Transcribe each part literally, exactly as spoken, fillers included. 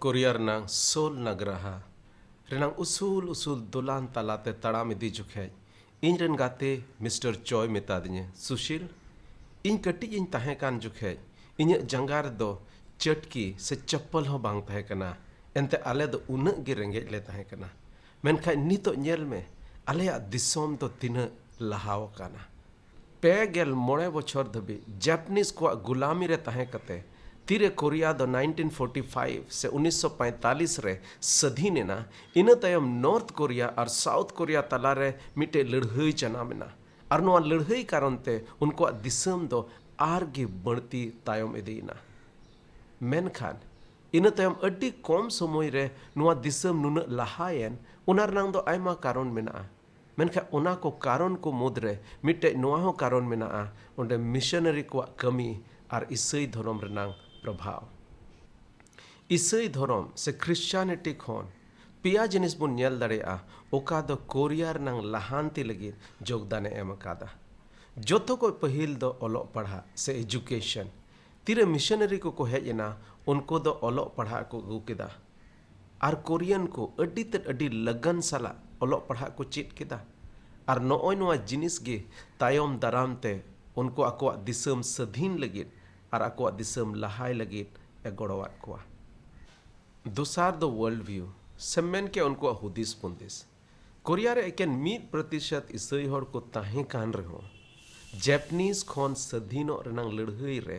Korea ᱨᱮᱱᱟᱝ ᱥᱳᱞ ᱱᱟᱜᱽᱨᱟᱦᱟ ᱨᱮᱱᱟᱝ ᱩᱥᱩᱞ ᱩᱥᱩᱞ ᱫᱚᱞᱟᱱ ᱛᱟᱞᱟᱛᱮ ᱛᱟᱲᱟᱢ ᱤᱫᱤ ᱡᱚᱠᱷᱮᱡ ᱤᱧ ᱨᱮᱱ ᱜᱟᱛᱮ ᱢᱤᱥᱴᱟᱨ ᱪᱚᱭ ᱢᱮᱛᱟᱫᱤᱧᱟᱹ, "ᱥᱩᱥᱤᱞ, ᱤᱧ ᱠᱟᱹᱴᱤᱡ ᱤᱧ ᱛᱟᱦᱮᱸ ᱠᱟᱱ ᱡᱚᱠᱷᱮᱡ ᱤᱧᱟᱹᱜ ᱡᱟᱸᱜᱟ ᱨᱮᱫᱚ ᱪᱟᱹᱴᱠᱤ ᱥᱮ ᱪᱟᱯᱯᱟᱞ ᱦᱚᱸ ᱵᱟᱝ ᱛᱟᱦᱮᱸ ᱠᱟᱱᱟ, ᱮᱱᱛᱮ ᱟᱞᱮ ᱫᱚ ᱩᱱᱟᱹᱜ ᱜᱮ ᱨᱮᱸᱜᱮᱡ ᱞᱮ ᱛᱟᱦᱮᱸ ᱠᱟᱱᱟ᱾ ᱢᱮᱱᱠᱷᱟᱱ ᱱᱤᱛᱚᱜ ᱧᱮᱞ ᱢᱮ, ᱟᱞᱮᱭᱟᱜ ᱫᱤᱥᱚᱢ ᱫᱚ ᱛᱤᱱᱟᱹᱜ ᱞᱟᱦᱟᱣ ᱟᱠᱟᱱᱟ!" ᱯᱮ ᱜᱮᱞ ᱢᱚᱬᱮ ᱵᱚᱪᱷᱚᱨ ᱫᱷᱟᱹᱵᱤᱡ ᱡᱟᱯᱱᱤᱡᱽ ᱠᱚᱣᱟᱜ ᱜᱩᱞᱟᱢᱤ ᱨᱮ ᱛᱟᱦᱮᱸ ᱠᱟᱛᱮ, ᱛᱤᱨᱮ ᱠᱳᱨᱤᱭᱟ ᱫᱚ ᱱᱟᱭᱤᱱᱴᱤᱱ ᱯᱷᱳᱨᱴᱤ ᱯᱷᱟᱭᱤᱵᱷ ᱥᱮ ᱩᱱᱤᱥᱥᱚ ᱯᱚᱸᱭᱛᱟᱞᱤᱥ ᱨᱮ ᱥᱟᱹᱫᱷᱤᱱ ᱮᱱᱟ, ᱤᱱᱟᱹ ᱛᱟᱭᱚᱢ ᱱᱚᱨᱛᱷ ᱠᱳᱨᱤᱭᱟ ᱟᱨ ᱥᱟᱣᱩᱛᱷ ᱠᱳᱨᱤᱭᱟ ᱛᱟᱞᱟᱨᱮ ᱢᱤᱫᱴᱮᱡ ᱞᱟᱹᱲᱦᱟᱹᱭ ᱡᱟᱱᱟᱢ ᱮᱱᱟ᱾ ᱟᱨ ᱱᱚᱣᱟ ᱞᱟᱹᱲᱦᱟᱹᱭ ᱠᱟᱨᱚᱱ ᱛᱮ ᱩᱱᱠᱩᱣᱟᱜ ᱫᱤᱥᱚᱢ ᱫᱚ ᱟᱨ ᱜᱮ ᱵᱟᱹᱲᱛᱤ ᱛᱟᱭᱚᱢ ᱤᱫᱤᱭᱮᱱᱟ᱾ ᱢᱮᱱᱠᱷᱟᱱ ᱤᱱᱟᱹ ᱛᱟᱭᱚᱢ ᱟᱹᱰᱤ ᱠᱚᱢ ᱥᱚᱢᱚᱭ ᱨᱮ ᱱᱚᱣᱟ ᱫᱤᱥᱚᱢ ᱱᱩᱱᱟᱹᱜ ᱞᱟᱦᱟᱭᱮᱱ, ᱚᱱᱟ ᱨᱮᱱᱟᱝ ᱫᱚ ᱟᱭᱢᱟ ᱠᱟᱨᱚᱱ ᱢᱮᱱᱟᱜᱼᱟ᱾ ᱢᱮᱱᱠᱷᱟᱱ ᱚᱱᱟ ᱠᱚ ᱠᱟᱨᱚᱱ ᱠᱚ ᱢᱩᱫᱽᱨᱮ ᱢᱤᱫᱴᱮᱡ ᱱᱚᱣᱟ ᱦᱚᱸ ᱠᱟᱨᱚᱱ ᱢᱮᱱᱟᱜᱼᱟ, ᱚᱸᱰᱮ ᱢᱤᱥᱚᱱᱟᱨᱤ ᱠᱚᱣᱟᱜ ᱠᱟᱹᱢᱤ ᱟᱨ ᱤᱥᱟᱹᱭ ᱫᱷᱚᱨᱚᱢ ᱨᱮᱱᱟᱝ ᱯᱨᱚᱵᱷᱟᱣ᱾ ᱤᱥᱟᱹᱭ ᱫᱷᱚᱨᱚᱢ ᱥᱮ ᱠᱷᱨᱤᱥᱪᱟᱱᱤᱴᱤ ᱠᱷᱚᱱ ᱯᱮᱭᱟ ᱡᱤᱱᱤᱥ ᱵᱚᱱ ᱧᱮᱞ ᱫᱟᱲᱮᱭᱟᱜᱼᱟ, ᱚᱠᱟ ᱫᱚ ᱠᱳᱨᱤᱭᱟ ᱨᱮᱱᱟᱝ ᱞᱟᱦᱟᱱᱛᱤ ᱞᱟᱹᱜᱤᱫ ᱡᱳᱜᱽᱫᱟᱱᱮ ᱮᱢ ᱟᱠᱟᱫᱟ᱾ ᱡᱚᱛᱚ ᱠᱷᱚᱱ ᱯᱟᱹᱦᱤᱞ ᱫᱚ ᱚᱞᱚᱜ ᱯᱟᱲᱦᱟᱜ ᱥᱮ ᱮᱡᱩᱠᱮᱥᱚᱱ᱾ ᱛᱤᱨᱮ ᱢᱤᱥᱚᱱᱟᱨᱤ ᱠᱚᱠᱚ ᱦᱮᱡ ᱮᱱᱟ, ᱩᱱᱠᱩ ᱫᱚ ᱚᱞᱚᱜ ᱯᱟᱲᱦᱟᱜ ᱠᱚ ᱟᱹᱜᱩ ᱠᱮᱫᱟ᱾ ᱟᱨ ᱠᱳᱨᱤᱭᱟᱱ ᱠᱚ ᱟᱹᱰᱤ ᱛᱮᱫ, ᱟᱹᱰᱤ ᱞᱟᱜᱟᱱ ᱥᱟᱞᱟᱜ ᱚᱞᱚᱜ ᱯᱟᱲᱦᱟᱜ ᱠᱚ ᱪᱮᱫ ᱠᱮᱫᱟ᱾ ᱟᱨ ᱱᱚᱜᱼᱚᱭ ᱱᱚᱣᱟ ᱡᱤᱱᱤᱥ ᱜᱮ ᱛᱟᱭᱚᱢ ᱫᱟᱨᱟᱢ ᱛᱮ ᱩᱱᱠᱩ ᱟᱠᱚᱣᱟᱜ ᱫᱤᱥᱚᱢ ᱥᱟᱹᱫᱷᱤᱱ ᱞᱟᱹᱜᱤᱫ ᱟᱨ ᱟᱠᱚᱣᱟᱜ ᱫᱤᱥᱚᱢ ᱞᱟᱦᱟᱭ ᱞᱟᱹᱜᱤᱫ ᱮ ᱜᱚᱲᱚᱣᱟᱫ ᱠᱚᱣᱟ᱾ ᱫᱚᱥᱟᱨ ᱫᱚ ᱣᱟᱨᱞᱰ ᱵᱷᱤᱭᱩ, ᱥᱮ ᱢᱮᱱ ᱠᱮᱭᱟ ᱩᱱᱠᱩᱣᱟᱜ ᱦᱩᱫᱤᱥ ᱵᱚᱱᱫᱤᱥ᱾ ᱠᱳᱨᱤᱭᱟ ᱨᱮ ᱮᱠᱮᱱ ᱢᱤᱫ ᱯᱨᱚᱛᱤᱥᱚᱛ ᱤᱥᱟᱹᱭ ᱦᱚᱲ ᱠᱚ ᱛᱟᱦᱮᱸ ᱠᱟᱱ ᱨᱮᱦᱚᱸ, ᱡᱟᱯᱱᱤᱡᱽ ᱠᱷᱚᱱ ᱥᱟᱹᱫᱷᱤᱱᱚᱜ ᱨᱮᱱᱟᱝ ᱞᱟᱹᱲᱦᱟᱹᱭ ᱨᱮ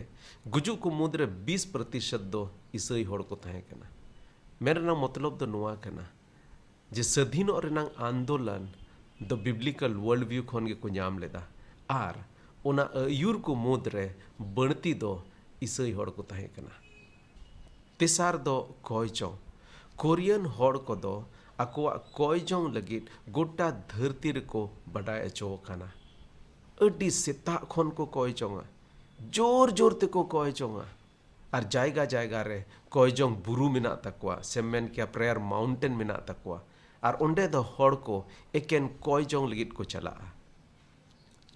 ᱜᱩᱡᱩᱜ ᱠᱚ ᱢᱩᱫᱽᱨᱮ ᱵᱤᱥ ᱯᱨᱚᱛᱤᱥᱚᱛ ᱫᱚ ᱤᱥᱟᱹᱭ ᱦᱚᱲ ᱠᱚ ᱛᱟᱦᱮᱸ ᱠᱟᱱᱟ᱾ ᱢᱮᱱ ᱨᱮᱱᱟᱜ ᱢᱚᱛᱞᱚᱵ ᱫᱚ ᱱᱚᱣᱟ ᱠᱟᱱᱟ ᱡᱮ ᱥᱟᱹᱫᱷᱤᱱᱚᱜ ᱨᱮᱱᱟᱝ ᱟᱱᱫᱳᱞᱚᱱ ᱫᱚ ᱵᱤᱵᱽᱞᱤᱠᱟᱞ ᱣᱟᱨᱞᱰ ᱵᱷᱤᱭᱩ ᱠᱷᱚᱱ ᱜᱮᱠᱚ ᱧᱟᱢ ᱞᱮᱫᱟ, ᱟᱨ ᱚᱱᱟ ᱟᱹᱭᱩᱨ ᱠᱚ ᱢᱩᱫᱽᱨᱮ ᱵᱟᱹᱲᱛᱤ ᱫᱚ ᱤᱥᱟᱹᱭ ᱦᱚᱲ ᱠᱚ ᱛᱟᱦᱮᱸ ᱠᱟᱱᱟ᱾ ᱛᱮᱥᱟᱨ ᱫᱚ ᱠᱚᱭ ᱡᱚᱝ᱾ ᱠᱳᱨᱤᱭᱟᱱ ᱦᱚᱲ ᱠᱚᱫᱚ ᱟᱠᱚᱣᱟᱜ ᱠᱚᱭ ᱡᱚᱝ ᱞᱟᱹᱜᱤᱫ ᱜᱚᱴᱟ ᱫᱷᱟᱹᱨᱛᱤ ᱨᱮᱠᱚ ᱵᱟᱰᱟᱭ ᱦᱚᱪᱚ ᱟᱠᱟᱱᱟ᱾ ᱟᱹᱰᱤ ᱥᱮᱛᱟᱜ ᱠᱷᱚᱱ ᱠᱚ ᱠᱚᱭ ᱡᱚᱝᱟ, ᱡᱳᱨ ᱡᱳᱨ ᱛᱮᱠᱚ ᱠᱚᱭ ᱡᱚᱝᱟ᱾ ᱟᱨ ᱡᱟᱭᱜᱟ ᱡᱟᱭᱜᱟ ᱨᱮ ᱠᱚᱭ ᱡᱚᱝ ᱵᱩᱨᱩ ᱢᱮᱱᱟᱜ ᱛᱟᱠᱚᱣᱟ, ᱥᱮᱢ ᱢᱮᱱ ᱠᱮᱭᱟ ᱯᱨᱮᱭᱟᱨ ᱢᱟᱣᱩᱱᱴᱮᱱ ᱢᱮᱱᱟᱜ ᱛᱟᱠᱚᱣᱟ᱾ ᱟᱨ ᱚᱸᱰᱮ ᱫᱚ ᱦᱚᱲ ᱠᱚ ᱮᱠᱮᱱ ᱠᱚᱭ ᱡᱚᱝ ᱞᱟᱹᱜᱤᱫ ᱠᱚ ᱪᱟᱞᱟᱜᱼᱟ᱾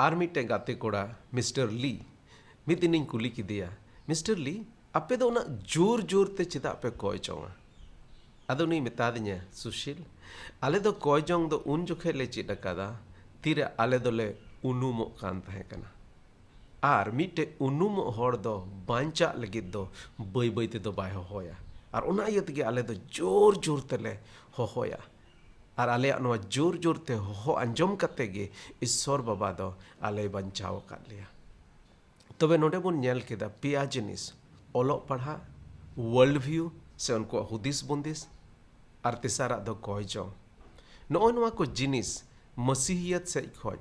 ᱟᱨ ᱢᱤᱫᱴᱮᱱ ᱜᱟᱛᱮ ᱠᱚᱲᱟ ᱢᱤᱥᱴᱟᱨ ᱞᱤ, ᱢᱤᱫ ᱫᱤᱱᱤᱧ ᱠᱩᱞᱤ ᱠᱮᱫᱮᱭᱟ, "ᱢᱤᱥᱴᱟᱨ ᱞᱤ, ᱟᱯᱮ ᱫᱚ ᱩᱱᱟᱹᱜ ᱡᱳᱨ ᱡᱳᱨ ᱛᱮ ᱪᱮᱫᱟᱜ ᱯᱮ ᱠᱚᱭ ᱡᱚᱝᱟ?" ᱟᱫᱚ ᱩᱱᱤᱭ ᱢᱮᱛᱟᱫᱤᱧᱟ, ᱥᱩᱥᱤᱞ, ᱟᱞᱮ ᱫᱚ ᱠᱚᱭ ᱡᱚᱝ ᱫᱚ ᱩᱱ ᱡᱚᱠᱷᱮᱡ ᱞᱮ ᱪᱮᱫ ᱟᱠᱟᱫᱟ, ᱛᱤᱨᱮ ᱟᱞᱮ ᱫᱚᱞᱮ ᱩᱱᱩᱢᱚᱜ ᱠᱟᱱ ᱛᱟᱦᱮᱸ ᱠᱟᱱᱟ᱾ ᱟᱨ ᱢᱤᱫᱴᱮᱡ ᱩᱱᱩᱢᱚᱜ ᱦᱚᱲ ᱫᱚ ᱵᱟᱧᱪᱟᱜ ᱞᱟᱹᱜᱤᱫ ᱫᱚ ᱵᱟᱹᱭ ᱵᱟᱹᱭ ᱛᱮᱫᱚ ᱵᱟᱭ ᱦᱚᱦᱚᱭᱟ᱾ ᱟᱨ ᱚᱱᱟ ᱤᱭᱟᱹ ᱛᱮᱜᱮ ᱟᱞᱮ ᱫᱚ ᱡᱳᱨ ᱡᱳᱨ ᱛᱮᱞᱮ ᱦᱚᱦᱚᱭᱟ᱾ ᱟᱨ ᱟᱞᱮᱭᱟᱜ ᱱᱚᱣᱟ ᱡᱳᱨ ᱡᱳᱨ ᱛᱮ ᱦᱚᱦᱚ ᱟᱸᱡᱚᱢ ᱠᱟᱛᱮ ᱜᱮ ᱤᱥᱥᱚᱨ ᱵᱟᱵᱟ ᱫᱚ ᱟᱞᱮᱭ ᱵᱟᱧᱪᱟᱣ ᱟᱠᱟᱫ ᱞᱮᱭᱟ᱾ ᱛᱚᱵᱮ ᱱᱚᱰᱮ ᱵᱚᱱ ᱧᱮᱞ ᱠᱮᱫᱟ ᱯᱮᱭᱟ ᱡᱤᱱᱤᱥ, ᱚᱞᱚᱜ ᱯᱟᱲᱦᱟᱜ, ᱣᱟᱨᱞᱰ ᱵᱷᱤᱭᱩ ᱥᱮ ᱩᱱᱠᱩᱣᱟᱜ ᱦᱩᱫᱤᱥ ᱵᱩᱸᱫᱤᱥ, ᱟᱨ ᱛᱮᱥᱟᱨᱟᱜ ᱫᱚ ᱠᱚᱭ ᱡᱚᱝ᱾ ᱱᱚᱜᱼᱚᱭ ᱱᱚᱣᱟ ᱠᱚ ᱡᱤᱱᱤᱥ ᱢᱟᱥᱤᱦᱤᱭᱟᱛ ᱥᱮᱡ ᱠᱷᱚᱡ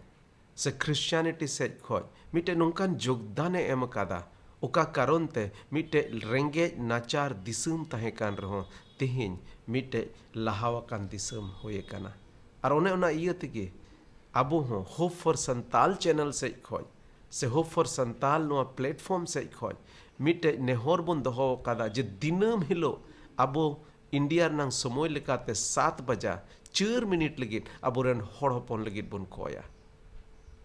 ᱥᱮ ᱠᱷᱨᱤᱥᱪᱟᱱᱤᱴᱤ ᱥᱮᱡ ᱠᱷᱚᱡ ᱢᱤᱫᱴᱮᱱ ᱱᱚᱝᱠᱟᱱ ᱡᱳᱜᱽᱫᱟᱱᱮ ᱮᱢ ᱟᱠᱟᱫᱟ, ᱚᱠᱟ ᱠᱟᱨᱚᱱ ᱛᱮ ᱢᱤᱫᱴᱮᱡ ᱨᱮᱸᱜᱮᱡ ᱱᱟᱪᱟᱨ ᱫᱤᱥᱚᱢ ᱛᱟᱦᱮᱸ ᱠᱟᱱ ᱨᱮᱦᱚᱸ ᱛᱮᱦᱮᱧ ᱢᱤᱫᱴᱮᱡ ᱞᱟᱦᱟᱣ ᱟᱠᱟᱱ ᱫᱤᱥᱚᱢ ᱦᱩᱭ ᱟᱠᱟᱱᱟ᱾ ᱟᱨ ᱚᱱᱮ ᱚᱱᱟ ᱤᱭᱟᱹ ᱛᱮᱜᱮ ᱟᱵᱚ ᱦᱚᱸ ᱦᱳᱯ ᱯᱷᱚᱨ ᱥᱟᱱᱛᱟᱞ ᱪᱮᱱᱮᱞ ᱥᱮᱡ ᱠᱷᱚᱡ ᱥᱮ ᱦᱳᱯ ᱯᱷᱚᱨ ᱥᱟᱱᱛᱟᱞ ᱱᱚᱣᱟ ᱯᱞᱮᱴᱯᱷᱚᱨᱢ ᱥᱮᱡ ᱠᱷᱚᱡ ᱢᱤᱫᱴᱮᱡ ᱱᱮᱦᱚᱨ ᱵᱚᱱ ᱫᱚᱦᱚ ᱟᱠᱟᱫᱟ ᱡᱮ ᱫᱤᱱᱟᱹᱢ ᱦᱤᱞᱳᱜ ᱟᱵᱚ ᱤᱱᱰᱤᱭᱟ ᱨᱮᱱᱟᱝ ᱥᱚᱢᱚᱭ ᱞᱮᱠᱟᱛᱮ ᱥᱟᱛ ᱵᱟᱡᱟ ᱪᱟᱹᱨ ᱢᱤᱱᱤᱴ ᱞᱟᱹᱜᱤᱫ ᱟᱵᱚᱨᱮᱱ ᱦᱚᱲ ᱦᱚᱯᱚᱱ ᱞᱟᱹᱜᱤᱫ ᱵᱚᱱ ᱠᱚᱭᱟ᱾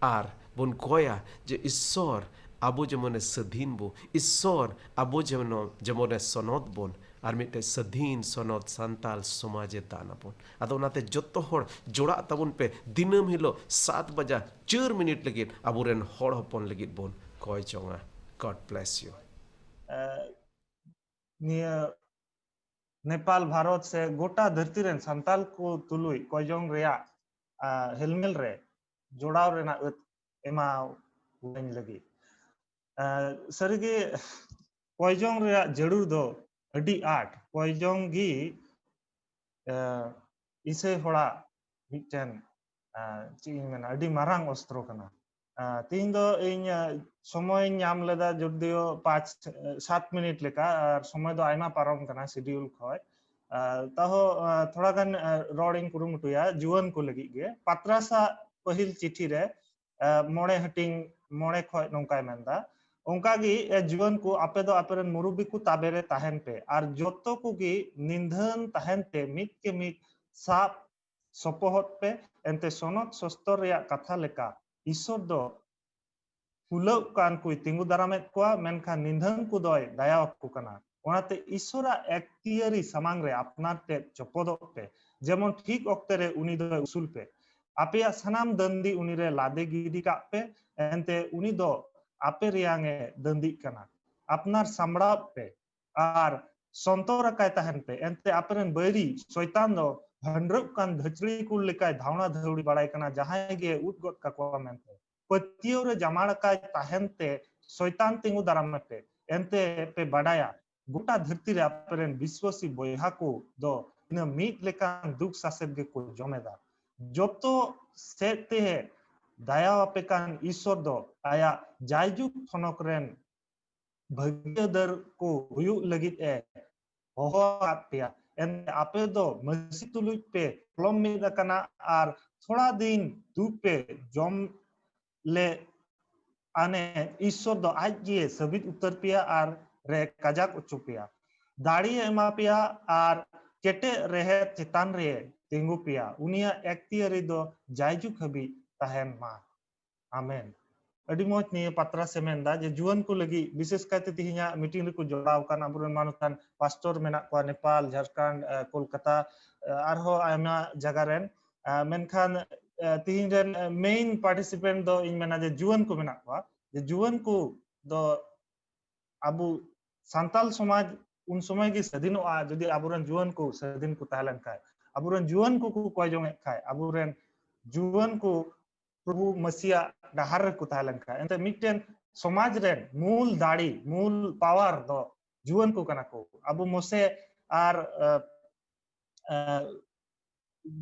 ᱟᱨ ᱵᱚᱱ ᱠᱚᱭᱟ ᱡᱮ ᱤᱥᱥᱚᱨ ᱟᱵᱚ ᱡᱮᱢᱚᱱᱮ ᱥᱟᱹᱫᱷᱤᱱ ᱵᱚ, ᱤᱥᱥᱚᱨ ᱟᱵᱚ ᱡᱮᱢᱚᱱ, ᱡᱮᱢᱚᱱᱮ ᱥᱚᱱᱚᱛ ᱵᱚᱱ, ᱟᱨ ᱢᱤᱫᱴᱮᱡ ᱥᱟᱹᱫᱷᱤᱱ ᱥᱚᱱᱚᱛ ᱥᱟᱱᱛᱟᱞ ᱥᱚᱢᱟᱡᱮ ᱫᱟᱱ ᱟᱵᱚᱱ᱾ ᱟᱫᱚ ᱚᱱᱟᱛᱮ ᱡᱚᱛᱚ ᱦᱚᱲ ᱡᱚᱲᱟᱜ ᱛᱟᱵᱚᱱ ᱯᱮ, ᱫᱤᱱᱟᱹᱢ ᱦᱤᱞᱳᱜ ᱥᱟᱛ ᱵᱟᱡᱟ ᱪᱟᱹᱨ ᱢᱤᱱᱤᱴ ᱞᱟᱹᱜᱤᱫ ᱟᱵᱚᱨᱮᱱ ᱦᱚᱲ ᱦᱚᱯᱚᱱ ᱞᱟᱹᱜᱤᱫ ᱵᱚᱱ ᱠᱚᱭ ᱡᱚᱝᱟ᱾ God bless you. ᱱᱤᱭᱟᱹ ᱱᱮᱯᱟᱞ, ᱵᱷᱟᱨᱚᱛ ᱥᱮ ᱜᱚᱴᱟ ᱫᱷᱟᱹᱨᱛᱤ ᱨᱮᱱ ᱥᱟᱱᱛᱟᱞ ᱠᱚ ᱛᱩᱞᱩᱡ ᱠᱚᱭ ᱡᱚᱝ ᱨᱮᱭᱟᱜ, ᱟ, ᱦᱮᱞᱢᱮᱞ ᱨᱮ ᱡᱚᱲᱟᱣ ᱨᱮᱱᱟᱜ ᱟᱹᱛ ᱮᱢᱟᱣᱟᱹᱧ ᱞᱟᱹᱜᱤᱫ᱾ ᱟ, ᱥᱟᱹᱨᱤᱜᱮ ᱠᱚᱭ ᱡᱚᱝ ᱨᱮᱭᱟᱜ ᱡᱟᱹᱨᱩᱲ ᱫᱚ ᱟᱹᱰᱤ ᱟᱸᱴ᱾ ᱠᱚᱭ ᱡᱚᱝ ᱜᱮ, ᱟ, ᱤᱥᱟᱹᱭ ᱦᱚᱲᱟᱜ ᱢᱤᱫᱴᱮᱱ, ᱟ, ᱪᱮᱫ ᱤᱧ ᱢᱮᱱᱟ, ᱟᱹᱰᱤ ᱢᱟᱨᱟᱝ ᱚᱥᱛᱨᱚ ᱠᱟᱱᱟ᱾ ᱟ, ᱛᱤᱦᱤᱧ ᱫᱚ ᱤᱧ, ᱟ, ᱥᱚᱢᱚᱭᱤᱧ ᱧᱟᱢ ᱞᱮᱫᱟ ᱡᱚᱫᱤᱭᱳ ᱯᱟᱸᱪ, ᱥᱟᱛ ᱢᱤᱱᱤᱴ ᱞᱮᱠᱟ, ᱟᱨ ᱥᱚᱢᱚᱭ ᱫᱚ ᱟᱭᱢᱟ ᱯᱟᱨᱚᱢ ᱠᱟᱱᱟ ᱥᱤᱰᱤᱭᱩᱞ ᱠᱷᱚᱡ᱾ ᱟ, ᱛᱟᱦᱚ, ᱟ, ᱛᱷᱚᱲᱟ ᱜᱟᱱ, ᱟ, ᱨᱚᱲᱤᱧ ᱠᱩᱨᱩᱢᱩᱴᱩᱭᱟ ᱡᱩᱣᱟᱹᱱ ᱠᱚ ᱞᱟᱹᱜᱤᱫ ᱜᱮ᱾ ᱯᱟᱛᱨᱟᱥ ᱟᱜ ᱯᱟᱹᱦᱤᱞ ᱪᱤᱴᱷᱤ ᱨᱮ, ᱟ, ᱢᱚᱬᱮ ᱦᱟᱹᱴᱤᱧ ᱢᱚᱬᱮ ᱠᱷᱚᱡ ᱱᱚᱝᱠᱟᱭ ᱢᱮᱱᱫᱟ, ᱚᱱᱠᱟᱜᱮ, ᱮ ᱡᱩᱣᱟᱹᱱ ᱠᱚ, ᱟᱯᱮ ᱫᱚ ᱟᱯᱮᱨᱮᱱ ᱢᱩᱨᱩᱵᱵᱤ ᱠᱚ ᱛᱟᱵᱮᱨᱮ ᱛᱟᱦᱮᱱ ᱯᱮ ᱟᱨ ᱡᱚᱛᱚ ᱠᱚᱜᱮ ᱱᱤᱫᱷᱟᱹᱱ ᱛᱟᱦᱮᱱ ᱛᱮ ᱢᱤᱫ ᱠᱮ ᱢᱤᱫ ᱥᱟᱵ ᱥᱚᱯᱚᱦᱚᱫ ᱯᱮ, ᱮᱱᱛᱮ ᱥᱚᱱᱚᱛ ᱥᱚᱥᱛᱚᱨ ᱨᱮᱭᱟᱜ ᱠᱟᱛᱷᱟ ᱞᱮᱠᱟ, ᱤᱥᱥᱚᱨ ᱫᱚ ᱯᱷᱩᱞᱟᱹᱜ ᱠᱟᱱ ᱠᱚᱭ ᱛᱤᱸᱜᱩ ᱫᱟᱨᱟᱢᱮᱫ ᱠᱚᱣᱟ, ᱢᱮᱱᱠᱷᱟᱱ ᱱᱤᱫᱷᱟᱹᱱ ᱠᱚᱫᱚᱭ ᱫᱟᱭᱟ ᱟᱠᱚ ᱠᱟᱱᱟ᱾ ᱚᱱᱟᱛᱮ ᱤᱥᱚᱨᱟᱜ ᱮᱠᱛᱤᱭᱟᱹᱨᱤ ᱥᱟᱢᱟᱝ ᱨᱮ ᱟᱯᱱᱟᱨ ᱛᱮᱫ ᱪᱚᱯᱚᱫᱚᱜ ᱯᱮ, ᱡᱮᱢᱚᱱ ᱴᱷᱤᱠ ᱚᱠᱛᱮ ᱨᱮ ᱩᱱᱤ ᱫᱚᱭ ᱩᱥᱩᱞ ᱯᱮ᱾ ᱟᱯᱮᱭᱟᱜ ᱥᱟᱱᱟᱢ ᱫᱟᱹᱱᱫᱤ ᱩᱱᱤ ᱨᱮ ᱞᱟᱫᱮ ᱜᱤᱰᱤ ᱠᱟᱜ ᱯᱮ, ᱮᱱᱛᱮ ᱩᱱᱤ ᱫᱚ ᱟᱯᱮ ᱨᱮᱭᱟᱝ ᱮ ᱫᱟᱹᱱᱫᱤᱜ ᱠᱟᱱᱟ᱾ ᱟᱯᱱᱟᱨ ᱥᱟᱢᱵᱲᱟᱣ ᱯᱮ ᱟᱨ ᱥᱚᱱᱛᱚᱨ ᱟᱠᱟᱭ ᱛᱟᱦᱮᱱ ᱯᱮ, ᱮᱱᱛᱮ ᱟᱯᱮᱨᱮᱱ ᱵᱟᱹᱭᱨᱤ ᱥᱚᱭᱛᱟᱱ ᱫᱚ ᱦᱟᱹᱱᱰᱨᱟᱹᱜ ᱠᱟᱱ ᱫᱷᱟᱹᱪᱲᱤ ᱠᱩᱞ ᱞᱮᱠᱟᱭ ᱫᱷᱟᱣᱬᱟ ᱫᱷᱟᱹᱣᱲᱤ ᱵᱟᱲᱟᱭ ᱠᱟᱱᱟ, ᱡᱟᱦᱟᱸᱭ ᱜᱮ ᱩᱫ ᱜᱚᱫ ᱠᱟᱠᱚᱣᱟ ᱢᱮᱱᱛᱮ᱾ ᱯᱟᱹᱛᱭᱟᱹᱣ ᱨᱮ ᱡᱟᱢᱟᱲ ᱟᱠᱟᱭ ᱛᱟᱦᱮᱱ ᱛᱮ ᱥᱚᱭᱛᱟᱱ ᱛᱤᱸᱜᱩ ᱫᱟᱨᱟᱢ ᱢᱮᱯᱮ, ᱮᱱᱛᱮ ᱯᱮ ᱵᱟᱰᱟᱭᱟ ᱜᱚᱴᱟ ᱫᱷᱟᱹᱨᱛᱤ ᱨᱮ ᱟᱯᱮᱨᱮᱱ ᱵᱤᱥᱣᱟᱥᱤ ᱵᱚᱭᱦᱟ ᱠᱚ ᱫᱚ ᱤᱱᱟᱹ ᱢᱤᱫ ᱞᱮᱠᱟᱱ ᱫᱩᱠ ᱥᱟᱥᱮᱛ ᱜᱮᱠᱚ ᱡᱚᱢᱮᱫᱟ᱾ ᱡᱚᱛᱚ ᱥᱮᱫ ᱛᱮ ᱫᱟᱭᱟ ᱟᱯᱮ ᱠᱟᱱ ᱤᱥᱚᱨ ᱫᱚ ᱟᱭᱟᱜ ᱡᱟᱭᱡᱩᱜᱽ ᱛᱷᱚᱱᱚᱠ ᱨᱮᱱ ᱵᱷᱟᱹᱜᱤ ᱟᱹᱫᱟᱹᱨ ᱠᱚ ᱦᱩᱭᱩᱜ ᱞᱟᱹᱜᱤᱫ ᱮ ᱦᱚᱦᱚ ᱟᱠᱟᱫ ᱯᱮᱭᱟ᱾ ᱮᱱᱛᱮ ᱟᱯᱮ ᱫᱚ ᱢᱟᱹᱥᱤ ᱛᱩᱞᱩᱡ ᱯᱮ ᱯᱚᱞᱚᱢ ᱢᱤᱫ ᱟᱠᱟᱱᱟ ᱟᱨ ᱛᱷᱚᱲᱟ ᱫᱤᱱ ᱫᱩᱠ ᱯᱮ ᱡᱚᱢ ᱞᱮ ᱟᱱᱮ ᱤᱥᱚᱨ ᱫᱚ ᱟᱡ ᱜᱮ ᱥᱟᱹᱵᱤᱛ ᱩᱛᱟᱹᱨ ᱯᱮᱭᱟ ᱟᱨ ᱨᱮ ᱠᱟᱡᱟᱠ ᱚᱪᱚ ᱯᱮᱭᱟ᱾ ᱫᱟᱲᱮ ᱮᱢᱟ ᱯᱮᱭᱟ ᱟᱨ ᱠᱮᱴᱮᱡ ᱨᱮᱦᱮᱫ ᱪᱮᱛᱟᱱ ᱨᱮ ᱛᱤᱸᱜᱩ ᱯᱮᱭᱟ᱾ ᱩᱱᱤᱭᱟᱜ ᱮᱠᱛᱤᱭᱟᱹᱨᱤ ᱫᱚ ᱡᱟᱭᱡᱩᱜᱽ ᱦᱟᱹᱵᱤᱡ ᱛᱟᱦᱮᱱ ᱢᱟ᱾ ᱟᱢᱮᱱ᱾ ᱟᱹᱰᱤ ᱢᱚᱡᱽ ᱱᱤᱭᱟᱹ ᱯᱟᱛᱨᱟ ᱥᱮ ᱢᱮᱱᱫᱟ ᱡᱮ ᱡᱩᱣᱟᱹᱱ ᱠᱚ ᱞᱟᱹᱜᱤᱫ ᱵᱤᱥᱮᱥ ᱠᱟᱭᱛᱮ ᱛᱮᱦᱮᱧᱟᱜ ᱢᱤᱴᱤᱝ ᱨᱮᱠᱚ ᱡᱚᱲᱟᱣ ᱟᱠᱟᱱ ᱟᱵᱚᱨᱮᱱ ᱢᱟᱱᱚᱛᱟᱱ ᱯᱟᱥᱴᱚᱨ ᱢᱮᱱᱟᱜ ᱠᱚᱣᱟ ᱱᱮᱯᱟᱞ, ᱡᱷᱟᱲᱠᱷᱚᱸᱰ, ᱮ, ᱠᱳᱞᱠᱟᱛᱟ, ᱮ, ᱟᱨᱦᱚᱸ ᱟᱭᱢᱟ ᱡᱟᱭᱜᱟ ᱨᱮᱱ᱾ ᱮ, ᱢᱮᱱᱠᱷᱟᱱ, ᱮ, ᱛᱮᱦᱮᱧ ᱨᱮᱱ, ᱮ, ᱢᱮᱭᱤᱱ ᱯᱟᱨᱴᱤᱥᱤᱯᱮᱱᱴ ᱫᱚ ᱤᱧ ᱢᱮᱱᱟ ᱡᱮ ᱡᱩᱣᱟᱹᱱ ᱠᱚ ᱢᱮᱱᱟᱜ ᱠᱚᱣᱟ᱾ ᱡᱮ ᱡᱩᱣᱟᱹᱱ ᱠᱚ ᱫᱚ ᱟᱵᱚ ᱥᱟᱱᱛᱟᱞ ᱥᱚᱢᱟᱡᱽ ᱩᱱ ᱥᱚᱢᱚᱭ ᱜᱮ ᱥᱟᱹᱫᱷᱤᱱᱚᱜᱼᱟ ᱡᱩᱫᱤ ᱟᱵᱚᱨᱮᱱ ᱡᱩᱣᱟᱹᱱ ᱠᱚ ᱥᱟᱹᱫᱷᱤᱱ ᱠᱚ ᱛᱟᱦᱮᱸ ᱞᱮᱱ ᱠᱷᱟᱡ, ᱟᱵᱚᱨᱮᱱ ᱡᱩᱣᱟᱹᱱ ᱠᱚᱠᱚ ᱠᱚᱭ ᱡᱚᱝ ᱮᱫ ᱠᱷᱟᱡ, ᱟᱵᱚᱨᱮᱱ ᱡᱩᱣᱟᱹᱱ ᱠᱚ ᱯᱨᱚᱵᱷᱩ ᱢᱟᱥᱤᱭᱟᱜ ᱰᱟᱦᱟᱨ ᱨᱮᱠᱚ ᱛᱟᱦᱮᱸ ᱞᱮᱱ ᱠᱷᱟᱡ, ᱮᱱᱛᱮ ᱢᱤᱫᱴᱮᱱ ᱥᱚᱢᱟᱡᱽ ᱨᱮᱱ ᱢᱩᱞ ᱫᱟᱲᱮ, ᱢᱩᱞ ᱯᱟᱣᱟᱨ ᱫᱚ ᱡᱩᱣᱟᱹᱱ ᱠᱚ ᱠᱟᱱᱟ ᱠᱚ᱾ ᱟᱵᱚ ᱢᱚᱥᱮ ᱟᱨ, ᱮ, ᱮ,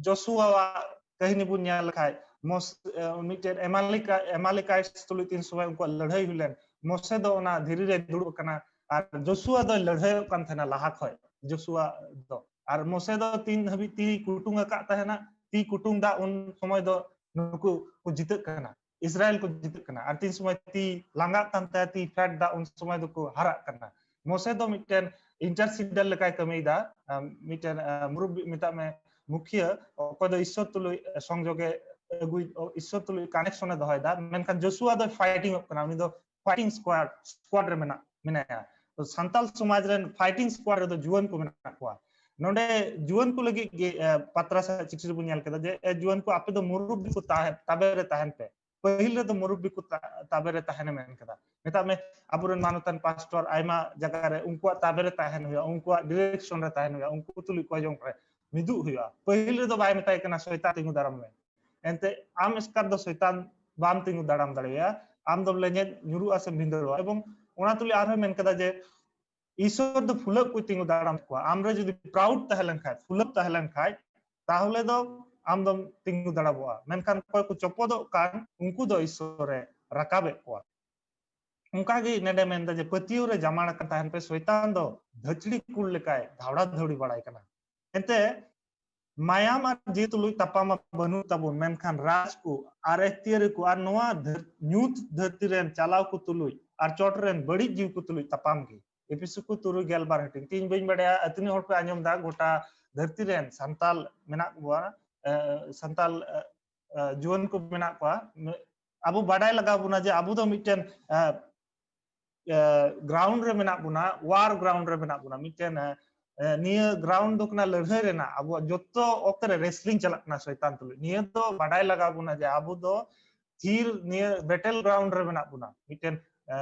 ᱡᱚᱥᱩᱣᱟᱣᱟᱜ ᱠᱟᱹᱦᱱᱤ ᱵᱚᱱ ᱧᱮᱞ ᱞᱮᱠᱷᱟᱡ, ᱢᱚᱥ-, ᱮ, ᱢᱤᱫᱴᱮᱱ ᱮᱢᱟᱞᱤᱠᱟ-, ᱮᱢᱟᱞᱤᱠᱟᱭᱤᱴᱥ ᱛᱩᱞᱩᱡ ᱛᱤᱱ ᱥᱚᱢᱚᱭ ᱩᱱᱠᱩᱣᱟᱜ ᱞᱟᱹᱲᱦᱟᱹᱭ ᱦᱩᱭ ᱞᱮᱱ, ᱢᱚᱥᱮ ᱫᱚ ᱚᱱᱟ ᱫᱷᱤᱨᱤ ᱨᱮ ᱫᱩᱲᱩᱵ ᱟᱠᱟᱱᱟ ᱟᱨ ᱡᱚᱥᱩᱣᱟ ᱫᱚᱭ ᱞᱟᱹᱲᱦᱟᱹᱭᱚᱜ ᱠᱟᱱ ᱛᱟᱦᱮᱱᱟ ᱞᱟᱦᱟ ᱠᱷᱚᱡ, ᱡᱚᱥᱩᱣᱟ ᱫᱚ᱾ ᱟᱨ ᱢᱚᱥᱮ ᱫᱚ ᱛᱤᱱ ᱦᱟᱹᱵᱤᱡ ᱛᱤ ᱠᱩᱴᱩᱝ ᱟᱠᱟᱫ ᱛᱟᱦᱮᱱᱟ, ᱛᱤ ᱠᱩᱴᱩᱝ ᱫᱟ ᱩᱱ ᱥᱚᱢᱚᱭ ᱫᱚ ᱱᱩᱠᱩ ᱠᱚ ᱡᱤᱛᱟᱹᱜ ᱠᱟᱱᱟ, ᱤᱥᱨᱟᱭᱮᱞ ᱠᱚ ᱡᱤᱛᱟᱹᱜ ᱠᱟᱱᱟ᱾ ᱟᱨ ᱛᱤᱱ ᱥᱚᱢᱚᱭ ᱛᱤ ᱞᱟᱸᱜᱟᱜ ᱠᱟᱱ ᱛᱟᱭᱟ, ᱛᱤ ᱯᱷᱮᱰ ᱫᱟ, ᱩᱱ ᱥᱚᱢᱚᱭ ᱫᱚᱠᱚ ᱦᱟᱨᱟᱜ ᱠᱟᱱᱟ᱾ ᱢᱚᱥᱮ ᱫᱚ ᱢᱤᱫᱴᱮᱱ ᱤᱱᱴᱟᱨᱥᱤᱰᱟᱨ ᱞᱮᱠᱟᱭ ᱠᱟᱹᱢᱤᱭᱮᱫᱟ, ᱟᱢ, ᱢᱤᱫᱴᱮᱱ, ᱟᱢ, ᱢᱩᱨᱩᱵᱵᱤ ᱢᱮᱛᱟᱜ ᱢᱮ, ᱢᱩᱠᱷᱤᱭᱟᱹ, ᱚᱠᱚᱭ ᱫᱚ ᱤᱥᱥᱚᱨ ᱛᱩᱞᱩᱡ ᱥᱚᱝᱡᱳᱜᱮ ᱟᱹᱜᱩᱭ, ᱤᱥᱥᱚᱨ ᱛᱩᱞᱩᱡ ᱠᱟᱱᱮᱠᱥᱚᱱᱮ ᱫᱚᱦᱚᱭᱮᱫᱟ, ᱢᱮᱱᱠᱷᱟᱱ ᱡᱚᱥᱩᱣᱟ ᱫᱚᱭ ᱯᱷᱟᱭᱴᱤᱝ ᱚᱜ ᱠᱟᱱᱟ, ᱩᱱᱤ ᱫᱚ ᱯᱷᱟᱭᱴᱤᱝ ᱥᱠᱣᱟᱰ, ᱥᱠᱣᱟᱰ ᱨᱮ ᱢᱮᱱᱟᱜ, ᱢᱮᱱᱟᱭᱟ᱾ ᱛᱚ ᱥᱟᱱᱛᱟᱞ ᱥᱚᱢᱟᱡᱽ ᱨᱮᱱ fighting squad ᱨᱮᱫᱚ ᱡᱩᱣᱟᱹᱱ ᱠᱚ ᱢᱮᱱᱟᱜ ᱠᱚᱣᱟ᱾ ᱱᱚᱰᱮ ᱡᱩᱣᱟᱹᱱ ᱠᱚ ᱞᱟᱹᱜᱤᱫ ᱜᱮ ᱯᱟᱛᱨᱟᱥᱟ ᱪᱤᱴᱷᱤ ᱨᱮᱵᱚᱱ ᱧᱮᱞ ᱠᱮᱫᱟ ᱡᱮ ᱡᱩᱣᱟᱹᱱ ᱠᱚ, ᱟᱯᱮ ᱫᱚ ᱢᱩᱨᱩᱵ ᱵᱤᱠᱩ ᱛᱟᱵᱮ ᱨᱮ ᱛᱟᱦᱮᱱ ᱯᱮ᱾ ᱯᱟᱹᱦᱤᱞ ᱨᱮᱫᱚ ᱢᱩᱨᱩᱵ ᱵᱤᱠᱩ ᱛᱟᱵᱮ ᱨᱮ ᱛᱟᱦᱮᱱᱮ ᱢᱮᱱ ᱠᱮᱫᱟ᱾ ᱢᱮᱛᱟᱜ ᱢᱮ, ᱟᱵᱚᱨᱮᱱ ᱢᱟᱱᱚᱛᱟᱱ ᱯᱟᱥᱴᱚᱨ ᱟᱭᱢᱟ ᱡᱟᱭᱜᱟ ᱨᱮ ᱩᱱᱠᱩᱣᱟᱜ ᱛᱟᱵᱮ ᱨᱮ ᱛᱟᱦᱮᱱ ᱦᱩᱭᱩᱜᱼᱟ, ᱩᱱᱠᱩᱣᱟᱜ direction ᱨᱮ ᱛᱟᱦᱮᱱ ᱦᱩᱭᱩᱜᱼᱟ, ᱩᱱᱠᱩ ᱛᱩᱞᱩᱡ ᱠᱚᱭ ᱡᱚᱝ ᱨᱮ ᱢᱤᱫᱩᱜ ᱦᱩᱭᱩᱜᱼᱟ᱾ ᱯᱟᱹᱦᱤᱞ ᱨᱮᱫᱚ ᱵᱟᱭ ᱢᱮᱛᱟᱭ ᱠᱟᱱᱟ ᱥᱚᱭᱛᱟᱱ ᱛᱤᱸᱜᱩ ᱫᱟᱨᱟᱢ ᱢᱮ᱾ ᱮᱱᱛᱮ ᱟᱢ ᱮᱥᱠᱟᱨ ᱫᱚ ᱥᱚᱭᱛᱟᱱ ᱵᱟᱢ ᱛᱤᱸᱜᱩ ᱫᱟᱨᱟᱢ ᱫᱟᱲᱮᱣᱟᱭᱟ, ᱟᱢ ᱫᱚᱢ ᱞᱮᱸᱡᱮᱫ ᱧᱩᱨᱩᱜᱼᱟ ᱥᱮᱢ ᱵᱷᱤᱸᱫᱟᱹᱲᱚᱜᱼᱟ᱾ ᱮᱵᱚᱝ ᱚᱱᱟ ᱛᱩᱞᱩᱡ ᱟᱨᱦᱚᱸᱭ ᱢᱮᱱ ᱠᱟᱫᱟ ᱡᱮ ᱤᱥᱚᱨ ᱫᱚ ᱯᱷᱩᱞᱟᱹᱜ ᱠᱚ ᱛᱤᱸᱜᱩ ᱫᱟᱨᱟᱢ ᱠᱚᱣᱟ᱾ ᱟᱢ ᱨᱮ ᱡᱩᱫᱤ proud ᱛᱟᱦᱮᱸ ᱞᱮᱱ ᱠᱷᱟᱡ, ᱯᱷᱩᱞᱟᱹᱜ ᱛᱟᱦᱮᱸ ᱞᱮᱱ ᱠᱷᱟᱡ, ᱛᱟᱦᱚᱞᱮ ᱫᱚ ᱟᱢ ᱫᱚᱢ ᱛᱤᱸᱜᱩ ᱫᱟᱨᱟᱢᱚᱜᱼᱟ᱾ ᱢᱮᱱᱠᱷᱟᱱ ᱚᱠᱚᱭ ᱠᱚ ᱪᱚᱯᱚᱫᱚᱜ ᱠᱟᱱ, ᱩᱱᱠᱩ ᱫᱚ ᱤᱥᱚᱨ ᱮ ᱨᱟᱠᱟᱵᱮᱫ ᱠᱚᱣᱟ᱾ ᱚᱱᱠᱟ ᱜᱮ ᱱᱮᱰᱮ ᱢᱮᱱᱫᱟ ᱡᱮ ᱯᱟᱹᱛᱭᱟᱹᱣ ᱨᱮ ᱡᱟᱢᱟᱲ ᱟᱠᱟᱱ ᱛᱟᱦᱮᱱ ᱯᱮ, ᱥᱚᱭᱛᱟᱱ ᱫᱚ ᱫᱷᱟᱹᱪᱲᱤ ᱠᱩᱞ ᱞᱮᱠᱟᱭ ᱫᱷᱟᱣᱲᱟ ᱫᱷᱟᱹᱣᱲᱤ ᱵᱟᱲᱟᱭ ᱠᱟᱱᱟ᱾ ᱮᱱᱛᱮ ᱢᱟᱭᱟᱢ ᱟᱨ ᱡᱤᱣᱤ ᱛᱩᱞᱩᱡ ᱛᱟᱯᱟᱢ ᱢᱟ ᱵᱟᱹᱱᱩᱜ ᱛᱟᱵᱚᱱ, ᱢᱮᱱᱠᱷᱟᱱ ᱨᱟᱡᱽ ᱠᱚ ᱟᱨ ᱮᱠᱛᱤᱭᱟᱹᱨᱤ ᱠᱚ ᱟᱨ ᱱᱚᱣᱟ ᱫᱷᱟᱹᱨ-, ᱧᱩᱛ ᱫᱷᱟᱹᱨᱛᱤ ᱨᱮᱱ ᱪᱟᱞᱟᱣ ᱠᱚ ᱛᱩᱞᱩᱡ ᱟᱨ ᱪᱚᱴ ᱨᱮᱱ ᱵᱟᱹᱲᱤᱡ ᱡᱤᱣᱤ ᱠᱚ ᱛᱩᱞᱩᱡ ᱛᱟᱯᱟᱢ ᱜᱮ᱾ ᱮᱯᱤᱥᱩ ᱠᱚ ᱛᱩᱨᱩᱭ ᱜᱮᱞ ᱵᱟᱨ ᱦᱟᱹᱴᱤᱧ᱾ ᱛᱤᱦᱤᱧ ᱵᱟᱹᱧ ᱵᱟᱰᱟᱭᱟ ᱟᱹᱛᱤᱱᱟᱹᱜ ᱦᱚᱲ ᱯᱮ ᱟᱸᱡᱚᱢ ᱫᱟ, ᱜᱚᱴᱟ ᱫᱷᱟᱹᱨᱛᱤ ᱨᱮᱱ ᱥᱟᱱᱛᱟᱞ ᱢᱮᱱᱟᱜ ᱠᱚᱣᱟ, ᱮ, ᱥᱟᱱᱛᱟᱞ, ᱮ, ᱮ, ᱡᱩᱣᱟᱹᱱ ᱠᱚ ᱢᱮᱱᱟᱜ ᱠᱚᱣᱟ, ᱢᱮ-, ᱟᱵᱚ ᱵᱟᱰᱟᱭ ᱞᱟᱜᱟᱣ ᱵᱚᱱᱟ ᱡᱮ ᱟᱵᱚ ᱫᱚ ᱢᱤᱫᱴᱮᱱ, ᱮ, ᱮ, ground ᱨᱮ ᱢᱮᱱᱟᱜ ᱵᱚᱱᱟ, war ground ᱨᱮ ᱢᱮᱱᱟᱜ ᱵᱚᱱᱟ᱾ ᱢᱤᱫᱴᱮᱱ, ᱮ, ᱮ, ᱱᱤᱭᱟᱹ ground ᱫᱚ ᱠᱟᱱᱟ ᱞᱟᱹᱲᱦᱟᱹᱭ ᱨᱮᱱᱟᱜ᱾ ᱟᱵᱚᱣᱟᱜ ᱡᱚᱛᱚ ᱚᱠᱛᱮ ᱨᱮ wrestling ᱪᱟᱞᱟᱜ ᱠᱟᱱᱟ ᱥᱚᱭᱛᱟᱱ ᱛᱩᱞᱩᱡ᱾ ᱱᱤᱭᱟᱹ ᱫᱚ ᱵᱟᱰᱟᱭ ᱞᱟᱜᱟᱣ ᱵᱚᱱᱟ ᱡᱮ ᱟᱵᱚ ᱫᱚ ᱛᱷᱤᱨ ᱱᱤᱭᱟᱹ battle ground ᱨᱮ ᱢᱮᱱᱟᱜ ᱵᱚᱱᱟ, ᱢᱤᱫᱴᱮᱱ, ᱮ,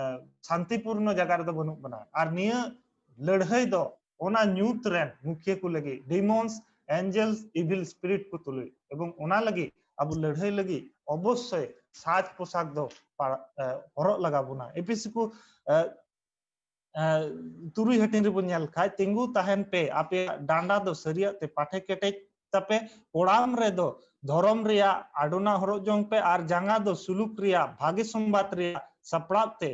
ᱥᱟᱱᱛᱤᱯᱩᱨᱱᱚ ᱡᱟᱭᱜᱟ ᱨᱮᱫᱚ ᱵᱟᱹᱱᱩᱜ ᱵᱚᱱᱟ᱾ ᱟᱨ ᱱᱤᱭᱟᱹ ᱞᱟᱹᱲᱦᱟᱹᱭ ᱫᱚ ᱚᱱᱟ ᱧᱩᱛ ᱨᱮᱱ ᱢᱩᱠᱷᱤᱭᱟᱹ ᱠᱚ ᱞᱟᱹᱜᱤᱫ, demons, angels, evil spirit ᱠᱚ ᱛᱩᱞᱩᱡ, ᱮᱵᱚᱝ ᱚᱱᱟ ᱞᱟᱹᱜᱤᱫ ᱟᱵᱚ ᱞᱟᱹᱲᱦᱟᱹᱭ ᱞᱟᱹᱜᱤᱫ ᱚᱵᱚᱥᱥᱳᱭ ᱥᱟᱡᱽ ᱯᱳᱥᱟᱠ ᱫᱚ ᱯᱟ-, ᱮ, ᱦᱚᱨᱚᱜ ᱞᱟᱜᱟᱣ ᱵᱚᱱᱟ᱾ ᱮᱯᱤᱥᱤ ᱠᱚ, ᱮ, ᱮ, ᱛᱩᱨᱩᱭ ᱦᱟᱹᱴᱤᱧ ᱨᱮᱵᱚᱱ ᱧᱮᱞ ᱠᱷᱟᱡ, ᱛᱤᱸᱜᱩ ᱛᱟᱦᱮᱱ ᱯᱮ, ᱟᱯᱮᱭᱟᱜ ᱰᱟᱸᱰᱟ ᱫᱚ ᱥᱟᱹᱨᱤᱭᱟᱜ ᱛᱮ ᱯᱟᱴᱷᱮ ᱠᱮᱴᱮᱡ ᱛᱟᱯᱮ, ᱠᱚᱲᱟᱢ ᱨᱮᱫᱚ ᱫᱷᱚᱨᱚᱢ ᱨᱮᱭᱟᱜ ᱟᱰᱚᱱᱟ ᱦᱚᱨᱚᱜ ᱡᱚᱝ ᱯᱮ ᱟᱨ ᱡᱟᱸᱜᱟ ᱫᱚ ᱥᱩᱞᱩᱠ ᱨᱮᱭᱟᱜ ᱵᱷᱟᱜᱮ ᱥᱚᱢᱵᱟᱫ ᱨᱮᱭᱟᱜ ᱥᱟᱯᱲᱟᱣ ᱛᱮ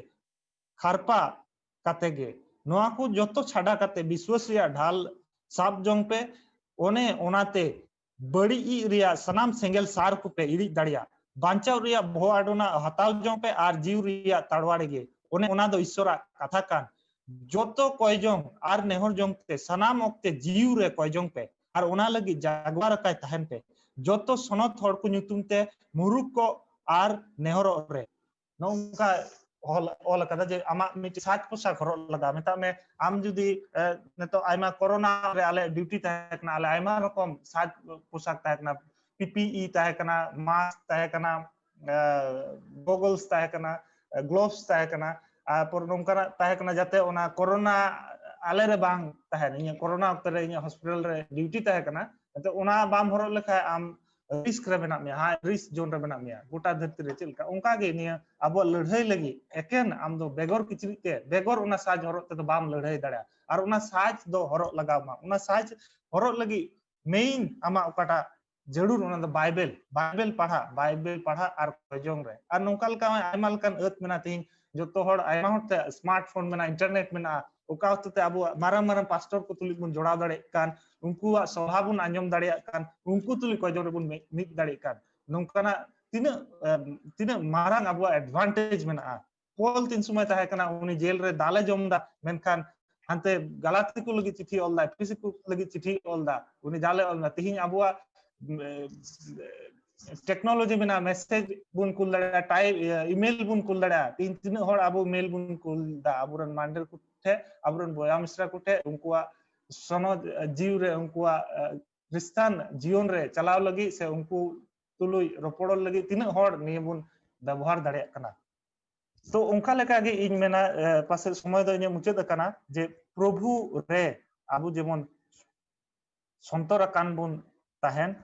ᱠᱷᱟᱨᱯᱟ ᱠᱟᱛᱮ ᱜᱮ᱾ ᱱᱚᱣᱟ ᱠᱚ ᱡᱚᱛᱚ ᱪᱷᱟᱰᱟ ᱠᱟᱛᱮ ᱵᱤᱥᱣᱟᱥ ᱨᱮᱭᱟᱜ ᱰᱷᱟᱞ ᱥᱟᱵ ᱡᱚᱝ ᱯᱮ᱾ ᱚᱱᱮ ᱚᱱᱟᱛᱮ ᱵᱟᱹᱲᱤᱡ ᱤᱡ ᱨᱮᱭᱟᱜ ᱥᱟᱱᱟᱢ ᱥᱮᱸᱜᱮᱞ ᱥᱟᱨ ᱠᱚᱯᱮ ᱤᱲᱤᱡ ᱫᱟᱲᱮᱭᱟᱜ᱾ ᱵᱟᱧᱪᱟᱣ ᱨᱮᱭᱟᱜ ᱵᱚᱦᱚᱜ ᱟᱰᱚᱱᱟ ᱦᱟᱛᱟᱣ ᱡᱚᱝ ᱯᱮ ᱟᱨ ᱡᱤᱣᱤ ᱨᱮᱭᱟᱜ ᱛᱟᱲᱣᱟᱲᱤ ᱜᱮ᱾ ᱚᱱᱮ ᱚᱱᱟ ᱫᱚ ᱤᱥᱚᱨᱟᱜ ᱠᱟᱛᱷᱟ ᱠᱟᱱ᱾ ᱡᱚᱛᱚ ᱠᱚᱭ ᱡᱚᱝ ᱟᱨ ᱱᱮᱦᱚᱨ ᱡᱚᱝ ᱛᱮ ᱥᱟᱱᱟᱢ ᱚᱠᱛᱮ ᱡᱤᱣᱤ ᱨᱮ ᱠᱚᱭ ᱡᱚᱝ ᱯᱮ, ᱟᱨ ᱚᱱᱟ ᱞᱟᱹᱜᱤᱫ ᱡᱟᱜᱣᱟᱨ ᱟᱠᱟᱭ ᱛᱟᱦᱮᱱ ᱯᱮ᱾ ᱡᱚᱛᱚ ᱥᱚᱱᱚᱛ ᱦᱚᱲ ᱠᱚ ᱧᱩᱛᱩᱢ ᱛᱮ ᱢᱩᱨᱩᱠ ᱠᱚ ᱟᱨ ᱱᱮᱦᱚᱨᱚᱜ ᱨᱮ᱾ ᱱᱚᱝᱠᱟ ᱚᱞ ᱚᱞ ᱟᱠᱟᱫᱟ ᱡᱮ ᱟᱢᱟᱜ ᱢᱤᱫᱴᱤᱡ ᱥᱟᱡᱽ ᱯᱳᱥᱟᱠ ᱦᱚᱨᱚᱜ ᱞᱟᱜᱟᱜᱼᱟ᱾ ᱢᱮᱛᱟᱜ ᱢᱮ ᱟᱢ ᱡᱩᱫᱤ ᱱᱤᱛᱚᱜ ᱟᱭᱢᱟ ᱠᱚᱨᱳᱱᱟ ᱨᱮ ᱟᱞᱮ ᱰᱤᱭᱩᱴᱤ ᱛᱟᱦᱮᱸ ᱠᱟᱱᱟ, ᱟᱞᱮ ᱟᱭᱢᱟ ᱨᱚᱠᱚᱢ ᱥᱟᱡᱽ ᱯᱳᱥᱟᱠ ᱛᱟᱦᱮᱸ ᱠᱟᱱᱟ, ᱯᱤ ᱯᱤ ᱤ ᱛᱟᱦᱮᱸ ᱠᱟᱱᱟ, ᱢᱟᱥᱠ ᱛᱟᱦᱮᱸ ᱠᱟᱱᱟ, ᱜᱚᱜᱚᱞᱥ ᱛᱟᱦᱮᱸ ᱠᱟᱱᱟ, ᱜᱞᱳᱵᱷᱥ ᱛᱟᱦᱮᱸ ᱠᱟᱱᱟ, ᱟᱨ ᱯᱚᱨ ᱱᱚᱝᱠᱟᱱᱟᱜ ᱛᱟᱦᱮᱸ ᱠᱟᱱᱟ ᱡᱟᱛᱮ ᱚᱱᱟ ᱠᱚᱨᱳᱱᱟ ᱟᱞᱮ ᱨᱮ ᱵᱟᱝ ᱛᱟᱦᱮᱱ᱾ ᱤᱧᱟᱹᱜ ᱠᱚᱨᱳᱱᱟ ᱚᱠᱛᱚ ᱨᱮ ᱤᱧᱟᱹᱜ ᱦᱚᱥᱯᱤᱴᱟᱞ ᱨᱮ ᱰᱤᱭᱩᱴᱤ ᱛᱟᱦᱮᱸ ᱠᱟᱱᱟ, ᱮᱱᱛᱮ ᱚᱱᱟ ᱵᱟᱢ ᱦᱚᱨᱚᱜ ᱞᱮᱠᱷᱟᱱ ᱟᱢ ᱨᱤᱥᱠ ᱨᱮ ᱢᱮᱱᱟᱜ ᱢᱮᱭᱟ, ᱦᱟᱭ ᱨᱤᱥᱠ ᱡᱳᱱ ᱨᱮ ᱢᱮᱱᱟᱜ ᱢᱮᱭᱟ᱾ ᱜᱚᱴᱟ ᱫᱷᱟᱹᱨᱛᱤ ᱨᱮ ᱪᱮᱫ ᱞᱮᱠᱟ, ᱚᱱᱠᱟ ᱜᱮ ᱱᱤᱭᱟᱹ ᱟᱵᱚᱣᱟᱜ ᱞᱟᱹᱲᱦᱟᱹᱭ ᱞᱟᱹᱜᱤᱫ ᱮᱠᱮᱱ ᱟᱢ ᱫᱚ ᱵᱮᱜᱚᱨ ᱠᱤᱪᱨᱤᱡ ᱛᱮ, ᱵᱮᱜᱚᱨ ᱚᱱᱟ ᱥᱟᱡᱽ ᱦᱚᱨᱚᱜ ᱛᱮᱫᱚ ᱵᱟᱢ ᱞᱟᱹᱲᱦᱟᱹᱭ ᱫᱟᱲᱮᱭᱟᱜᱼᱟ᱾ ᱟᱨ ᱚᱱᱟ ᱥᱟᱡᱽ ᱫᱚ ᱦᱚᱨᱚᱜ ᱞᱟᱜᱟᱣ ᱢᱟ᱾ ᱚᱱᱟ ᱥᱟᱡᱽ ᱦᱚᱨᱚᱜ ᱞᱟᱹᱜᱤᱫ ᱢᱮᱭᱤᱱ ᱟᱢᱟᱜ ᱚᱠᱟᱴᱟᱜ ᱡᱟᱹᱨᱩᱲ, ᱚᱱᱟ ᱫᱚ ᱵᱟᱭᱵᱮᱞ, ᱵᱟᱭᱵᱮᱞ ᱯᱟᱲᱦᱟᱜ, ᱵᱟᱭᱵᱮᱞ ᱯᱟᱲᱦᱟᱜ ᱟᱨ ᱠᱚᱭ ᱡᱚᱝ ᱨᱮ᱾ ᱟᱨ ᱱᱚᱝᱠᱟ ᱞᱮᱠᱟ ᱟᱭᱢᱟ ᱞᱮᱠᱟᱱ ᱟᱹᱛ ᱢᱮᱱᱟᱜᱼᱟ᱾ ᱛᱮᱦᱮᱧ ᱡᱚᱛᱚ ᱦᱚᱲ, ᱟᱭᱢᱟ ᱦᱚᱲ ᱴᱷᱮᱱ ᱥᱢᱟᱨᱴᱯᱷᱳᱱ ᱢᱮᱱᱟᱜᱼᱟ, ᱤᱱᱴᱟᱨᱱᱮᱴ ᱢᱮᱱᱟᱜᱼᱟ, ᱚᱠᱟ ᱚᱠᱛᱚ ᱛᱮ ᱟᱵᱚ ᱢᱟᱨᱟᱝ ᱢᱟᱨᱟᱝ ᱯᱟᱥᱴᱚᱨ ᱠᱚ ᱛᱩᱞᱩᱡ ᱵᱚᱱ ᱡᱚᱲᱟᱣ ᱫᱟᱲᱮᱭᱟᱜ ᱠᱟᱱ, ᱩᱱᱠᱩᱣᱟᱜ ᱥᱚᱵᱷᱟ ᱵᱚᱱ ᱟᱸᱡᱚᱢ ᱫᱟᱲᱮᱭᱟᱜ ᱠᱟᱱ, ᱩᱱᱠᱩ ᱛᱩᱞᱩᱡ ᱠᱚᱭ ᱡᱚᱝ ᱨᱮᱵᱚᱱ ᱢᱤᱫ, ᱢᱤᱫ ᱫᱟᱲᱮᱭᱟᱜ ᱠᱟᱱ᱾ ᱱᱚᱝᱠᱟᱱᱟᱜ ᱛᱤᱱᱟᱹᱜ, ᱮᱢ, ᱛᱤᱱᱟᱹᱜ ᱢᱟᱨᱟᱝ ᱟᱵᱚᱣᱟᱜ ᱮᱰᱵᱷᱟᱱᱴᱮᱡᱽ ᱢᱮᱱᱟᱜᱼᱟ᱾ ᱯᱚᱞ ᱛᱤᱱ ᱥᱚᱢᱚᱭ ᱛᱟᱦᱮᱸ ᱠᱟᱱᱟ, ᱩᱱᱤ ᱡᱮᱞ ᱨᱮ ᱫᱟᱞᱮ ᱡᱚᱢ ᱮᱫᱟ, ᱢᱮᱱᱠᱷᱟᱱ ᱦᱟᱱᱛᱮ ᱜᱟᱞᱟᱛᱤ ᱠᱚ ᱞᱟᱹᱜᱤᱫ ᱪᱤᱴᱷᱤ ᱚᱞ ᱫᱟ, ᱮᱯᱷᱤᱥᱤ ᱠᱚ ᱞᱟᱹᱜᱤᱫ ᱪᱤᱴᱷᱤ ᱚᱞ ᱫᱟ, ᱩᱱᱤ ᱫᱟᱞᱮ ᱚᱞ ᱫᱟ᱾ ᱛᱮᱦᱮᱧ ᱟᱵᱚᱣᱟᱜ, ᱮ, ᱴᱮᱠᱱᱳᱞᱚᱡᱤ ᱢᱮᱱᱟᱜᱼᱟ, ᱢᱮᱥᱮᱡᱽ ᱵᱚᱱ ᱠᱩᱞ ᱫᱟᱲᱮᱭᱟᱜᱼᱟ, ᱴᱟᱭᱤᱯ, ᱤᱭᱟᱹ, ᱤᱢᱮᱞ ᱵᱚᱱ ᱠᱩᱞ ᱫᱟᱲᱮᱭᱟᱜᱼᱟ᱾ ᱛᱮᱦᱮᱧ ᱛᱤᱱᱟᱹᱜ ᱦᱚᱲ ᱟᱵᱚ ᱢᱮᱞ ᱵᱚᱱ ᱠᱩᱞ ᱫᱟ ᱟᱵᱚᱨᱮᱱ ᱢᱟᱱᱰᱮᱨ ᱠᱚ ᱴᱷᱮᱱ, ᱟᱵᱚᱨᱮᱱ ᱵᱚᱭᱦᱟ ᱢᱤᱥᱨᱟ ᱠᱚ ᱴᱷᱮᱱ, ᱩᱱᱠᱩᱣᱟᱜ ᱥᱚᱱᱚᱛ, ᱮ, ᱡᱤᱣᱤ ᱨᱮ, ᱩᱱᱠᱩᱣᱟᱜ, ᱮ, ᱠᱷᱨᱤᱥᱴᱟᱱ ᱡᱤᱭᱚᱱ ᱨᱮ ᱪᱟᱞᱟᱣ ᱞᱟᱹᱜᱤᱫ ᱥᱮ ᱩᱱᱠᱩ ᱛᱩᱞᱩᱡ ᱨᱚᱯᱚᱲ ᱞᱟᱹᱜᱤᱫ ᱛᱤᱱᱟᱹᱜ ᱦᱚᱲ ᱱᱤᱭᱟᱹ ᱵᱚᱱ ᱵᱮᱵᱚᱦᱟᱨ ᱫᱟᱲᱮᱭᱟᱜ ᱠᱟᱱᱟ᱾ ᱛᱚ ᱚᱱᱠᱟ ᱞᱮᱠᱟ ᱜᱮ ᱤᱧ ᱢᱮᱱᱟ, ᱮ, ᱯᱟᱥᱮᱡ ᱥᱚᱢᱚᱭ ᱫᱚ ᱤᱧᱟᱹᱜ ᱢᱩᱪᱟᱹᱫ ᱟᱠᱟᱱᱟ, ᱡᱮ ᱯᱨᱚᱵᱷᱩ ᱨᱮ ᱟᱵᱚ ᱡᱮᱢᱚᱱ ᱥᱚᱱᱛᱚᱨ ᱟᱠᱟᱱ ᱵᱚᱱ ᱛᱟᱦᱮᱱ,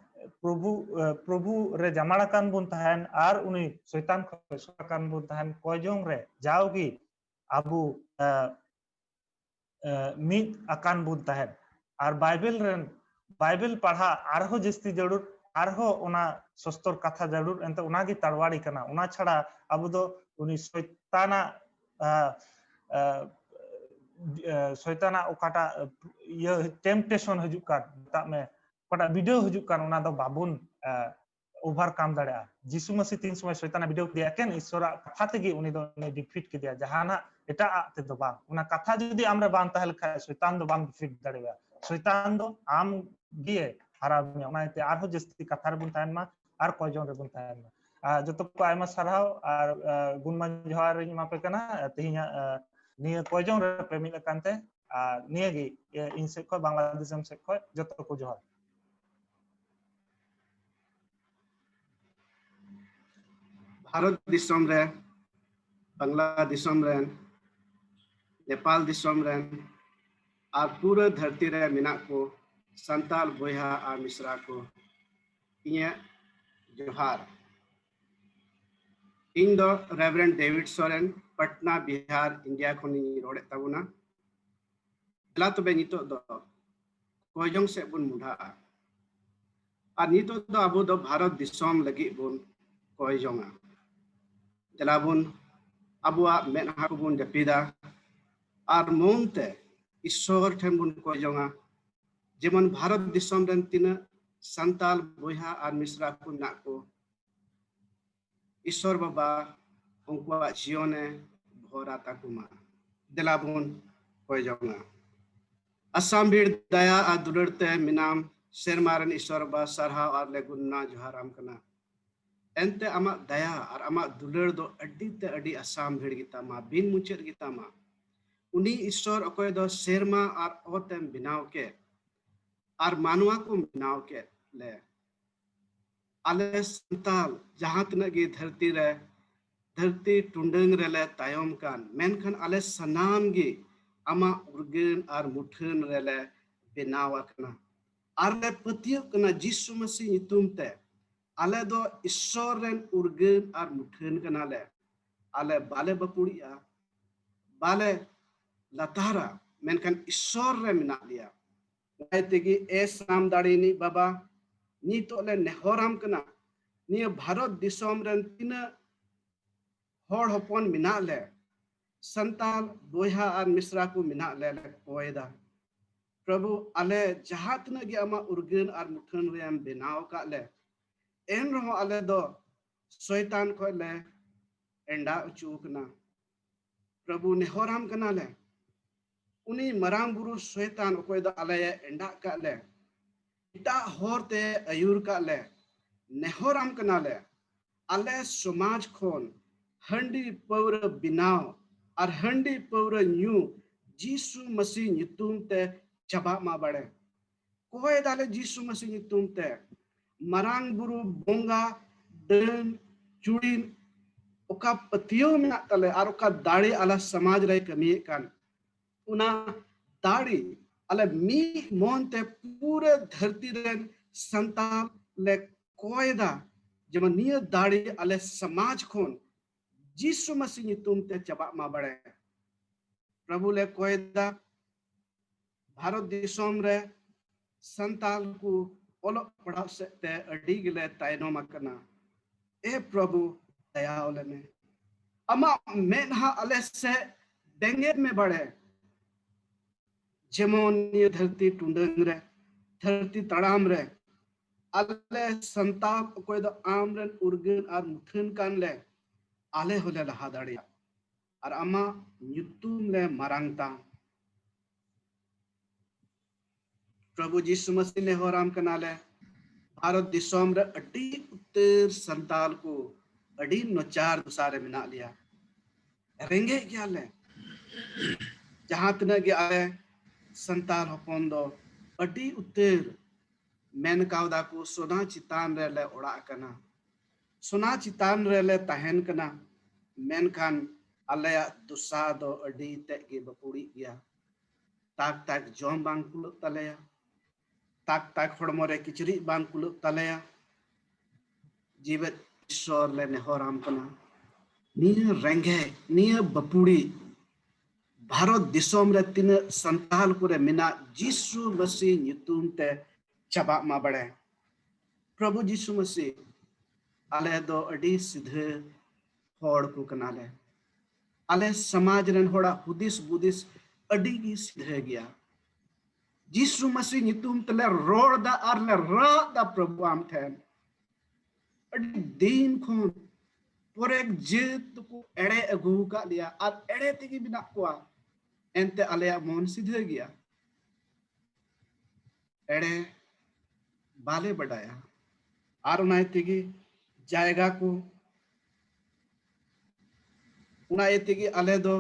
ᱯᱨᱚᱵᱷᱩ, ᱮ, ᱯᱨᱚᱵᱷᱩ ᱨᱮ ᱡᱟᱢᱟᱲ ᱟᱠᱟᱱ ᱵᱚᱱ ᱛᱟᱦᱮᱱ ᱟᱨ ᱩᱱᱤ ᱥᱚᱭᱛᱟᱱ ᱠᱷᱚᱱ ᱥᱚᱨ ᱟᱠᱟᱱ ᱵᱚᱱ ᱛᱟᱦᱮᱱ, ᱠᱚᱭ ᱡᱚᱝ ᱨᱮ ᱡᱟᱣᱜᱮ ᱟᱵᱚ, ᱮ, ᱮ, ᱢᱤᱫ ᱟᱠᱟᱱ ᱵᱚᱱ ᱛᱟᱦᱮᱱ᱾ ᱟᱨ ᱵᱟᱭᱵᱮᱞ ᱨᱮᱱ, ᱵᱟᱭᱵᱮᱞ ᱯᱟᱲᱦᱟᱜ ᱟᱨᱦᱚᱸ ᱡᱟᱹᱥᱛᱤ ᱡᱟᱹᱨᱩᱲ, ᱟᱨᱦᱚᱸ ᱚᱱᱟ ᱥᱚᱥᱛᱚᱨ ᱠᱟᱛᱷᱟ ᱡᱟᱹᱨᱩᱲ, ᱮᱱᱛᱮ ᱚᱱᱟᱜᱮ ᱛᱟᱲᱣᱟᱲᱤ ᱠᱟᱱᱟ᱾ ᱚᱱᱟ ᱪᱷᱟᱲᱟ ᱟᱵᱚ ᱫᱚ ᱩᱱᱤ ᱥᱚᱭᱛᱟᱱᱟᱜ, ᱟ, ᱟ, ᱟ, ᱥᱚᱭᱛᱟᱱᱟᱜ ᱚᱠᱟᱴᱟᱜ ᱤᱭᱟᱹ ᱴᱮᱢᱯᱴᱮᱥᱚᱱ ᱦᱤᱡᱩᱜ ᱠᱟᱱ, ᱢᱮᱛᱟᱜ ᱢᱮ, ᱚᱠᱟᱴᱟᱜ ᱵᱤᱰᱟᱹᱣ ᱦᱤᱡᱩᱜ ᱠᱟᱱ, ᱚᱱᱟ ᱫᱚ ᱵᱟᱵᱚᱱ, ᱟ, ᱳᱵᱷᱟᱨᱠᱟᱢ ᱫᱟᱲᱮᱭᱟᱜᱼᱟ᱾ ᱡᱤᱥᱩ ᱢᱟᱹᱥᱤ ᱛᱤᱱ ᱥᱚᱢᱚᱭ ᱥᱚᱭᱛᱟᱱᱮ ᱵᱤᱰᱟᱹᱣ ᱠᱮᱫᱮᱭᱟ, ᱮᱠᱮᱱ ᱤᱥᱥᱚᱨᱟᱜ ᱠᱟᱛᱷᱟ ᱛᱮᱜᱮ ᱩᱱᱤ ᱫᱚ ᱰᱤᱯᱷᱤᱴ ᱠᱮᱫᱮᱭᱟ, ᱡᱟᱦᱟᱱᱟᱜ ᱮᱴᱟᱜ ᱟᱜ ᱛᱮᱫᱚ ᱵᱟᱝ᱾ ᱚᱱᱟ ᱠᱟᱛᱷᱟ ᱡᱩᱫᱤ ᱟᱢᱨᱮ ᱵᱟᱝ ᱛᱟᱦᱮᱸ ᱞᱮᱠᱷᱟᱱ ᱥᱚᱭᱛᱟᱱ ᱫᱚ ᱵᱟᱝ ᱰᱤᱯᱷᱤᱴ ᱫᱟᱲᱮᱭᱟᱜᱼᱟ᱾ ᱥᱚᱭᱛᱟᱱ ᱫᱚ ᱟᱢ ᱜᱮ ᱦᱟᱨᱟᱣ ᱢᱮᱭᱟ᱾ ᱚᱱᱟ ᱤᱭᱟᱹᱛᱮ ᱟᱨᱦᱚᱸ ᱡᱟᱹᱥᱛᱤ ᱠᱟᱛᱷᱟ ᱨᱮᱵᱚᱱ ᱛᱟᱦᱮᱱ ᱢᱟ ᱟᱨ ᱠᱚᱭ ᱡᱚᱝ ᱨᱮᱵᱚᱱ ᱛᱟᱦᱮᱱ ᱢᱟ᱾ ᱟᱨ ᱡᱚᱛᱚ ᱠᱚ ᱟᱭᱢᱟ ᱥᱟᱨᱦᱟᱣ ᱟᱨ, ᱟ, ᱜᱩᱱᱢᱟᱱ ᱡᱚᱦᱟᱨ ᱤᱧ ᱮᱢᱟ ᱯᱮ ᱠᱟᱱᱟ, ᱟ, ᱛᱮᱦᱮᱧᱟᱜ, ᱟ, ᱱᱤᱭᱟᱹ ᱠᱚᱭ ᱡᱚᱝ ᱨᱮ ᱯᱮ ᱢᱤᱫ ᱟᱠᱟᱱ ᱛᱮ᱾ ᱟᱨ ᱱᱤᱭᱟᱹ ᱜᱮ, ᱟ, ᱤᱧ ᱥᱮᱫ ᱠᱷᱚᱱ, ᱵᱟᱝᱞᱟ ᱫᱤᱥᱚᱢ ᱥᱮᱫ ᱠᱷᱚᱱ ᱡᱚᱛᱚ ᱠᱚ ᱡᱚᱦᱟᱨ᱾ ᱵᱷᱟᱨᱚᱛ ᱫᱤᱥᱚᱢ ᱨᱮ, ᱵᱟᱝᱞᱟ ᱫᱤᱥᱚᱢ ᱨᱮᱱ, ᱱᱮᱯᱟᱞ ᱫᱤᱥᱚᱢ ᱨᱮᱱ ᱟᱨ ᱯᱩᱨᱟᱹ ᱫᱷᱟᱹᱨᱛᱤ ᱨᱮ ᱢᱮᱱᱟᱜ ᱠᱚ ᱥᱟᱱᱛᱟᱲ ᱵᱚᱭᱦᱟ ᱟᱨ ᱢᱤᱥᱨᱟ ᱠᱚ, ᱤᱧᱟᱹᱜ ᱡᱚᱦᱟᱨ᱾ ᱤᱧ ᱫᱚ ᱨᱮᱵᱷᱟᱨᱮᱱᱰ ᱰᱮᱵᱷᱤᱰ ᱥᱚᱨᱮᱱ, ᱯᱟᱴᱱᱟ, ᱵᱤᱦᱟᱨ, ᱤᱱᱰᱤᱭᱟ ᱠᱷᱚᱱᱤᱧ ᱨᱚᱲᱮᱫ ᱛᱟᱵᱚᱱᱟ᱾ ᱫᱮᱞᱟ ᱛᱚᱵᱮ ᱱᱤᱛᱚᱜ ᱫᱚ ᱠᱚᱭᱡᱚᱝ ᱥᱮᱫ ᱵᱚᱱ ᱢᱚᱦᱰᱟᱜᱼᱟ᱾ ᱟᱨ ᱱᱤᱛᱚᱜ ᱫᱚ ᱟᱵᱚ ᱫᱚ ᱵᱷᱟᱨᱚᱛ ᱫᱤᱥᱚᱢ ᱞᱟᱹᱜᱤᱫ ᱵᱚᱱ ᱠᱚᱭ ᱡᱚᱝᱟ᱾ ᱫᱮᱞᱟ ᱵᱚᱱ ᱟᱵᱚᱣᱟᱜ ᱢᱮᱫᱦᱟ ᱠᱚᱵᱚᱱ ᱡᱟᱹᱯᱤᱫᱟ ᱟᱨ ᱢᱚᱱ ᱛᱮ ᱤᱥᱥᱚᱨ ᱴᱷᱮᱱ ᱵᱚᱱ ᱠᱚᱭ ᱡᱚᱝᱟ, ᱡᱮᱢᱚᱱ ᱵᱷᱟᱨᱚᱛ ᱫᱤᱥᱚᱢ ᱨᱮᱱ ᱛᱤᱱᱟᱹᱜ ᱥᱟᱱᱛᱟᱲ ᱵᱚᱭᱦᱟ ᱟᱨ ᱢᱤᱥᱨᱟ ᱠᱚ ᱢᱮᱱᱟᱜ ᱠᱚ, ᱤᱥᱥᱚᱨ ᱵᱟᱵᱟ ᱩᱱᱠᱩᱣᱟᱜ ᱡᱤᱭᱚᱱᱮ ᱵᱷᱚᱨᱟ ᱛᱟᱠᱚ ᱢᱟ᱾ ᱫᱮᱞᱟ ᱵᱚᱱ ᱠᱚᱭ ᱡᱚᱝᱟ᱾ ᱟᱥᱟᱢ ᱵᱷᱤᱲ ᱫᱟᱭᱟ ᱟᱨ ᱫᱩᱞᱟᱹᱲ ᱛᱮ ᱢᱮᱱᱟᱢ, ᱥᱮᱨᱢᱟ ᱨᱮᱱ ᱤᱥᱥᱚᱨ ᱵᱟᱵᱟ, ᱥᱟᱨᱦᱟᱣ ᱟᱨ ᱞᱮ ᱜᱩᱱᱢᱟᱱ ᱡᱚᱦᱟᱨᱟᱢ ᱠᱟᱱᱟ᱾ ᱮᱱᱛᱮ ᱟᱢᱟᱜ ᱫᱟᱭᱟ ᱟᱨ ᱟᱢᱟᱜ ᱫᱩᱞᱟᱹᱲ ᱫᱚ ᱟᱹᱰᱤ ᱛᱮ ᱟᱹᱰᱤ ᱟᱥᱟᱢ ᱵᱷᱤᱲ ᱜᱮᱛᱟᱢᱟ, ᱵᱤᱱ ᱢᱩᱪᱟᱹᱫ ᱜᱮᱛᱟᱢᱟ᱾ ᱩᱱᱤ ᱤᱥᱥᱚᱨ ᱚᱠᱚᱭ ᱫᱚ ᱥᱮᱨᱢᱟ ᱟᱨ ᱚᱛ ᱮᱢ ᱵᱮᱱᱟᱣ ᱠᱮᱫ ᱟᱨ ᱢᱟᱱᱣᱟ ᱠᱚ ᱵᱮᱱᱟᱣ ᱠᱮᱫ ᱞᱮ, ᱟᱞᱮ ᱥᱟᱱᱛᱟᱞ ᱡᱟᱦᱟᱸ ᱛᱤᱱᱟᱹᱜ ᱜᱮ ᱫᱷᱟᱹᱨᱛᱤ ᱨᱮ, ᱫᱷᱟᱹᱨᱛᱤ ᱴᱩᱰᱟᱹᱝ ᱨᱮᱞᱮ ᱛᱟᱭᱚᱢ ᱠᱟᱱ, ᱢᱮᱱᱠᱷᱟᱱ ᱟᱞᱮ ᱥᱟᱱᱟᱢ ᱜᱮ ᱟᱢᱟᱜ ᱩᱨᱜᱟᱹᱱ ᱟᱨ ᱢᱩᱴᱷᱟᱹᱱ ᱨᱮᱞᱮ ᱵᱮᱱᱟᱣ ᱟᱠᱟᱱᱟ᱾ ᱟᱨ ᱞᱮ ᱯᱟᱹᱛᱭᱟᱹᱜ ᱠᱟᱱᱟ ᱡᱤᱥᱩ ᱢᱟᱹᱥᱤ ᱧᱩᱛᱩᱢ ᱛᱮ, ᱟᱞᱮ ᱫᱚ ᱤᱥᱥᱚᱨ ᱨᱮᱱ ᱩᱨᱜᱟᱹᱱ ᱟᱨ ᱢᱩᱴᱷᱟᱹᱱ ᱠᱟᱱᱟᱞᱮ᱾ ᱟᱞᱮ ᱵᱟᱞᱮ ᱵᱟᱹᱯᱩᱲᱤᱜᱼᱟ, ᱵᱟᱞᱮ ᱞᱟᱛᱟᱨᱟ, ᱢᱮᱱᱠᱷᱟᱱ ᱤᱥᱥᱚᱨ ᱨᱮ ᱢᱮᱱᱟᱜ ᱞᱮᱭᱟ᱾ ᱚᱱᱟ ᱛᱮᱜᱮ ᱮ ᱥᱟᱱᱟᱢ ᱫᱟᱲᱮ ᱨᱤᱱᱤᱡ ᱵᱟᱵᱟ, ᱱᱤᱛᱚᱜ ᱞᱮ ᱱᱮᱦᱚᱨᱟᱢ ᱠᱟᱱᱟ, ᱱᱤᱭᱟᱹ ᱵᱷᱟᱨᱚᱛ ᱫᱤᱥᱚᱢ ᱨᱮᱱ ᱛᱤᱱᱟᱹᱜ ᱦᱚᱲ ᱦᱚᱯᱚᱱ ᱢᱮᱱᱟᱜ ᱞᱮ, ᱥᱟᱱᱛᱟᱲ ᱵᱚᱭᱦᱟ ᱟᱨ ᱢᱤᱥᱨᱟ ᱠᱚ ᱢᱮᱱᱟᱜ ᱞᱮ, ᱞᱮ ᱠᱚᱭᱮᱫᱟ᱾ ᱯᱨᱚᱵᱷᱩ, ᱟᱞᱮ ᱡᱟᱦᱟᱸ ᱛᱤᱱᱟᱹᱜ ᱜᱮ ᱟᱢᱟᱜ ᱩᱨᱜᱟᱹᱱ ᱟᱨ ᱢᱩᱴᱷᱟᱹᱱ ᱨᱮᱢ ᱵᱮᱱᱟᱣ ᱟᱠᱟᱫ ᱞᱮ, ᱮᱱ ᱨᱮᱦᱚᱸ ᱟᱞᱮ ᱫᱚ ᱥᱚᱭᱛᱟᱱ ᱠᱷᱚᱱ ᱞᱮ ᱮᱸᱰᱟ ᱦᱚᱪᱚ ᱟᱠᱟᱱᱟ᱾ ᱯᱨᱚᱵᱷᱩ, ᱱᱮᱦᱚᱨᱟᱢ ᱠᱟᱱᱟᱞᱮ, ᱩᱱᱤ ᱢᱟᱨᱟᱝ ᱵᱩᱨᱩ ᱥᱚᱭᱛᱟᱱ ᱚᱠᱚᱭ ᱫᱚ ᱟᱞᱮ ᱮᱸᱰᱟᱜ ᱠᱟᱜ ᱞᱮ, ᱮᱴᱟᱜ ᱦᱚᱨ ᱛᱮ ᱟᱹᱭᱩᱨ ᱠᱟᱜ ᱞᱮ, ᱱᱮᱦᱚᱨᱟᱢ ᱠᱟᱱᱟᱞᱮ, ᱟᱞᱮ ᱥᱚᱢᱟᱡᱽ ᱠᱷᱚᱱ ᱦᱟᱺᱰᱤ ᱯᱟᱹᱣᱨᱟᱹ ᱵᱮᱱᱟᱣ ᱟᱨ ᱦᱟᱺᱰᱤ ᱯᱟᱹᱣᱨᱟᱹ ᱧᱩ ᱡᱤᱥᱩ ᱢᱟᱹᱥᱤ ᱧᱩᱛᱩᱢ ᱛᱮ ᱪᱟᱵᱟᱜ ᱢᱟ ᱵᱟᱲᱮ᱾ ᱠᱚᱭ ᱫᱟᱞᱮ ᱡᱤᱥᱩ ᱢᱟᱹᱥᱤ ᱧᱩᱛᱩᱢ ᱛᱮ, ᱢᱟᱨᱟᱝ ᱵᱩᱨᱩ, ᱵᱚᱸᱜᱟ, ᱰᱟᱹᱱ, ᱪᱩᱲᱤᱱ, ᱚᱠᱟ ᱯᱟᱹᱛᱭᱟᱹᱣ ᱢᱮᱱᱟᱜ ᱛᱟᱞᱮ ᱟᱨ ᱚᱠᱟ ᱫᱟᱲᱮ ᱟᱞᱮ ᱥᱚᱢᱟᱡᱽ ᱨᱮᱭ ᱠᱟᱹᱢᱤᱭᱮᱫ ᱠᱟᱱ, ᱚᱱᱟ ᱫᱟᱲᱮ ᱟᱞᱮ ᱢᱤᱫ ᱢᱚᱱ ᱛᱮ ᱯᱩᱨᱟᱹ ᱫᱷᱟᱹᱨᱛᱤ ᱨᱮᱱ ᱥᱟᱱᱛᱟᱲ ᱞᱮ ᱠᱚᱭ ᱫᱟ, ᱡᱮᱢᱚᱱ ᱱᱤᱭᱟᱹ ᱫᱟᱲᱮ ᱟᱞᱮ ᱥᱚᱢᱟᱡᱽ ᱠᱷᱚᱱ ᱡᱤᱥᱩ ᱢᱟᱹᱥᱤ ᱧᱩᱛᱩᱢ ᱛᱮ ᱪᱟᱵᱟᱜ ᱢᱟ ᱵᱟᱲᱮ᱾ ᱯᱨᱚᱵᱷᱩ ᱞᱮ ᱠᱚᱭ ᱫᱟ, ᱵᱷᱟᱨᱚᱛ ᱫᱤᱥᱚᱢ ᱨᱮ ᱥᱟᱱᱛᱟᱲ ᱠᱚ ᱚᱞᱚᱜ ᱯᱟᱲᱦᱟᱣ ᱥᱮᱫ ᱛᱮ ᱟᱹᱰᱤ ᱜᱮᱞᱮ ᱛᱟᱭᱱᱚᱢ ᱟᱠᱟᱱᱟ᱾ ᱮ ᱯᱨᱚᱵᱷᱩ, ᱫᱟᱭᱟ ᱟᱞᱮ ᱢᱮ, ᱟᱢᱟᱜ ᱢᱮᱫᱦᱟ ᱟᱞᱮ ᱥᱮᱫ ᱵᱮᱸᱜᱮᱫ ᱢᱮ ᱵᱟᱲᱮ᱾ ᱡᱮᱢᱚᱱ ᱱᱤᱭᱟᱹ ᱫᱷᱟᱹᱨᱛᱤ ᱴᱩᱰᱟᱹᱝ ᱨᱮ, ᱫᱷᱟᱹᱨᱛᱤ ᱛᱟᱲᱟᱢ ᱨᱮ ᱟᱞᱮ ᱥᱟᱱᱛᱟᱲ ᱚᱠᱚᱭ ᱫᱚ ᱟᱢ ᱨᱮᱱ ᱩᱨᱜᱟᱹᱱ ᱟᱨ ᱢᱩᱴᱷᱟᱹᱱ ᱠᱟᱱ ᱞᱮ, ᱟᱞᱮ ᱦᱚᱸᱞᱮ ᱞᱟᱦᱟ ᱫᱟᱲᱮᱭᱟᱜ ᱟᱨ ᱟᱢᱟᱜ ᱧᱩᱛᱩᱢ ᱞᱮ ᱢᱟᱨᱟᱝ ᱛᱟᱢ᱾ ᱯᱨᱚᱵᱷᱩ ᱡᱤᱥᱩ ᱢᱟᱹᱥᱤ ᱱᱮᱦᱚᱨᱟᱢ ᱠᱟᱱᱟᱞᱮ, ᱵᱷᱟᱨᱚᱛ ᱫᱤᱥᱚᱢ ᱨᱮ ᱟᱹᱰᱤ ᱩᱛᱟᱹᱨ ᱥᱟᱱᱛᱟᱲ ᱠᱚ ᱟᱹᱰᱤ ᱱᱚᱪᱟᱨ ᱫᱚᱥᱟ ᱨᱮ ᱢᱮᱱᱟᱜ ᱞᱮᱭᱟ, ᱨᱮᱸᱜᱮᱡ ᱜᱮᱭᱟᱞᱮ᱾ ᱡᱟᱦᱟᱸ ᱛᱤᱱᱟᱹᱜ ᱜᱮ ᱟᱞᱮ ᱥᱟᱱᱛᱟᱲ ᱦᱚᱯᱚᱱ ᱫᱚ ᱟᱹᱰᱤ ᱩᱛᱟᱹᱨ ᱢᱮᱱ ᱠᱟᱣᱫᱟ ᱠᱚ, ᱥᱚᱱᱟ ᱪᱮᱛᱟᱱ ᱨᱮᱞᱮ ᱚᱲᱟᱜ ᱠᱟᱱᱟ, ᱥᱚᱱᱟ ᱪᱮᱛᱟᱱ ᱨᱮᱞᱮ ᱛᱟᱦᱮᱱ ᱠᱟᱱᱟ, ᱢᱮᱱᱠᱷᱟᱱ ᱟᱞᱮᱭᱟᱜ ᱫᱚᱥᱟ ᱫᱚ ᱟᱹᱰᱤ ᱛᱮᱫ ᱜᱮ ᱵᱟᱹᱯᱩᱲᱤᱜ ᱜᱮᱭᱟ᱾ ᱛᱟᱠ ᱛᱟᱠ ᱡᱚᱢ ᱵᱟᱝ ᱠᱩᱞᱟᱹᱜ ᱛᱟᱞᱮᱭᱟ, ᱛᱟᱠ ᱛᱟᱠ ᱦᱚᱲᱢᱚ ᱨᱮ ᱠᱤᱪᱨᱤᱡ ᱵᱟᱝ ᱠᱩᱞᱟᱹᱜ ᱛᱟᱞᱮᱭᱟ᱾ ᱡᱤᱣᱮᱫ ᱤᱥᱥᱚᱨ ᱞᱮ ᱱᱮᱦᱚᱨᱟᱢ ᱠᱟᱱᱟ, ᱱᱤᱭᱟᱹ ᱨᱮᱸᱜᱮᱡ, ᱱᱤᱭᱟᱹ ᱵᱟᱹᱯᱩᱲᱤ ᱵᱷᱟᱨᱚᱛ ᱫᱤᱥᱚᱢ ᱨᱮ ᱛᱤᱱᱟᱹᱜ ᱥᱟᱱᱛᱟᱞ ᱠᱚᱨᱮ ᱢᱮᱱᱟᱜ, ᱡᱤᱥᱩ ᱢᱟᱹᱥᱤ ᱧᱩᱛᱩᱢ ᱛᱮ ᱪᱟᱵᱟᱜ ᱢᱟ ᱵᱟᱲᱮ᱾ ᱯᱨᱚᱵᱷᱩ ᱡᱤᱥᱩ ᱢᱟᱹᱥᱤ, ᱟᱞᱮ ᱫᱚ ᱟᱹᱰᱤ ᱥᱤᱫᱷᱟᱹ ᱦᱚᱲ ᱠᱚ ᱠᱟᱱᱟᱞᱮ᱾ ᱟᱞᱮ ᱥᱚᱢᱟᱡᱽ ᱨᱮᱱ ᱦᱚᱲᱟᱜ ᱦᱩᱫᱤᱥ ᱵᱩᱫᱤᱥ ᱟᱹᱰᱤ ᱜᱮ ᱥᱤᱫᱷᱟᱹ ᱜᱮᱭᱟ᱾ ᱡᱤᱥᱩ ᱢᱟᱹᱥᱤ ᱧᱩᱛᱩᱢ ᱛᱮᱞᱮ ᱨᱚᱲ ᱫᱟ ᱟᱨ ᱞᱮ ᱨᱟᱜ ᱫᱟ ᱯᱨᱚᱵᱷᱩ ᱟᱢ ᱴᱷᱮᱱ᱾ ᱟᱹᱰᱤ ᱫᱤᱱ ᱠᱷᱚᱱ ᱯᱚᱨᱮᱠ ᱡᱟᱹᱛ ᱫᱚᱠᱚ ᱮᱲᱮ ᱟᱹᱜᱩ ᱟᱠᱟᱫ ᱞᱮᱭᱟ ᱟᱨ ᱮᱲᱮ ᱛᱮᱜᱮ ᱢᱮᱱᱟᱜ ᱠᱚᱣᱟ, ᱮᱱᱛᱮ ᱟᱞᱮᱭᱟᱜ ᱢᱚᱱ ᱥᱤᱫᱷᱟᱹ ᱜᱮᱭᱟ᱾ ᱮᱲᱮ ᱵᱟᱞᱮ ᱵᱟᱰᱟᱭᱟ᱾ ᱟᱨ ᱚᱱᱟ ᱛᱮᱜᱮ ᱡᱟᱭᱜᱟ ᱠᱚ᱾ ᱚᱱᱟ ᱤᱭᱟᱹ ᱛᱮᱜᱮ ᱟᱞᱮ ᱫᱚ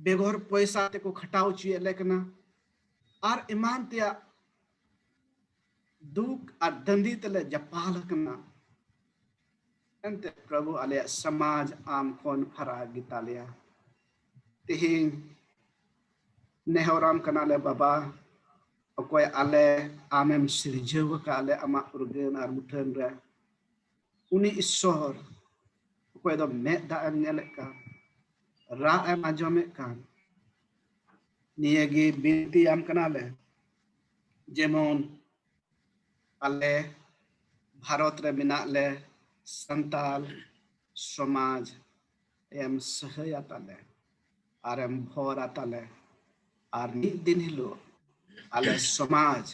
ᱵᱮᱜᱚᱨ ᱯᱚᱭᱥᱟ ᱛᱮᱠᱚ ᱠᱷᱟᱴᱟᱣ ᱦᱚᱪᱚᱭᱮᱫ ᱞᱮ ᱠᱟᱱᱟ ᱟᱨ ᱮᱢᱟᱱ ᱛᱮᱭᱟᱜ ᱫᱩᱠ ᱟᱨ ᱫᱟᱹᱱᱫᱤ ᱛᱮᱞᱮ ᱡᱟᱯᱟᱞ ᱟᱠᱟᱱᱟ᱾ ᱮᱱᱛᱮ ᱯᱨᱚᱵᱷᱩ, ᱟᱞᱮᱭᱟᱜ ᱥᱚᱢᱟᱡᱽ ᱟᱢ ᱠᱷᱚᱱ ᱯᱷᱟᱨᱟᱠ ᱜᱮᱛᱟᱞᱮᱭᱟ᱾ ᱛᱮᱦᱮᱧ ᱱᱮᱦᱚᱨᱟᱢ ᱠᱟᱱᱟᱞᱮ ᱵᱟᱵᱟ, ᱚᱠᱚᱭ ᱟᱞᱮ ᱟᱢᱮᱢ ᱥᱤᱨᱡᱟᱹᱣ ᱟᱠᱟᱫ ᱞᱮ ᱟᱢᱟᱜ ᱩᱨᱜᱟᱹᱱ ᱟᱨ ᱢᱩᱴᱷᱟᱹᱱ ᱨᱮ, ᱩᱱᱤ ᱤᱥᱥᱚᱨ ᱚᱠᱚᱭ ᱫᱚ ᱢᱮᱫ ᱫᱟᱜ ᱮᱢ ᱧᱮᱞᱮᱫ ᱠᱟᱱ, ᱨᱟᱜ ᱮᱢ ᱟᱸᱡᱚᱢᱮᱫ ᱠᱟᱱ, ᱱᱤᱭᱟᱹᱜᱮ ᱵᱤᱱᱛᱤᱭᱟᱢ ᱠᱟᱱᱟᱞᱮ, ᱡᱮᱢᱚᱱ ᱟᱞᱮ ᱵᱷᱟᱨᱚᱛ ᱨᱮ ᱢᱮᱱᱟᱜ ᱞᱮ ᱥᱟᱱᱛᱟᱞ ᱥᱚᱢᱟᱡᱽ ᱮᱢ ᱥᱟᱹᱦᱟᱹᱭᱟ ᱛᱟᱞᱮ ᱟᱨᱮᱢ ᱵᱷᱚᱨᱟ ᱛᱟᱞᱮ, ᱟᱨ ᱢᱤᱫ ᱫᱤᱱ ᱦᱤᱞᱳᱜ ᱟᱞᱮ ᱥᱚᱢᱟᱡᱽ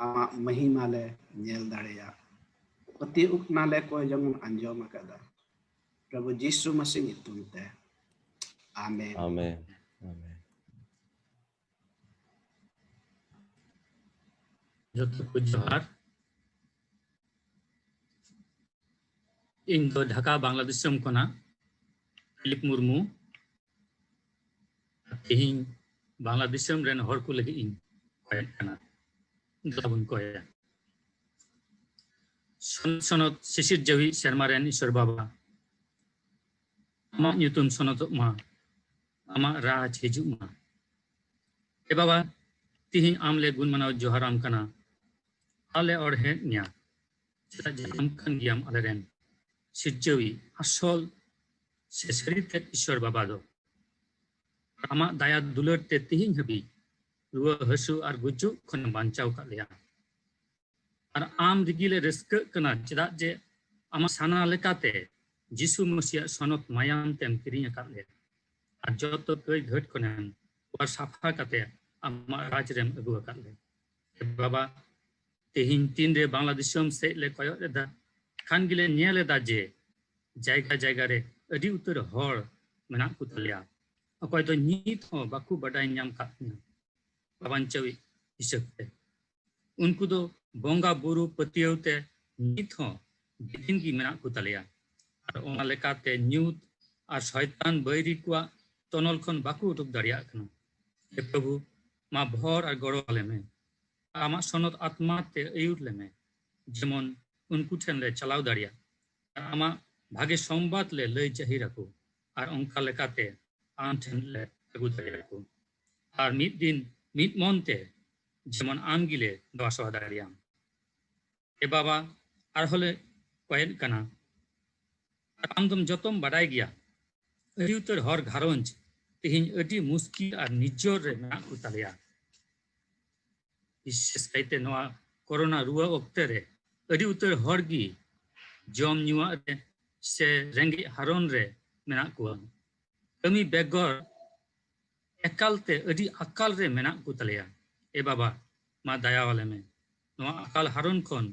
ᱟᱢᱟᱜ ᱢᱟᱹᱦᱤᱢᱟ ᱞᱮ ᱧᱮᱞ ᱫᱟᱲᱮᱭᱟᱜ᱾ ᱯᱟᱹᱛᱭᱟᱹᱣ ᱠᱟᱱᱟᱞᱮ, ᱠᱚᱭ ᱡᱚᱝ ᱮᱢ ᱟᱸᱡᱚᱢ ᱟᱠᱟᱫᱟ᱾ ᱯᱨᱚᱵᱷᱩ ᱡᱤᱥᱩ ᱢᱟᱥᱤ ᱧᱩᱛᱩᱢ ᱛᱮ, ᱟᱢᱮᱱ᱾ ᱟᱢᱮᱱ᱾ ᱟᱢᱮᱱ᱾ ᱡᱚᱛᱚ ᱠᱚ ᱡᱚᱦᱟᱨ᱾ ᱤᱧ ᱫᱚ ᱰᱷᱟᱠᱟ, ᱵᱟᱝᱞᱟ ᱫᱤᱥᱚᱢ ᱠᱷᱚᱱᱟᱜ ᱯᱷᱤᱞᱤᱯ ᱢᱩᱨᱢᱩ᱾ ᱛᱮᱦᱮᱧ ᱵᱟᱝᱞᱟ ᱫᱤᱥᱚᱢ ᱨᱮᱱ ᱦᱚᱲ ᱠᱚ ᱞᱟᱹᱜᱤᱫ ᱤᱧ ᱠᱚᱭᱮᱫ ᱠᱟᱱᱟ, ᱫᱮᱞᱟ ᱵᱚᱱ ᱠᱚᱭᱟ᱾ ᱥᱚᱱᱚᱛ ᱥᱚᱱᱚᱛ ᱥᱤᱥᱤᱨ ᱡᱟᱹᱣᱤᱡ ᱥᱮᱨᱢᱟ ᱨᱮᱱ ᱤᱥᱚᱨ ᱵᱟᱵᱟ, ᱟᱢᱟᱜ ᱧᱩᱛᱩᱢ ᱥᱚᱱᱚᱛᱚᱜ ᱢᱟ, ᱟᱢᱟᱜ ᱨᱟᱡᱽ ᱦᱤᱡᱩᱜ ᱢᱟ᱾ ᱮ ᱵᱟᱵᱟ, ᱛᱤᱦᱤᱧ ᱟᱢ ᱞᱮ ᱜᱩᱱ ᱢᱟᱱᱟᱣ ᱡᱚᱦᱟᱨᱟᱢ ᱠᱟᱱᱟ, ᱟᱞᱮ ᱚᱲᱦᱮᱫ ᱢᱮᱭᱟ, ᱪᱮᱫᱟᱜ ᱡᱮ ᱟᱢ ᱠᱟᱱ ᱜᱮᱭᱟᱢ ᱟᱞᱮᱨᱮᱱ ᱥᱤᱨᱡᱟᱹᱣᱤᱡ, ᱟᱥᱚᱞ ᱥᱮ ᱥᱟᱹᱨᱤ ᱛᱮᱫ ᱤᱥᱚᱨ ᱵᱟᱵᱟ ᱫᱚ᱾ ᱟᱢᱟᱜ ᱫᱟᱭᱟ ᱫᱩᱞᱟᱹᱲ ᱛᱮ ᱛᱤᱦᱤᱧ ᱦᱟᱹᱵᱤᱡ ᱨᱩᱣᱟᱹ ᱦᱟᱹᱥᱩ ᱟᱨ ᱜᱩᱡᱩᱜ ᱠᱷᱚᱱᱮᱢ ᱵᱟᱧᱪᱟᱣ ᱠᱟᱫ ᱞᱮᱭᱟ᱾ ᱟᱨ ᱟᱢ ᱨᱮᱜᱮ ᱞᱮ ᱨᱟᱹᱥᱠᱟᱹᱜ ᱠᱟᱱᱟ, ᱪᱮᱫᱟᱜ ᱡᱮ ᱟᱢᱟᱜ ᱥᱟᱱᱟ ᱞᱮᱠᱟᱛᱮ ᱡᱤᱥᱩ ᱢᱟᱹᱥᱤᱭᱟᱜ ᱥᱚᱱᱚᱛ ᱢᱟᱭᱟᱢ ᱛᱮᱢ ᱠᱤᱨᱤᱧ ᱟᱠᱟᱫ ᱞᱮᱭᱟ᱾ ᱟᱨ ᱡᱚᱛᱚ ᱠᱟᱹᱭ ᱜᱷᱟᱹᱴ ᱠᱷᱚᱱᱮᱢ ᱚᱣᱟᱨ ᱥᱟᱯᱷᱟ ᱠᱟᱛᱮ ᱟᱢᱟᱜ ᱨᱟᱡᱽ ᱨᱮᱢ ᱟᱹᱜᱩ ᱟᱠᱟᱫ ᱞᱮᱭᱟ᱾ ᱮ ᱵᱟᱵᱟ, ᱛᱮᱦᱮᱧ ᱛᱤᱱᱨᱮ ᱵᱟᱝᱞᱟ ᱫᱤᱥᱚᱢ ᱥᱮᱫ ᱞᱮ ᱠᱚᱭᱚᱜ ᱮᱫᱟ, ᱠᱷᱟᱱ ᱜᱮᱞᱮ ᱧᱮᱞ ᱮᱫᱟ ᱡᱮ ᱡᱟᱭᱜᱟ ᱡᱟᱭᱜᱟ ᱨᱮ ᱟᱹᱰᱤ ᱩᱛᱟᱹᱨ ᱦᱚᱲ ᱢᱮᱱᱟᱜ ᱠᱚ ᱛᱟᱞᱮᱭᱟ, ᱚᱠᱚᱭ ᱫᱚ ᱱᱤᱛ ᱦᱚᱸ ᱵᱟᱠᱚ ᱵᱟᱰᱟᱭ ᱧᱟᱢ ᱠᱟᱫ ᱛᱤᱧᱟ ᱵᱟᱧᱪᱟᱣᱤᱡ ᱦᱤᱥᱟᱹᱵ ᱛᱮ᱾ ᱩᱱᱠᱩ ᱫᱚ ᱵᱚᱸᱜᱟ ᱵᱩᱨᱩ ᱯᱟᱹᱛᱭᱟᱹᱣ ᱛᱮ ᱱᱤᱛ ᱦᱚᱸ ᱵᱮᱫᱤᱱ ᱜᱮ ᱢᱮᱱᱟᱜ ᱠᱚ ᱛᱟᱞᱮᱭᱟ᱾ ᱟᱨ ᱚᱱᱟ ᱞᱮᱠᱟᱛᱮ ᱧᱩᱛ ᱟᱨ ᱥᱚᱭᱛᱟᱱ ᱵᱟᱹᱭᱨᱤ ᱠᱚᱣᱟᱜ ᱛᱚᱱᱚᱞ ᱠᱷᱚᱱ ᱵᱟᱠᱚ ᱩᱰᱩᱠ ᱫᱟᱲᱮᱭᱟᱜ ᱠᱟᱱᱟ᱾ ᱦᱮ ᱯᱨᱚᱵᱷᱩ, ᱢᱟ ᱵᱷᱚᱨ ᱟᱨ ᱜᱚᱲᱚ ᱟᱞᱮ ᱢᱮ᱾ ᱟᱢᱟᱜ ᱥᱚᱱᱚᱛ ᱟᱛᱢᱟ ᱛᱮ ᱟᱹᱭᱩᱨ ᱞᱮ ᱢᱮ, ᱡᱮᱢᱚᱱ ᱩᱱᱠᱩ ᱴᱷᱮᱱ ᱞᱮ ᱪᱟᱞᱟᱣ ᱫᱟᱲᱮᱭᱟᱜ ᱟᱨ ᱟᱢᱟᱜ ᱵᱷᱟᱜᱮ ᱥᱚᱢᱵᱟᱫ ᱞᱮ ᱞᱟᱹᱭ ᱡᱟᱹᱦᱤᱨ ᱟᱠᱚ ᱟᱨ ᱚᱱᱠᱟ ᱞᱮᱠᱟᱛᱮ ᱟᱢ ᱴᱷᱮᱱ ᱞᱮ ᱟᱹᱜᱩ ᱫᱟᱲᱮᱭᱟᱠᱚ᱾ ᱟᱨ ᱢᱤᱫ ᱫᱤᱱ ᱢᱤᱫ ᱢᱚᱱ ᱛᱮ ᱡᱮᱢᱚᱱ ᱟᱢ ᱜᱮᱞᱮ ᱫᱮᱵᱟ ᱥᱮᱵᱟ ᱫᱟᱲᱮᱭᱟᱢ᱾ ᱮ ᱵᱟᱵᱟ, ᱟᱨᱦᱚᱸ ᱞᱮ ᱠᱚᱭᱮᱫ ᱠᱟᱱᱟ, ᱟᱨ ᱟᱢ ᱫᱚᱢ ᱡᱚᱛᱚᱢ ᱵᱟᱰᱟᱭ ᱜᱮᱭᱟ᱾ ᱟᱹᱰᱤ ᱩᱛᱟᱹᱨ ᱦᱚᱲ ᱜᱷᱟᱨᱚᱸᱡᱽ ᱛᱮᱦᱮᱧ ᱟᱹᱰᱤ ᱢᱩᱥᱠᱤᱞ ᱟᱨ ᱱᱤᱡᱚᱨ ᱨᱮ ᱢᱮᱱᱟᱜ ᱠᱚ ᱛᱟᱞᱮᱭᱟ᱾ ᱵᱤᱥᱮᱥ ᱠᱟᱭᱛᱮ ᱱᱚᱣᱟ ᱠᱳᱨᱳᱱᱟ ᱨᱩᱣᱟᱹ ᱚᱠᱛᱮ ᱨᱮ ᱟᱹᱰᱤ ᱩᱛᱟᱹᱨ ᱦᱚᱲ ᱜᱮ ᱡᱚᱢ ᱧᱩᱣᱟᱜ ᱨᱮ ᱥᱮ ᱨᱮᱸᱜᱮᱡ ᱦᱟᱨᱚᱱ ᱨᱮ ᱢᱮᱱᱟᱜ ᱠᱚᱣᱟ᱾ ᱠᱟᱹᱢᱤ ᱵᱮᱜᱚᱨ ᱮᱠᱟᱞ ᱛᱮ ᱟᱹᱰᱤ ᱟᱠᱟᱞ ᱨᱮ ᱢᱮᱱᱟᱜ ᱠᱚ ᱛᱟᱞᱮᱭᱟ᱾ ᱮ ᱵᱟᱵᱟ, ᱢᱟ ᱫᱟᱭᱟ ᱟᱞᱮ ᱢᱮ᱾ ᱱᱚᱣᱟ ᱟᱠᱟᱞ ᱦᱟᱨᱚᱱ ᱠᱷᱚᱱ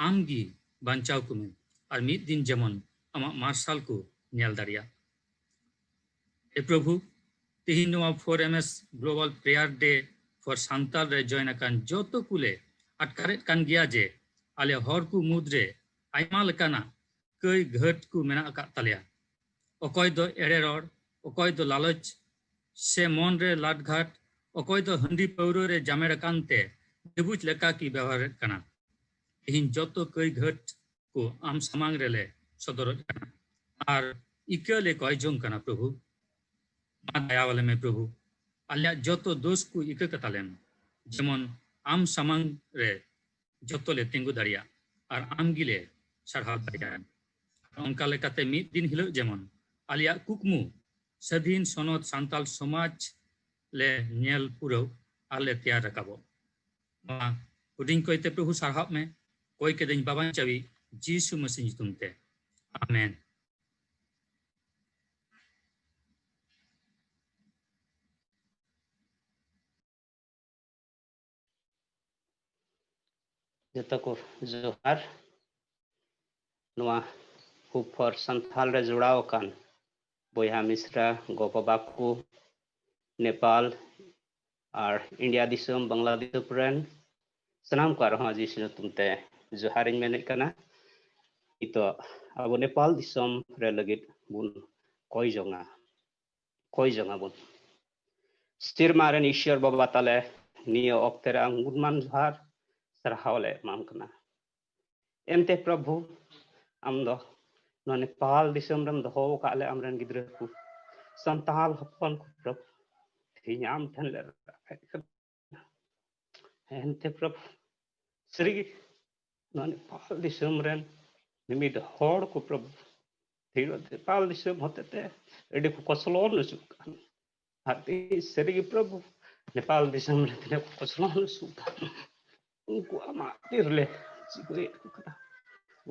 ᱟᱢ ᱜᱮ ᱵᱟᱧᱪᱟᱣ ᱠᱚᱢᱮ, ᱟᱨ ᱢᱤᱫ ᱫᱤᱱ ᱡᱮᱢᱚᱱ ᱟᱢᱟᱜ ᱢᱟᱨᱥᱟᱞ ᱠᱚ ᱧᱮᱞ ᱫᱟᱲᱮᱭᱟᱜ᱾ ᱮ ᱯᱨᱚᱵᱷᱩ, ᱛᱮᱦᱮᱧ ᱱᱚᱣᱟ four M S Global Prayer Day for Santal ᱨᱮ ᱡᱚᱭᱮᱱ ᱟᱠᱟᱱ ᱡᱚᱛᱚ ᱠᱚᱞᱮ ᱟᱴᱠᱟᱨᱮᱫ ᱠᱟᱱ ᱜᱮᱭᱟ ᱡᱮ ᱟᱞᱮ ᱦᱚᱲ ᱠᱚ ᱢᱩᱫᱽᱨᱮ ᱟᱭᱢᱟ ᱞᱮᱠᱟᱱᱟᱜ ᱠᱟᱹᱭ ᱜᱷᱟᱹᱴ ᱠᱚ ᱢᱮᱱᱟᱜ ᱟᱠᱟᱫ ᱛᱟᱞᱮᱭᱟ᱾ ᱚᱠᱚᱭ ᱫᱚ ᱮᱲᱮ ᱨᱚᱲ, ᱚᱠᱚᱭ ᱫᱚ ᱞᱟᱞᱚᱪ ᱥᱮ ᱢᱚᱱ ᱨᱮ ᱞᱟᱴᱜᱷᱟᱴ, ᱚᱠᱚᱭ ᱫᱚ ᱦᱟᱺᱰᱤ ᱯᱟᱹᱣᱨᱟᱹ ᱨᱮ ᱡᱟᱢᱮᱲ ᱟᱠᱟᱱ ᱛᱮ ᱵᱮᱵᱩᱡ ᱞᱮᱠᱟ ᱠᱤ ᱵᱮᱣᱦᱟᱨᱮᱫ ᱠᱟᱱᱟ᱾ ᱛᱮᱦᱮᱧ ᱡᱚᱛᱚ ᱠᱟᱹᱭ ᱜᱷᱟᱹᱴ ᱠᱚ ᱟᱢ ᱥᱟᱢᱟᱝ ᱨᱮᱞᱮ ᱥᱚᱫᱚᱨᱚᱜ ᱠᱟᱱᱟ ᱟᱨ ᱤᱠᱟᱹ ᱞᱮ ᱠᱚᱭ ᱡᱚᱝ ᱠᱟᱱᱟ ᱯᱨᱚᱵᱷᱩ᱾ ᱢᱟ ᱫᱟᱭᱟ ᱟᱞᱮ ᱢᱮ ᱯᱨᱚᱵᱷᱩ, ᱟᱞᱮᱭᱟᱜ ᱡᱚᱛᱚ ᱫᱳᱥ ᱠᱚ ᱤᱠᱟᱹ ᱠᱟᱛᱟᱞᱮᱢ, ᱡᱮᱢᱚᱱ ᱟᱢ ᱥᱟᱢᱟᱝ ᱨᱮ ᱡᱚᱛᱚ ᱞᱮ ᱛᱤᱸᱜᱩ ᱫᱟᱲᱮᱭᱟᱜ ᱟᱨ ᱟᱢ ᱜᱮᱞᱮ ᱥᱟᱨᱦᱟᱣ ᱫᱟᱲᱮᱭᱟᱜᱼᱟ᱾ ᱚᱱᱠᱟ ᱞᱮᱠᱟᱛᱮ ᱢᱤᱫ ᱫᱤᱱ ᱦᱤᱞᱳᱜ ᱡᱮᱢᱚᱱ ᱟᱞᱮᱭᱟᱜ ᱠᱩᱠᱢᱩ ᱥᱟᱹᱫᱷᱤᱱ ᱥᱚᱱᱚᱛ ᱥᱟᱱᱛᱟᱞ ᱥᱚᱢᱟᱡᱽ ᱞᱮ ᱧᱮᱞ ᱯᱩᱨᱟᱹᱣ ᱟᱨ ᱞᱮ ᱛᱮᱭᱟᱨ ᱨᱟᱠᱟᱵᱚᱜ᱾ ᱱᱚᱣᱟ ᱦᱩᱰᱤᱧ ᱠᱚᱭᱛᱮ ᱯᱨᱚᱵᱷᱩ ᱥᱟᱨᱦᱟᱣ ᱢᱮ, ᱠᱚᱭ ᱠᱮᱫᱟᱹᱧ ᱵᱟᱵᱟᱧ ᱪᱟᱹᱵᱤ ᱡᱤᱥᱩ ᱢᱟᱹᱥᱤ ᱧᱩᱛᱩᱢ ᱛᱮ, ᱟᱢᱮᱱ᱾ ᱡᱚᱛᱚ ᱠᱚ ᱡᱚᱦᱟᱨ᱾ ᱱᱚᱣᱟ ᱦᱩᱯ ᱯᱷᱚᱨ ᱥᱟᱱᱛᱷᱟᱞ ᱨᱮ ᱡᱚᱲᱟᱣ ᱟᱠᱟᱱ ᱵᱚᱭᱦᱟ ᱢᱤᱥᱨᱟ, ᱜᱚ ᱵᱟᱵᱟ ᱠᱚ, ᱱᱮᱯᱟᱞ ᱟᱨ ᱤᱱᱰᱤᱭᱟ ᱫᱤᱥᱚᱢ, ᱵᱟᱝᱞᱟᱫᱮᱥ ᱨᱮᱱ ᱥᱟᱱᱟᱢ ᱠᱚ ᱟᱨᱦᱚᱸ ᱡᱤᱥᱩ ᱧᱩᱛᱩᱢ ᱛᱮ ᱡᱚᱦᱟᱨᱤᱧ ᱢᱮᱱᱮᱫ ᱠᱟᱱᱟ᱾ ᱱᱤᱛᱚᱜ ᱟᱵᱚ ᱱᱮᱯᱟᱞ ᱫᱤᱥᱚᱢ ᱨᱮ ᱞᱟᱹᱜᱤᱫ ᱵᱚᱱ ᱠᱚᱭ ᱡᱚᱝᱟ, ᱠᱚᱭ ᱡᱚᱝᱟ ᱵᱚᱱ᱾ ᱥᱮᱨᱢᱟ ᱨᱮᱱ ᱤᱥᱚᱨ ᱵᱟᱵᱟ ᱛᱟᱞᱮ, ᱱᱤᱭᱟᱹ ᱚᱠᱛᱮ ᱨᱮ ᱟᱢ ᱜᱩᱱᱢᱟᱱ ᱡᱚᱦᱟᱨ ᱥᱟᱨᱦᱟᱣ ᱞᱮ ᱮᱢᱟᱢ ᱠᱟᱱᱟ᱾ ᱮᱱᱛᱮ ᱯᱨᱚᱵᱷᱩ, ᱟᱢ ᱫᱚ ᱱᱚᱣᱟ ᱱᱮᱯᱟᱞ ᱫᱤᱥᱚᱢ ᱨᱮᱢ ᱫᱚᱦᱚ ᱟᱠᱟᱫ ᱞᱮ, ᱟᱢᱨᱮᱱ ᱜᱤᱫᱽᱨᱟᱹ ᱠᱚ, ᱥᱟᱱᱛᱟᱲ ᱦᱚᱯᱚᱱ ᱠᱚ ᱯᱨᱚᱵᱷᱩ, ᱛᱮᱦᱮᱧ ᱟᱢ ᱴᱷᱮᱱ ᱞᱮ ᱨᱟᱠᱟᱵ ᱦᱮᱡ ᱠᱟᱱᱟ᱾ ᱮᱱᱛᱮ ᱯᱨᱚᱵᱷᱩ, ᱥᱟᱹᱨᱤᱜᱮ ᱱᱚᱣᱟ ᱱᱮᱯᱟᱞ ᱫᱤᱥᱚᱢ ᱨᱮᱱ ᱢᱤᱢᱤᱫ ᱦᱚᱲ ᱠᱚ ᱯᱨᱚᱵᱷᱩ, ᱛᱮᱦᱮᱧ ᱱᱮᱯᱟᱞ ᱫᱤᱥᱚᱢ ᱦᱚᱛᱮᱛᱮ ᱟᱹᱰᱤ ᱠᱚ ᱠᱚᱥᱞᱚᱱ ᱦᱚᱪᱚᱜ ᱠᱟᱱ᱾ ᱟᱨ ᱛᱮᱦᱮᱧ ᱥᱟᱹᱨᱤᱜᱮ ᱯᱨᱚᱵᱷᱩ, ᱱᱮᱯᱟᱞ ᱫᱤᱥᱚᱢ ᱨᱮ ᱛᱤᱱᱟᱹᱜ ᱠᱚ ᱠᱚᱥᱞᱚᱱ ᱦᱚᱪᱚᱜ ᱠᱟᱱ, ᱩᱱᱠᱩ ᱟᱢᱟᱜ ᱛᱤ ᱨᱮᱞᱮ ᱪᱤᱠᱟᱹᱭᱮᱫ ᱠᱚ ᱠᱟᱱᱟ᱾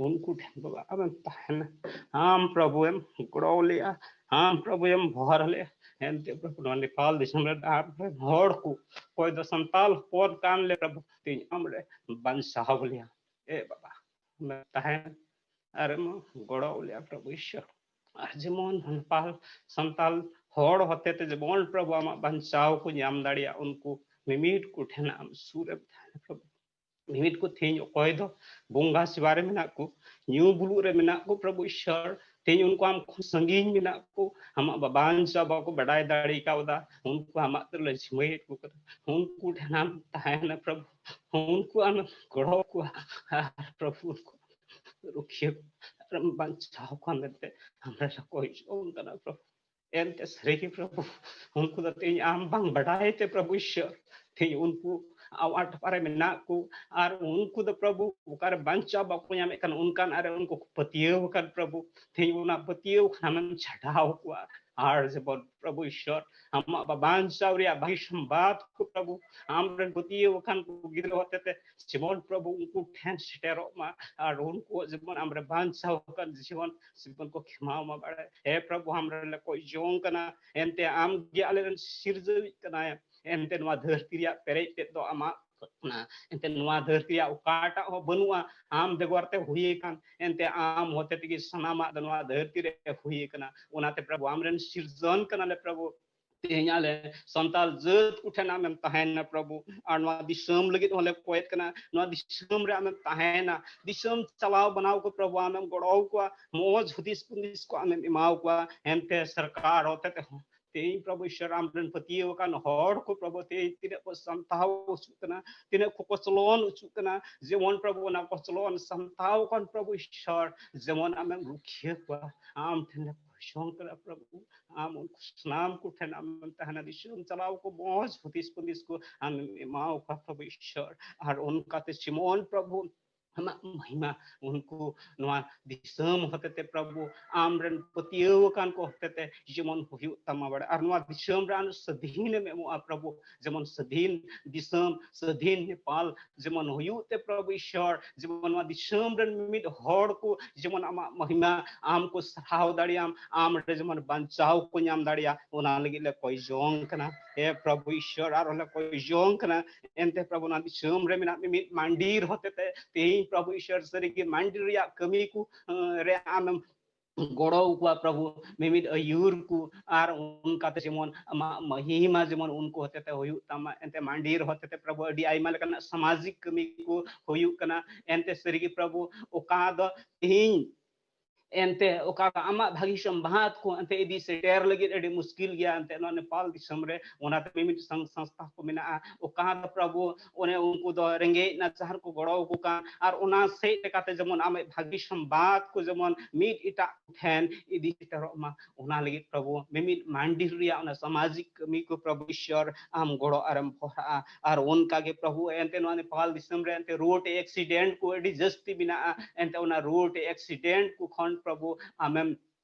ᱩᱱᱠᱩ ᱴᱷᱮᱱ ᱵᱟᱵᱟ ᱟᱢᱮᱢ ᱛᱟᱦᱮᱱᱟ, ᱟᱢ ᱯᱨᱚᱵᱷᱩ ᱮᱢ ᱜᱚᱲᱚ ᱞᱮᱭᱟ, ᱟᱢ ᱯᱨᱚᱵᱷᱩ ᱮᱢ ᱵᱷᱚᱨ ᱞᱮᱭᱟ᱾ ᱮᱱᱛᱮ ᱯᱨᱚᱵᱷᱩ ᱱᱚᱣᱟ ᱱᱮᱯᱟᱞ ᱫᱤᱥᱚᱢ ᱨᱮ ᱟᱢ ᱨᱮᱱ ᱦᱚᱲ ᱠᱚ, ᱚᱠᱚᱭ ᱫᱚ ᱥᱟᱱᱛᱟᱞ ᱦᱚᱯᱚᱱ ᱠᱟᱱ ᱞᱮ ᱯᱨᱚᱵᱷᱩ, ᱛᱮᱦᱮᱧ ᱟᱢ ᱨᱮ ᱵᱟᱧᱪᱟᱣ ᱞᱮᱭᱟ᱾ ᱮ ᱵᱟᱵᱟ, ᱟᱢᱮᱢ ᱛᱟᱦᱮᱱᱟ ᱟᱨ ᱮᱢ ᱜᱚᱲᱚ ᱞᱮᱭᱟ ᱯᱨᱚᱵᱷᱩ ᱤᱥᱚᱨ᱾ ᱟᱨ ᱡᱮᱢᱚᱱ ᱱᱮᱯᱟᱞ ᱥᱟᱱᱛᱟᱞ ᱦᱚᱲ ᱦᱚᱛᱮ ᱛᱮ ᱡᱮᱢᱚᱱ ᱯᱨᱚᱵᱷᱩ ᱟᱢᱟᱜ ᱵᱟᱧᱪᱟᱣ ᱠᱚ ᱧᱟᱢ ᱫᱟᱲᱮᱭᱟᱜ, ᱩᱱᱠᱩ ᱢᱤᱢᱤᱫ ᱠᱚ ᱴᱷᱮᱱ ᱟᱢ ᱥᱩᱨ ᱨᱮᱢ ᱛᱟᱦᱮᱱᱟ ᱯᱨᱚᱵᱷᱩ᱾ ᱢᱤᱢᱤᱫ ᱠᱚ ᱛᱮᱦᱮᱧ ᱚᱠᱚᱭ ᱫᱚ ᱵᱚᱸᱜᱟ ᱥᱮᱵᱟ ᱨᱮ ᱢᱮᱱᱟᱜ ᱠᱚ, ᱧᱩ ᱵᱩᱞᱩᱜ ᱨᱮ ᱢᱮᱱᱟᱜ ᱠᱚ ᱯᱨᱚᱵᱷᱩ ᱤᱥᱚᱨ, ᱛᱮᱦᱮᱧ ᱩᱱᱠᱩ ᱟᱢ ᱠᱷᱚᱱ ᱥᱟᱺᱜᱤᱧ ᱢᱮᱱᱟᱜ ᱠᱚ, ᱟᱢᱟᱜ ᱵᱟᱧᱪᱟᱣ ᱵᱟᱠᱚ ᱵᱟᱰᱟᱭ ᱫᱟᱲᱮ ᱠᱟᱣᱫᱟ, ᱩᱱᱠᱩ ᱟᱢᱟᱜ ᱛᱮᱞᱮ ᱡᱷᱤᱢᱟᱹᱭᱮᱫ ᱠᱚ ᱠᱟᱱᱟ᱾ ᱩᱱᱠᱩ ᱴᱷᱮᱱ ᱟᱢ ᱛᱟᱦᱮᱱᱟ ᱯᱨᱚᱵᱷᱩ, ᱩᱱᱠᱩ ᱟᱢ ᱜᱚᱲᱚ ᱠᱚᱣᱟ, ᱟᱨ ᱯᱨᱚᱵᱷᱩ ᱩᱱᱠᱩ ᱨᱩᱠᱷᱤᱭᱟᱹ ᱠᱚ, ᱟᱨ ᱟᱢ ᱵᱟᱧᱪᱟᱣ ᱠᱚᱣᱟ ᱢᱮᱱᱛᱮ ᱟᱢ ᱞᱮ ᱠᱚᱭ ᱡᱚᱝ ᱠᱟᱱᱟ ᱯᱨᱚᱵᱷᱩ᱾ ᱮᱱᱛᱮ ᱥᱟᱹᱨᱤᱜᱮ ᱯᱨᱚᱵᱷᱩ, ᱩᱱᱠᱩ ᱫᱚ ᱛᱮᱦᱮᱧ ᱟᱢ ᱵᱟᱝ ᱵᱟᱰᱟᱭ ᱛᱮ ᱯᱨᱚᱵᱷᱩ ᱤᱥᱚᱨ, ᱛᱮᱦᱮᱧ ᱩᱱᱠᱩ ᱟᱣᱟᱴ ᱯᱟᱨᱮ ᱢᱮᱱᱟᱜ ᱠᱚ, ᱟᱨ ᱩᱱᱠᱩ ᱫᱚ ᱯᱨᱚᱵᱷᱩ ᱚᱠᱟᱨᱮ ᱵᱟᱧᱪᱟᱣ ᱵᱟᱠᱚ ᱧᱟᱢᱮᱫ ᱠᱟᱱ, ᱚᱱᱠᱟᱱ ᱟᱨ ᱩᱱᱠᱩ ᱠᱚ ᱯᱟᱹᱛᱭᱟᱹᱣ ᱟᱠᱟᱱ ᱯᱨᱚᱵᱷᱩ, ᱛᱮᱦᱮᱧ ᱚᱱᱟ ᱯᱟᱹᱛᱭᱟᱹᱣ ᱠᱷᱚᱱ ᱟᱢᱮᱢ ᱪᱷᱟᱰᱟᱣ ᱠᱚᱣᱟ᱾ ᱟᱨ ᱡᱮᱢᱚᱱ ᱯᱨᱚᱵᱷᱩ ᱤᱥᱚᱨ, ᱟᱢᱟᱜ ᱵᱟ-, ᱵᱟᱧᱪᱟᱣ ᱨᱮᱭᱟᱜ ᱵᱷᱟᱹᱜᱤ ᱥᱚᱢᱵᱟᱫ ᱠᱚ ᱯᱨᱚᱵᱷᱩ, ᱟᱢᱨᱮᱱ ᱯᱟᱹᱛᱭᱟᱹᱣ ᱟᱠᱟᱱ ᱠᱚ ᱜᱤᱫᱽᱨᱟᱹ ᱦᱚᱛᱮᱛᱮ ᱡᱮᱢᱚᱱ ᱯᱨᱚᱵᱷᱩ ᱩᱱᱠᱩ ᱴᱷᱮᱱ ᱥᱮᱴᱮᱨᱚᱜ ᱢᱟ, ᱟᱨ ᱩᱱᱠᱩ ᱡᱮᱢᱚᱱ ᱟᱢᱨᱮ ᱵᱟᱧᱪᱟᱣ ᱟᱠᱟᱱ ᱡᱤᱵᱚᱱ ᱡᱤᱵᱚᱱ ᱠᱚ ᱠᱷᱮᱢᱟᱣ ᱢᱟ ᱵᱟᱲᱟᱭ᱾ ᱦᱮ ᱯᱨᱚᱵᱷᱩ, ᱟᱢ ᱨᱮᱱ ᱞᱮ ᱠᱚᱭ ᱡᱚᱝ ᱠᱟᱱᱟ, ᱮᱱᱛᱮ ᱟᱢ ᱜᱮ ᱟᱞᱮ ᱨᱮᱱ ᱥᱤᱨᱡᱟᱹᱣᱤᱡ ᱠᱟᱱᱟᱭ᱾ ᱮᱱᱛᱮ ᱱᱚᱣᱟ ᱫᱷᱟᱹᱨᱛᱤ ᱨᱮᱭᱟᱜ ᱯᱮᱨᱮᱡ ᱛᱮᱫ ᱫᱚ ᱟᱢᱟᱜ ᱠᱟᱱᱟ᱾ ᱮᱱᱛᱮ ᱱᱚᱣᱟ ᱫᱷᱟᱹᱨᱛᱤ ᱨᱮᱭᱟᱜ ᱚᱠᱟᱴᱟᱜ ᱦᱚᱸ ᱵᱟᱹᱱᱩᱜᱼᱟ, ᱟᱢ ᱵᱮᱜᱚᱨ ᱛᱮ ᱦᱩᱭ ᱟᱠᱟᱱ᱾ ᱮᱱᱛᱮ ᱟᱢ ᱦᱚᱛᱮ ᱛᱮᱜᱮ ᱥᱟᱱᱟᱢᱟᱜ ᱫᱚ ᱱᱚᱣᱟ ᱫᱷᱟᱹᱨᱛᱤ ᱨᱮ ᱦᱩᱭ ᱟᱠᱟᱱᱟ᱾ ᱚᱱᱟᱛᱮ ᱯᱨᱚᱵᱷᱩ, ᱟᱢ ᱨᱮᱱ ᱥᱤᱨᱡᱚᱱ ᱠᱟᱱᱟᱞᱮ ᱯᱨᱚᱵᱷᱩ᱾ ᱛᱮᱦᱮᱧ ᱟᱞᱮ ᱥᱟᱱᱛᱟᱲ ᱡᱟᱹᱛ ᱠᱚᱴᱷᱮᱱ ᱟᱢᱮᱢ ᱛᱟᱦᱮᱱᱟ ᱯᱨᱚᱵᱷᱩ, ᱟᱨ ᱱᱚᱣᱟ ᱫᱤᱥᱚᱢ ᱞᱟᱹᱜᱤᱫ ᱦᱚᱸᱞᱮ ᱠᱚᱭᱮᱫ ᱠᱟᱱᱟ, ᱱᱚᱣᱟ ᱫᱤᱥᱚᱢ ᱨᱮ ᱟᱢᱮᱢ ᱛᱟᱦᱮᱱᱟ, ᱫᱤᱥᱚᱢ ᱪᱟᱞᱟᱣ ᱵᱟᱱᱟᱣ ᱠᱚ ᱯᱨᱚᱵᱷᱩ ᱟᱢᱮᱢ ᱜᱚᱲᱚ ᱠᱚᱣᱟ, ᱢᱚᱡᱽ ᱦᱩᱫᱤᱥ ᱦᱩᱫᱤᱥ ᱠᱚ ᱟᱢᱮᱢ ᱮᱢᱟᱣ ᱠᱚᱣᱟ, ᱮᱱᱛᱮ ᱥᱚᱨᱠᱟᱨ ᱦᱚᱛᱮ ᱛᱮᱦᱚᱸ ᱛᱮᱦᱮᱧ ᱯᱨᱚᱵᱷᱩ ᱤᱥᱚᱨ ᱟᱢ ᱨᱮᱱ ᱯᱟᱹᱛᱭᱟᱹᱣ ᱟᱠᱟᱱ ᱦᱚᱲ ᱠᱚ ᱯᱨᱚᱵᱷᱩ ᱛᱮᱦᱮᱧ ᱛᱤᱱᱟᱹᱜ ᱠᱚ ᱥᱟᱢᱴᱟᱣ ᱦᱚᱪᱚᱜ ᱠᱟᱱᱟ, ᱛᱤᱱᱟᱹᱜ ᱠᱚ ᱠᱚᱪᱞᱚᱱ ᱦᱚᱪᱚᱜ ᱠᱟᱱᱟ, ᱡᱮᱢᱚᱱ ᱯᱨᱚᱵᱷᱩ ᱚᱱᱟ ᱠᱚᱪᱞᱚᱱ ᱥᱟᱢᱴᱟᱣ ᱟᱠᱟᱱ ᱯᱨᱚᱵᱷᱩ ᱤᱥᱚᱨ ᱡᱮᱢᱚᱱ ᱟᱢᱮᱢ ᱨᱩᱠᱷᱤᱭᱟᱹ ᱠᱚᱣᱟ, ᱟᱢ ᱴᱷᱮᱱ ᱞᱮ ᱠᱷᱚᱡᱚᱝ ᱠᱟᱱᱟ ᱯᱨᱚᱵᱷᱩ, ᱟᱢ ᱩᱱᱠᱩ ᱥᱟᱱᱟᱢ ᱠᱚ ᱴᱷᱮᱱ ᱟᱢᱮᱢ ᱛᱟᱦᱮᱱᱟ, ᱫᱤᱥᱚᱢ ᱪᱟᱞᱟᱣ ᱠᱚ ᱢᱚᱡᱽ ᱦᱩᱫᱤᱥ ᱦᱩᱫᱤᱥ ᱠᱚ ᱟᱢᱮᱢ ᱮᱢᱟᱣ ᱠᱚᱣᱟ ᱯᱨᱚᱵᱷᱩ ᱤᱥᱚᱨ, ᱟᱨ ᱚᱱᱠᱟᱛᱮ ᱡᱮᱢᱚᱱ ᱯᱨᱚᱵᱷᱩ ᱟᱢᱟᱜ ᱢᱚᱦᱤᱢᱟ ᱩᱱᱠᱩ ᱱᱚᱣᱟ ᱫᱤᱥᱚᱢ ᱦᱚᱛᱮᱛᱮ ᱯᱨᱚᱵᱷᱩ ᱟᱢ ᱨᱮᱱ ᱯᱟᱹᱛᱭᱟᱹᱣ ᱟᱠᱟᱱ ᱠᱚ ᱦᱚᱛᱮᱛᱮ ᱡᱮᱢᱚᱱ ᱦᱩᱭᱩᱜ ᱛᱟᱢᱟ ᱵᱟᱲᱮ, ᱟᱨ ᱱᱚᱣᱟ ᱫᱤᱥᱚᱢ ᱨᱮ ᱟᱢ ᱥᱟᱹᱫᱷᱤᱱ ᱮᱢ ᱮᱢᱚᱜᱼᱟ ᱯᱨᱚᱵᱷᱩ, ᱡᱮᱢᱚᱱ ᱥᱟᱹᱫᱷᱤᱱ ᱫᱤᱥᱚᱢ, ᱥᱟᱹᱫᱷᱤᱱ ᱱᱮᱯᱟᱞ ᱡᱮᱢᱚᱱ ᱦᱩᱭᱩᱜ ᱛᱮ ᱯᱨᱚᱵᱷᱩ ᱤᱥᱚᱨ, ᱡᱮᱢᱚᱱ ᱱᱚᱣᱟ ᱫᱤᱥᱚᱢ ᱨᱮᱱ ᱢᱤᱢᱤᱫ ᱦᱚᱲ ᱠᱚ ᱡᱮᱢᱚᱱ ᱟᱢᱟᱜ ᱢᱚᱦᱤᱢᱟ ᱟᱢ ᱠᱚ ᱥᱟᱨᱦᱟᱣ ᱫᱟᱲᱮᱭᱟᱢ, ᱟᱢ ᱨᱮ ᱡᱮᱢᱚᱱ ᱵᱟᱧᱪᱟᱣ ᱠᱚ ᱧᱟᱢ ᱫᱟᱲᱮᱭᱟᱜ, ᱚᱱᱟ ᱞᱟᱹᱜᱤᱫ ᱞᱮ ᱠᱚᱭ ᱡᱚᱝ ᱠᱟᱱᱟ᱾ ᱦᱮ ᱯᱨᱚᱵᱷᱩ ᱤᱥᱚᱨ, ᱟᱨ ᱦᱚᱸᱞᱮ ᱠᱚᱭ ᱡᱚᱝ ᱠᱟᱱᱟ, ᱮᱱᱛᱮ ᱯᱨᱚᱵᱷᱩ ᱱᱚᱣᱟ ᱫᱤᱥᱚᱢ ᱨᱮ ᱢᱮᱱᱟᱜ ᱢᱤᱢᱤᱫ ᱢᱟᱱᱰᱤᱨ ᱦᱚᱛᱮᱛᱮ ᱛᱮᱦᱮᱧ ᱯᱨᱚᱵᱷᱩ ᱤᱥᱚᱨ ᱥᱟᱹᱨᱤᱜᱮ ᱢᱟᱱᱰᱤᱨ ᱨᱮᱭᱟᱜ ᱠᱟᱹᱢᱤ ᱠᱚ ᱨᱮ ᱟᱢᱮᱢ ᱜᱚᱲᱚ ᱟᱠᱚᱣᱟ ᱯᱨᱚᱵᱷᱩ, ᱢᱤᱢᱤᱫ ᱟᱹᱭᱩᱨ ᱠᱚ, ᱟᱨ ᱚᱱᱠᱟᱛᱮ ᱡᱮᱢᱚᱱ ᱟᱢᱟᱜ ᱢᱚᱦᱤᱢᱟ ᱡᱮᱢᱚᱱ ᱩᱱᱠᱩ ᱦᱚᱛᱮᱛᱮ ᱦᱩᱭᱩᱜ ᱛᱟᱢᱟ᱾ ᱮᱱᱛᱮ ᱢᱟᱱᱰᱤᱨ ᱦᱚᱛᱮᱛᱮ ᱯᱨᱚᱵᱷᱩ ᱟᱹᱰᱤ ᱟᱭᱢᱟ ᱞᱮᱠᱟᱱᱟᱜ ᱥᱟᱢᱟᱡᱤᱠ ᱠᱟᱹᱢᱤ ᱠᱚ ᱦᱩᱭᱩᱜ ᱠᱟᱱᱟ᱾ ᱮᱱᱛᱮ ᱥᱟᱹᱨᱤᱜᱮ ᱯᱨᱚᱵᱷᱩ ᱚᱠᱟ ᱫᱚ ᱛᱮᱦᱮᱧ ᱮᱱᱛᱮ ᱚᱠᱟ ᱟᱢᱟᱜ ᱵᱷᱟᱹᱜᱤ ᱥᱚᱢᱵᱟᱫ ᱠᱚ ᱮᱱᱛᱮ ᱤᱫᱤ ᱥᱮᱴᱮᱨ ᱞᱟᱹᱜᱤᱫ ᱟᱹᱰᱤ ᱢᱩᱥᱠᱤᱞ ᱜᱮᱭᱟ᱾ ᱮᱱᱛᱮ ᱱᱚᱣᱟ ᱱᱮᱯᱟᱞ ᱫᱤᱥᱚᱢ ᱨᱮ ᱚᱱᱟᱛᱮ ᱢᱤᱢᱤᱫ ᱥᱚᱝ-, ᱥᱚᱝᱥᱛᱷᱟ ᱠᱚ ᱢᱮᱱᱟᱜᱼᱟ, ᱚᱠᱟ ᱫᱚ ᱯᱨᱚᱵᱷᱩ ᱚᱱᱮ ᱩᱱᱠᱩ ᱫᱚ ᱨᱮᱸᱜᱮᱡ ᱱᱟᱪᱟᱨ ᱠᱚ ᱜᱚᱲᱚ ᱟᱠᱚ ᱠᱟᱱ, ᱟᱨ ᱚᱱᱟ ᱥᱮᱫ ᱞᱮᱠᱟᱛᱮ ᱡᱮᱢᱚᱱ ᱟᱢᱟᱜ ᱵᱷᱟᱹᱜᱤ ᱥᱚᱢᱵᱟᱫ ᱠᱚ ᱡᱮᱢᱚᱱ ᱢᱤᱫ ᱮᱴᱟᱜ ᱴᱷᱮᱱ ᱤᱫᱤ ᱥᱮᱴᱮᱨᱚᱜ ᱢᱟ, ᱚᱱᱟ ᱞᱟᱹᱜᱤᱫ ᱯᱨᱚᱵᱷᱩ ᱢᱤᱢᱤᱫ ᱢᱟᱱᱰᱤᱨ ᱨᱮᱭᱟᱜ ᱚᱱᱟ ᱥᱟᱢᱟᱡᱤᱠ ᱠᱟᱹᱢᱤ ᱠᱚ ᱯᱨᱚᱵᱷᱩ ᱤᱥᱚᱨ ᱟᱢ ᱜᱚᱲᱚ ᱟᱨᱮᱢ ᱯᱚᱦᱨᱟᱜᱼᱟ᱾ ᱟᱨ ᱚᱱᱠᱟ ᱜᱮ ᱯᱨᱚᱵᱷᱩ ᱮᱱᱛᱮ ᱱᱚᱣᱟ ᱱᱮᱯᱟᱞ ᱫᱤᱥᱚᱢ ᱨᱮ ᱮᱱᱛᱮ ᱨᱳᱰ ᱮᱠᱥᱤᱰᱮᱱᱴ ᱠᱚ ᱟᱹᱰᱤ ᱡᱟᱹᱥᱛᱤ ᱢᱮᱱᱟᱜᱼᱟ, ᱮᱱᱛᱮ ᱚᱱᱟ ᱨᱳᱰ ᱮᱠᱥᱤᱰᱮᱱᱴ ᱠᱚ ᱠᱷᱚᱱ ᱯᱨᱚᱵᱷᱩ ᱟᱢᱮᱢ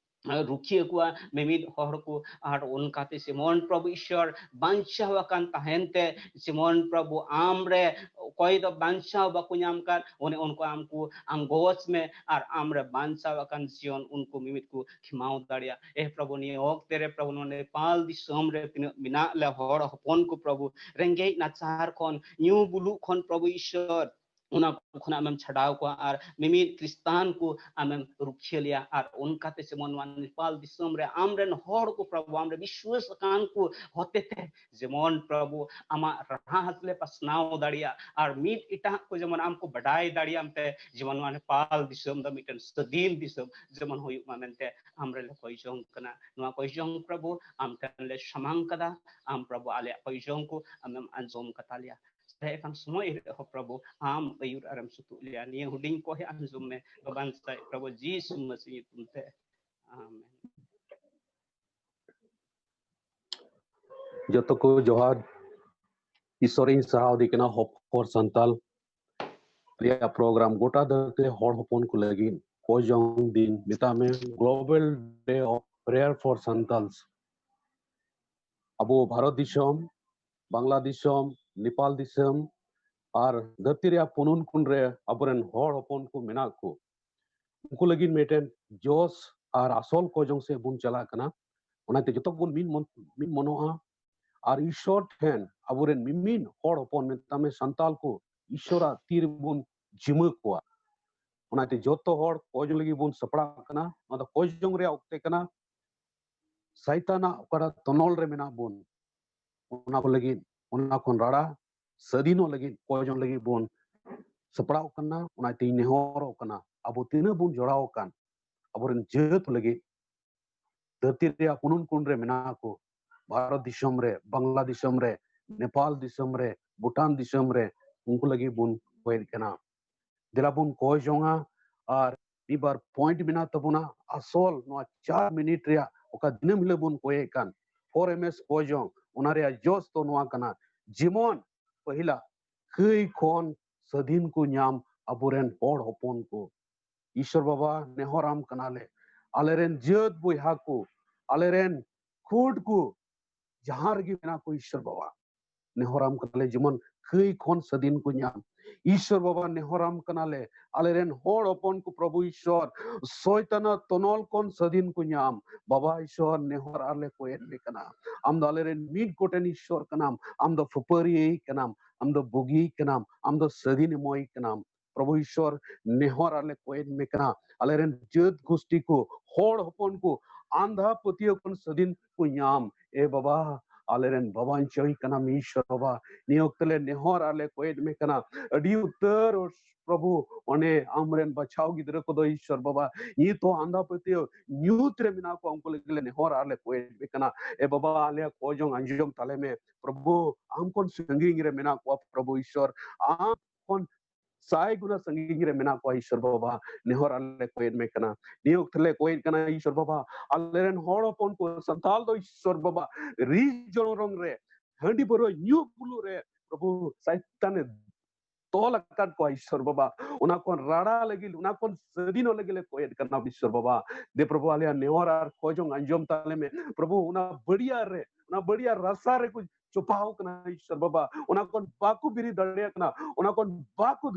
ᱨᱩᱠᱷᱤᱭᱟᱹ ᱠᱚᱣᱟ ᱢᱤᱢᱤᱫ ᱦᱚᱲ ᱠᱚ, ᱟᱨ ᱚᱱᱠᱟᱛᱮ ᱡᱮᱢᱚᱱ ᱯᱨᱚᱵᱷᱩ ᱤᱥᱚᱨ ᱵᱟᱧᱪᱟᱣ ᱟᱠᱟᱱ ᱛᱟᱦᱮᱱ ᱛᱮ, ᱡᱮᱢᱚᱱ ᱯᱨᱚᱵᱷᱩ ᱟᱢ ᱨᱮ ᱚᱠᱚᱭ ᱫᱚ ᱵᱟᱧᱪᱟᱣ ᱵᱟᱠᱚ ᱧᱟᱢ ᱠᱟᱱ, ᱚᱱᱮ ᱩᱱᱠᱩ ᱟᱢ ᱠᱚ ᱟᱸᱜᱚᱪ ᱢᱮ, ᱟᱨ ᱟᱢ ᱨᱮ ᱵᱟᱧᱪᱟᱣ ᱟᱠᱟᱱ ᱡᱤᱭᱚᱱ ᱩᱱᱠᱩ ᱢᱤᱢᱤᱫ ᱠᱚ ᱠᱷᱮᱢᱟᱣ ᱫᱟᱲᱮᱭᱟᱜᱼᱟ᱾ ᱮ ᱯᱨᱚᱵᱷᱩ, ᱱᱤᱭᱟᱹ ᱚᱠᱛᱮ ᱨᱮ ᱯᱨᱚᱵᱷᱩ ᱱᱚᱣᱟ ᱱᱮᱯᱟᱞ ᱫᱤᱥᱚᱢ ᱨᱮ ᱛᱤᱱᱟᱹᱜ ᱢᱮᱱᱟᱜ ᱞᱮ ᱦᱚᱲ ᱦᱚᱯᱚᱱ ᱠᱚ ᱯᱨᱚᱵᱷᱩ, ᱨᱮᱸᱜᱮᱡ ᱱᱟᱪᱟᱨ ᱠᱷᱚᱱ, ᱧᱩ ᱵᱩᱞᱩᱜ ᱠᱷᱚᱱ ᱯᱨᱚᱵᱷᱩ ᱤᱥᱚᱨ, ᱚᱱᱟ ᱠᱚ ᱠᱷᱚᱱᱟᱜ ᱟᱢᱮᱢ ᱪᱷᱟᱰᱟᱣ ᱠᱚᱣᱟ ᱟᱨ ᱢᱤᱢᱤᱫ ᱠᱷᱨᱤᱥᱛᱟᱱ ᱠᱚ ᱟᱢᱮᱢ ᱨᱩᱠᱷᱤᱭᱟᱹ ᱞᱮᱭᱟ᱾ ᱟᱨ ᱚᱱᱠᱟᱛᱮ ᱡᱮᱢᱚᱱ ᱱᱚᱣᱟ ᱱᱮᱯᱟᱞ ᱫᱤᱥᱚᱢ ᱨᱮ ᱟᱢᱨᱮᱱ ᱦᱚᱲ ᱠᱚ ᱯᱨᱚᱵᱷᱩ ᱟᱢᱨᱮ ᱵᱤᱥᱣᱟᱹᱥ ᱟᱠᱟᱱ ᱠᱚ ᱦᱚᱛᱮᱛᱮ ᱡᱮᱢᱚᱱ ᱯᱨᱚᱵᱷᱩ ᱟᱢᱟᱜ ᱨᱟᱦᱟ ᱦᱟᱸᱥᱞᱮ ᱯᱟᱥᱱᱟᱣ ᱫᱟᱲᱮᱭᱟᱜ ᱟᱨ ᱢᱤᱫ ᱮᱴᱟᱜ ᱠᱚ ᱡᱮᱢᱚᱱ ᱟᱢ ᱠᱚ ᱵᱟᱰᱟᱭ ᱫᱟᱲᱮᱭᱟᱜ ᱛᱮ ᱡᱮᱢᱚᱱ ᱱᱚᱣᱟ ᱱᱮᱯᱟᱞ ᱫᱤᱥᱚᱢ ᱫᱚ ᱢᱤᱫᱴᱮᱱ ᱥᱟᱹᱫᱷᱤᱱ ᱫᱤᱥᱚᱢ ᱡᱮᱢᱚᱱ ᱦᱩᱭᱩᱜ ᱢᱟ ᱢᱮᱱᱛᱮ ᱟᱢ ᱨᱮᱞᱮ ᱠᱚᱭ ᱡᱚᱝ ᱠᱟᱱᱟ᱾ ᱱᱚᱣᱟ ᱠᱚᱭ ᱡᱚᱝ ᱯᱨᱚᱵᱷᱩ ᱟᱢ ᱴᱷᱮᱱ ᱞᱮ ᱥᱟᱢᱟᱝ ᱠᱟᱫᱟ᱾ ᱟᱢ ᱯᱨᱚᱵᱷᱩ ᱟᱞᱮᱭᱟᱜ ᱠᱚᱭ ᱡᱚᱝ ᱠᱚ ᱟᱢᱮᱢ ᱟᱸᱡᱚᱢ ᱠᱟᱛᱟ ᱞᱮᱭᱟ᱾ ᱥᱮ ᱮᱠᱷᱟᱱ ᱥᱚᱢᱚᱭ ᱨᱮᱦᱚᱸ ᱯᱨᱚᱵᱷᱩ ᱟᱢ ᱟᱹᱭᱩᱨ ᱟᱨᱮᱢ ᱥᱩᱛᱩᱜ ᱞᱮᱭᱟ᱾ ᱱᱤᱭᱟᱹ ᱦᱩᱰᱤᱧ ᱠᱚ ᱦᱮᱸ ᱟᱸᱡᱚᱢ ᱢᱮ ᱵᱟᱵᱟᱱ ᱥᱟᱭ ᱯᱨᱚᱵᱷᱩ ᱡᱤᱥᱩ ᱢᱟᱥᱤ ᱧᱩᱛᱩᱢ ᱛᱮ᱾ ᱟᱢᱮᱱ᱾ ᱡᱚᱛᱚ ᱠᱚ ᱡᱚᱦᱟᱨ᱾ ᱤᱥᱚᱨᱤᱧ ᱥᱟᱨᱦᱟᱣ ᱫᱤ ᱠᱟᱱᱟ ᱦᱚᱯ ᱯᱷᱚᱨ ᱥᱟᱱᱛᱟᱞ ᱨᱮᱭᱟᱜ ᱯᱨᱳᱜᱨᱟᱢ ᱜᱚᱴᱟ ᱫᱷᱟᱹᱨᱛᱤ ᱦᱚᱲ ᱦᱚᱯᱚᱱ ᱠᱚ ᱞᱟᱹᱜᱤᱫ ᱠᱚᱭ ᱡᱚᱝ ᱫᱤᱱ ᱢᱮᱛᱟᱜ ᱢᱮ Global Day of Prayer for Santals᱾ ᱟᱵᱚ ᱵᱷᱟᱨᱚᱛ ᱫᱤᱥᱚᱢ, ᱵᱟᱝᱞᱟ ᱫᱤᱥᱚᱢ, ᱱᱮᱯᱟᱞ ᱫᱤᱥᱚᱢ ᱟᱨ ᱫᱷᱟᱹᱨᱛᱤ ᱨᱮᱭᱟᱜ ᱯᱩᱱᱩᱱ ᱠᱩᱱ ᱨᱮ ᱟᱵᱚᱨᱮᱱ ᱦᱚᱲ ᱦᱚᱯᱚᱱ ᱠᱚ ᱢᱮᱱᱟᱜ ᱠᱚ, ᱩᱱᱠᱩ ᱞᱟᱹᱜᱤᱫ ᱢᱤᱫᱴᱮᱱ ᱡᱚᱥ ᱟᱨ ᱟᱥᱚᱞ ᱠᱚᱭ ᱡᱚᱝ ᱥᱮᱫ ᱵᱚᱱ ᱪᱟᱞᱟᱜ ᱠᱟᱱᱟ᱾ ᱚᱱᱟᱛᱮ ᱡᱚᱛᱚ ᱵᱚᱱ ᱢᱤᱫ ᱢᱚᱱ-, ᱢᱤᱫ ᱢᱚᱱᱚᱜᱼᱟ ᱟᱨ ᱤᱥᱚᱨ ᱴᱷᱮᱱ ᱟᱵᱚᱨᱮᱱ ᱢᱤᱢᱤᱫ ᱦᱚᱲ ᱦᱚᱯᱚᱱ ᱢᱮᱛᱟᱜ ᱢᱮ ᱥᱟᱱᱛᱟᱞ ᱠᱚ ᱤᱥᱚᱨᱟᱜ ᱛᱤ ᱨᱮᱵᱚᱱ ᱡᱤᱢᱟᱹ ᱠᱚᱣᱟ᱾ ᱚᱱᱟᱛᱮ ᱡᱚᱛᱚ ᱦᱚᱲ ᱠᱚᱭ ᱡᱚᱝ ᱞᱟᱹᱜᱤᱫ ᱵᱚᱱ ᱥᱟᱯᱲᱟᱜ ᱠᱟᱱᱟ᱾ ᱱᱚᱣᱟ ᱫᱚ ᱠᱚᱭ ᱡᱚᱝ ᱨᱮᱭᱟᱜ ᱚᱠᱛᱮ ᱠᱟᱱᱟ᱾ ᱥᱟᱭᱛᱟᱱᱟᱜ ᱚᱠᱟᱴᱟᱜ ᱛᱚᱱᱚᱞ ᱨᱮ ᱢᱮᱱᱟᱜ ᱵᱚᱱ, ᱚᱱᱟ ᱠᱚ ᱞᱟᱹᱜᱤᱫ, ᱚᱱᱟ ᱠᱷᱚᱱ ᱨᱟᱲᱟ ᱥᱟᱹᱫᱷᱤᱱᱚᱜ ᱞᱟᱹᱜᱤᱫ, ᱠᱚᱭ ᱡᱚᱝ ᱞᱟᱹᱜᱤᱫ ᱵᱚᱱ ᱥᱟᱯᱲᱟᱣ ᱠᱟᱱᱟ᱾ ᱚᱱᱟᱛᱮᱧ ᱱᱮᱦᱚᱨᱚᱜ ᱠᱟᱱᱟ, ᱟᱵᱚ ᱛᱤᱱᱟᱹᱜ ᱵᱚᱱ ᱡᱚᱲᱟᱣ ᱟᱠᱟᱱ ᱟᱵᱚᱨᱮᱱ ᱡᱟᱹᱛ ᱞᱟᱹᱜᱤᱫ, ᱫᱷᱟᱹᱨᱛᱤ ᱨᱮᱭᱟᱜ ᱠᱩᱱᱩᱱ ᱠᱩᱱ ᱨᱮ ᱢᱮᱱᱟᱜ ᱠᱚ, ᱵᱷᱟᱨᱚᱛ ᱫᱤᱥᱚᱢ ᱨᱮ, ᱵᱟᱝᱞᱟ ᱫᱤᱥᱚᱢ ᱨᱮ, ᱱᱮᱯᱟᱞ ᱫᱤᱥᱚᱢ ᱨᱮ, ᱵᱷᱩᱴᱟᱱ ᱫᱤᱥᱚᱢ ᱨᱮ, ᱩᱱᱠᱩ ᱞᱟᱹᱜᱤᱫ ᱵᱚᱱ ᱠᱚᱭᱮᱫ ᱠᱟᱱᱟ᱾ ᱫᱮᱞᱟ ᱵᱚᱱ ᱠᱚᱭ ᱡᱚᱝᱟ ᱟᱨ ᱢᱤᱫ ᱵᱟᱨ ᱯᱚᱭᱮᱱᱴ ᱢᱮᱱᱟᱜ ᱛᱟᱵᱚᱱᱟ᱾ ᱟᱥᱚᱞ ᱱᱚᱣᱟ ᱪᱟᱨ ᱢᱤᱱᱤᱴ ᱨᱮᱭᱟᱜ ᱚᱠᱟ ᱫᱤᱱᱟᱹᱢ ᱦᱤᱞᱳᱜ ᱵᱚᱱ ᱠᱚᱭᱮᱫ ᱠᱟᱱ ᱯᱷᱳᱨ ᱮᱢ ᱮᱥ ᱠᱚᱭ ᱡᱚᱝ, ᱚᱱᱟ ᱨᱮᱭᱟᱜ ᱡᱚᱥ ᱫᱚ ᱱᱚᱣᱟ ᱠᱟᱱᱟ, ᱡᱮᱢᱚᱱ ᱯᱟᱹᱦᱤᱞᱟ ᱠᱟᱹᱭ ᱠᱷᱚᱱ ᱥᱟᱹᱫᱷᱤᱱ ᱠᱚ ᱧᱟᱢ ᱟᱵᱚᱨᱮᱱ ᱦᱚᱲ ᱦᱚᱯᱚᱱ ᱠᱚ᱾ ᱤᱥᱚᱨ ᱵᱟᱵᱟ, ᱱᱮᱦᱚᱨᱟᱢ ᱠᱟᱱᱟᱞᱮ, ᱟᱞᱮᱨᱮᱱ ᱡᱟᱹᱛ ᱵᱚᱭᱦᱟ ᱠᱚ, ᱟᱞᱮᱨᱮᱱ ᱠᱷᱩᱸᱴ ᱠᱚ ᱡᱟᱦᱟᱸ ᱨᱮᱜᱮ ᱢᱮᱱᱟᱜ ᱠᱚ, ᱤᱥᱚᱨ ᱵᱟᱵᱟ, ᱱᱮᱦᱚᱨᱟᱢ ᱠᱟᱱᱟᱞᱮ ᱡᱮᱢᱚᱱ ᱠᱟᱹᱭ ᱠᱷᱚᱱ ᱥᱟᱹᱫᱷᱤᱱ ᱠᱚ ᱧᱟᱢ᱾ ᱤᱥᱚᱨ ᱵᱟᱵᱟ, ᱱᱮᱦᱚᱨᱟᱢ ᱠᱟᱱᱟᱞᱮ, ᱟᱞᱮᱨᱮᱱ ᱦᱚᱲ ᱦᱚᱯᱚᱱ ᱠᱚ ᱯᱨᱚᱵᱷᱩ ᱤᱥᱚᱨ ᱥᱚᱭᱛᱟᱱᱟᱜ ᱛᱚᱱᱚᱞ ᱠᱷᱚᱱ ᱥᱟᱹᱫᱷᱤᱱ ᱠᱚ ᱧᱟᱢ᱾ ᱵᱟᱵᱟ ᱤᱥᱚᱨ, ᱱᱮᱦᱚᱨ ᱟᱨᱞᱮ ᱠᱚᱭᱮᱫ ᱢᱮ ᱠᱟᱱᱟ, ᱟᱢ ᱫᱚ ᱟᱞᱮᱨᱮᱱ ᱢᱤᱫ ᱜᱚᱴᱮᱱ ᱤᱥᱚᱨ ᱠᱟᱱᱟᱢ, ᱟᱢ ᱫᱚ ᱯᱷᱩᱯᱟᱹᱨᱤᱭᱟᱹ ᱠᱟᱱᱟᱢ, ᱟᱢ ᱫᱚ ᱵᱩᱜᱤ ᱠᱟᱱᱟᱢ, ᱟᱢ ᱫᱚ ᱥᱟᱹᱫᱷᱤᱱ ᱮᱢᱚᱭ ᱠᱟᱱᱟᱢ᱾ ᱯᱨᱚᱵᱷᱩ ᱤᱥᱚᱨ, ᱱᱮᱦᱚᱨ ᱟᱨᱞᱮ ᱠᱚᱭᱮᱫ ᱢᱮ ᱠᱟᱱᱟ, ᱟᱞᱮᱨᱮᱱ ᱡᱟᱹᱛ ᱜᱩᱥᱴᱤ ᱠᱚ, ᱦᱚᱲ ᱦᱚᱯᱚᱱ ᱠᱚ ᱟᱸᱫᱷᱟ ᱯᱟᱹᱛᱭᱟᱹᱣ ᱠᱷᱚᱱ ᱥᱟᱹᱫᱷᱤᱱ ᱠᱚ ᱧᱟᱢ᱾ ᱮ ᱵᱟᱵᱟ, ᱟᱞᱮᱨᱮᱱ ᱵᱟᱵᱟᱧᱪᱚᱭ ᱠᱟᱱᱟᱢ ᱤᱥᱚᱨ ᱵᱟᱵᱟ, ᱱᱤᱭᱟᱹ ᱚᱠᱛᱮ ᱞᱮ ᱱᱮᱦᱚᱨ ᱟᱨᱞᱮ ᱠᱚᱭᱮᱫ ᱢᱮ ᱠᱟᱱᱟ᱾ ᱟᱹᱰᱤ ᱩᱛᱟᱹᱨ ᱯᱨᱚᱵᱷᱩ, ᱚᱱᱮ ᱟᱢᱨᱮᱱ ᱵᱟᱪᱷᱟᱣ ᱜᱤᱫᱽᱨᱟᱹ ᱠᱚᱫᱚ ᱤᱥᱚᱨ ᱵᱟᱵᱟ, ᱱᱤᱛ ᱦᱚᱸ ᱟᱸᱫᱷᱟ ᱯᱟᱹᱛᱭᱟᱹᱣ ᱧᱩᱛ ᱨᱮ ᱢᱮᱱᱟᱜ ᱠᱚᱣᱟ, ᱩᱱᱠᱩ ᱞᱟᱹᱜᱤᱫ ᱞᱮ ᱱᱮᱦᱚᱨ ᱟᱨᱞᱮ ᱠᱚᱭᱮᱫ ᱢᱮ ᱠᱟᱱᱟ᱾ ᱮ ᱵᱟᱵᱟ, ᱟᱞᱮᱭᱟᱜ ᱠᱚᱭ ᱡᱚᱝ ᱟᱸᱡᱚᱢ ᱛᱟᱞᱮ ᱢᱮ ᱯᱨᱚᱵᱷᱩ, ᱟᱢ ᱠᱷᱚᱱ ᱥᱟᱺᱜᱤᱧ ᱨᱮ ᱢᱮᱱᱟᱜ ᱠᱚᱣᱟ ᱯᱨᱚᱵᱷᱩ ᱤᱥᱚᱨ, ᱟᱢ ᱠᱷᱚᱱ ᱥᱟᱭ ᱜᱩᱱᱟ ᱥᱟᱺᱜᱤᱧ ᱨᱮ ᱢᱮᱱᱟᱜ ᱠᱚᱣᱟ ᱤᱥᱚᱨ ᱵᱟᱵᱟ, ᱱᱮᱦᱚᱨ ᱟᱞᱮ ᱠᱚᱭᱮᱫ ᱢᱮ ᱠᱟᱱᱟ᱾ ᱱᱤᱭᱟᱹ ᱚᱠᱛᱮ ᱞᱮ ᱠᱚᱭᱮᱫ ᱠᱟᱱᱟ ᱤᱥᱚᱨ ᱵᱟᱵᱟ, ᱟᱞᱮᱨᱮᱱ ᱦᱚᱲ ᱦᱚᱯᱚᱱ ᱠᱚ ᱥᱟᱱᱛᱟᱞ ᱫᱚ ᱤᱥᱚᱨ ᱵᱟᱵᱟ, ᱨᱤᱥ ᱡᱚᱱᱚᱨᱚᱢ ᱨᱮ, ᱦᱟᱺᱰᱤ ᱯᱟᱹᱨᱣᱟᱹ ᱧᱩ ᱵᱩᱞᱩᱜ ᱨᱮ ᱯᱨᱚᱵᱷᱩ ᱥᱟᱭᱛᱟᱱᱮ ᱛᱚᱞ ᱟᱠᱟᱫ ᱠᱚᱣᱟ ᱤᱥᱚᱨ ᱵᱟᱵᱟ᱾ ᱚᱱᱟ ᱠᱷᱚᱱ ᱨᱟᱲᱟ ᱞᱟᱹᱜᱤᱫ, ᱚᱱᱟ ᱠᱷᱚᱱ ᱥᱟᱹᱫᱷᱤᱱᱚᱜ ᱞᱟᱹᱜᱤᱫ ᱞᱮ ᱠᱚᱭᱮᱫ ᱠᱟᱱᱟ ᱤᱥᱚᱨ ᱵᱟᱵᱟ᱾ ᱫᱮ ᱯᱨᱚᱵᱷᱩ, ᱟᱞᱮᱭᱟᱜ ᱱᱮᱦᱚᱨ ᱟᱨ ᱠᱚᱭ ᱡᱚᱝ ᱟᱸᱡᱚᱢ ᱛᱟᱞᱮ ᱢᱮ ᱯᱨᱚᱵᱷᱩ᱾ ᱚᱱᱟ ᱵᱟᱹᱲᱤᱭᱟ ᱨᱮ, ᱚᱱᱟ ᱵᱟᱹᱲᱤᱭᱟ ᱨᱟᱥᱟ ᱨᱮᱠᱚ ᱪᱚᱯᱟᱣ ᱠᱟᱱᱟ ᱤᱥᱚᱨ ᱵᱟᱵᱟ, ᱚᱱᱟ ᱠᱷᱚᱱ ᱵᱟᱠᱚ ᱵᱮᱨᱮᱫ ᱫᱟᱲᱮᱭᱟᱜ ᱠᱟᱱᱟ, ᱚᱱᱟ ᱠᱷᱚᱱ ᱵᱟᱠᱚ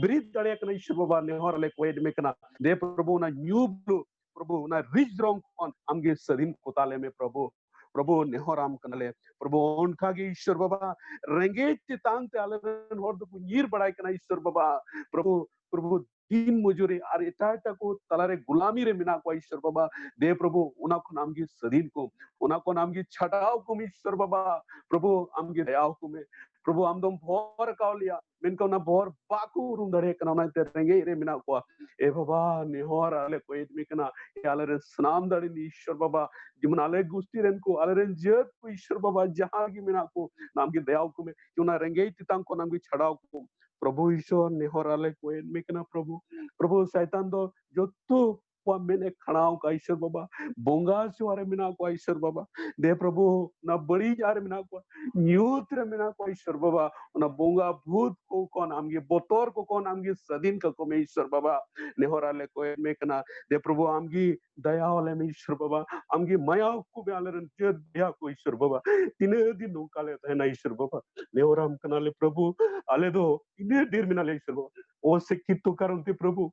ᱵᱮᱨᱮᱫ ᱫᱟᱲᱮᱭᱟᱜ ᱠᱟᱱᱟ ᱤᱥᱚᱨ ᱵᱟᱵᱟ᱾ ᱱᱮᱦᱚᱨ ᱟᱞᱮ ᱠᱚᱭᱮᱫ ᱢᱮ ᱠᱟᱱᱟ, ᱫᱮ ᱯᱨᱚᱵᱷᱩ, ᱚᱱᱟ ᱧᱩ ᱵᱩᱞᱩᱜ ᱯᱨᱚᱵᱷᱩ, ᱚᱱᱟ ᱨᱤᱡ ᱨᱚᱝ ᱠᱷᱚᱱ ᱟᱢᱜᱮ ᱥᱟᱹᱫᱷᱤᱱ ᱠᱚᱛᱟᱞᱮ ᱢᱮ ᱯᱨᱚᱵᱷᱩ᱾ ᱯᱨᱚᱵᱷᱩ, ᱱᱮᱦᱚᱨᱟᱢ ᱠᱟᱱᱟᱞᱮ ᱯᱨᱚᱵᱷᱩ, ᱚᱱᱠᱟᱜᱮ ᱤᱥᱚᱨ ᱵᱟᱵᱟ, ᱨᱮᱸᱜᱮᱡ ᱛᱮᱛᱟᱝ ᱛᱮ ᱟᱞᱮᱨᱮᱱ ᱦᱚᱲ ᱫᱚᱠᱚ ᱧᱤᱨ ᱵᱟᱲᱟᱭ ᱠᱟᱱᱟ ᱤᱥᱚᱨ ᱵᱟᱵᱟ᱾ ᱯᱨᱚᱵᱷᱩ, ᱯᱨᱚᱵᱷᱩ, ᱫᱤᱱ ᱢᱚᱡᱩᱨᱤ ᱟᱨ ᱮᱴᱟᱜ ᱮᱴᱟᱜ ᱠᱚ ᱛᱟᱞᱟᱨᱮ ᱜᱩᱞᱟᱢᱤ ᱨᱮ ᱢᱮᱱᱟᱜ ᱠᱚᱣᱟ ᱤᱥᱚᱨ ᱵᱟᱵᱟ᱾ ᱫᱮ ᱯᱨᱚᱵᱷᱩ, ᱚᱱᱟ ᱠᱷᱚᱱ ᱟᱢᱜᱮ ᱥᱟᱹᱫᱷᱤᱱ ᱠᱚᱢ, ᱚᱱᱟ ᱠᱷᱚᱱ ᱟᱢᱜᱮ ᱪᱷᱟᱰᱟᱣ ᱠᱚᱢ ᱤᱥᱚᱨ ᱵᱟᱵᱟ᱾ ᱯᱨᱚᱵᱷᱩ, ᱟᱢᱜᱮ ᱫᱟᱭᱟ ᱟᱠᱚ ᱢᱮ ᱯᱨᱚᱵᱷᱩ᱾ ᱟᱢ ᱫᱚᱢ ᱵᱷᱚᱨ ᱟᱠᱟᱣ ᱞᱮᱭᱟ, ᱢᱮᱱᱠᱷᱟᱱ ᱚᱱᱟ ᱵᱷᱚᱨ ᱵᱟᱠᱚ ᱩᱨᱩᱢ ᱫᱟᱲᱮᱭᱟᱜ ᱠᱟᱱᱟ, ᱚᱱᱟᱛᱮ ᱨᱮᱸᱜᱮᱡ ᱨᱮ ᱢᱮᱱᱟᱜ ᱠᱚᱣᱟ᱾ ᱮ ᱵᱟᱵᱟ, ᱱᱮᱦᱚᱨ ᱟᱞᱮ ᱠᱚᱭᱮᱫ ᱢᱮ ᱠᱟᱱᱟ, ᱮ ᱟᱞᱮᱨᱮᱱ ᱥᱟᱱᱟᱢ ᱫᱟᱲᱮ ᱤᱥᱚᱨ ᱵᱟᱵᱟ, ᱡᱮᱢᱚᱱ ᱟᱞᱮ ᱜᱩᱥᱴᱤ ᱨᱮᱱ ᱠᱚ, ᱟᱞᱮᱨᱮᱱ ᱡᱟᱹᱛ ᱠᱚ ᱤᱥᱚᱨ ᱵᱟᱵᱟ, ᱡᱟᱦᱟᱸ ᱜᱮ ᱢᱮᱱᱟᱜ ᱠᱚ, ᱟᱢᱜᱮ ᱫᱟᱭᱟ ᱟᱠᱚ ᱢᱮ, ᱚᱱᱟ ᱨᱮᱸᱜᱮᱡ ᱛᱮᱛᱟᱝ ᱠᱷᱚᱱ ᱟᱢᱜᱮ ᱪᱷᱟᱰᱟᱣ ᱠᱚ᱾ ᱯᱨᱚᱵᱷᱩ ᱤᱥᱚᱨ, ᱱᱮᱦᱚᱨ ᱟᱞᱮ ᱠᱚᱭᱮᱫ ᱢᱮ ᱠᱟᱱᱟ ᱯᱨᱚᱵᱷᱩ᱾ ᱯᱨᱚᱵᱷᱩ, ᱥᱟᱭᱛᱟᱱ ᱫᱚ ᱡᱚᱛᱚ ᱟᱠᱚᱣᱟᱜ ᱢᱮᱫ ᱮ ᱠᱷᱟᱲᱟᱣ ᱠᱟᱜᱼᱟ, ᱤᱥᱚᱨ ᱵᱟᱵᱟ᱾ ᱵᱚᱸᱜᱟ ᱥᱮᱣᱟ ᱨᱮ ᱢᱮᱱᱟᱜ ᱠᱚᱣᱟ, ᱤᱥᱚᱨ ᱵᱟᱵᱟ᱾ ᱫᱮ ᱯᱨᱚᱵᱷᱩ, ᱚᱱᱟ ᱵᱟᱹᱲᱤᱡ ᱟᱜ ᱨᱮ ᱢᱮᱱᱟᱜ ᱠᱚᱣᱟ, ᱧᱩᱛ ᱨᱮ ᱢᱮᱱᱟᱜ ᱠᱚᱣᱟ, ᱤᱥᱚᱨ ᱵᱟᱵᱟ᱾ ᱚᱱᱟ ᱵᱚᱸᱜᱟ ᱵᱷᱩᱛ ᱠᱚ ᱠᱷᱚᱱ ᱟᱢᱜᱮ ᱵᱚᱛᱚᱨ ᱠᱚ ᱠᱷᱚᱱ ᱟᱢᱜᱮ ᱥᱟᱹᱫᱷᱤᱱ ᱠᱟᱠᱚ ᱢᱮ, ᱤᱥᱚᱨ ᱵᱟᱵᱟ᱾ ᱱᱮᱦᱚᱨ ᱟᱞᱮ ᱠᱚᱭᱮᱫ ᱢᱮ ᱠᱟᱱᱟ, ᱫᱮ ᱯᱨᱚᱵᱷᱩ, ᱟᱢᱜᱮ ᱫᱟᱭᱟ ᱟᱞᱮ ᱢᱮ, ᱤᱥᱚᱨ ᱵᱟᱵᱟ᱾ ᱟᱢᱜᱮ ᱢᱟᱭᱟ ᱠᱚ ᱢᱮ ᱟᱞᱮᱨᱮᱱ ᱡᱟᱹᱛ ᱵᱚᱭᱦᱟ ᱠᱚ, ᱤᱥᱚᱨ ᱵᱟᱵᱟ᱾ ᱛᱤᱱᱟᱹᱜ ᱫᱤᱱ ᱱᱚᱝᱠᱟ ᱞᱮ ᱛᱟᱦᱮᱱᱟ, ᱤᱥᱚᱨ ᱵᱟᱵᱟ? ᱱᱮᱦᱚᱨᱟᱢ ᱠᱟᱱᱟᱞᱮ ᱯᱨᱚᱵᱷᱩ, ᱟᱞᱮ ᱫᱚ ᱛᱤᱱᱟᱹᱜ ᱰᱷᱮᱨ ᱢᱮᱱᱟᱜ ᱞᱮᱭᱟ, ᱤᱥᱚᱨ ᱵᱟᱵᱟ, ᱚᱥᱤᱠᱠᱷᱤᱛᱚ ᱠᱟᱨᱚᱱ ᱛᱮ ᱯᱨᱚᱵᱷᱩ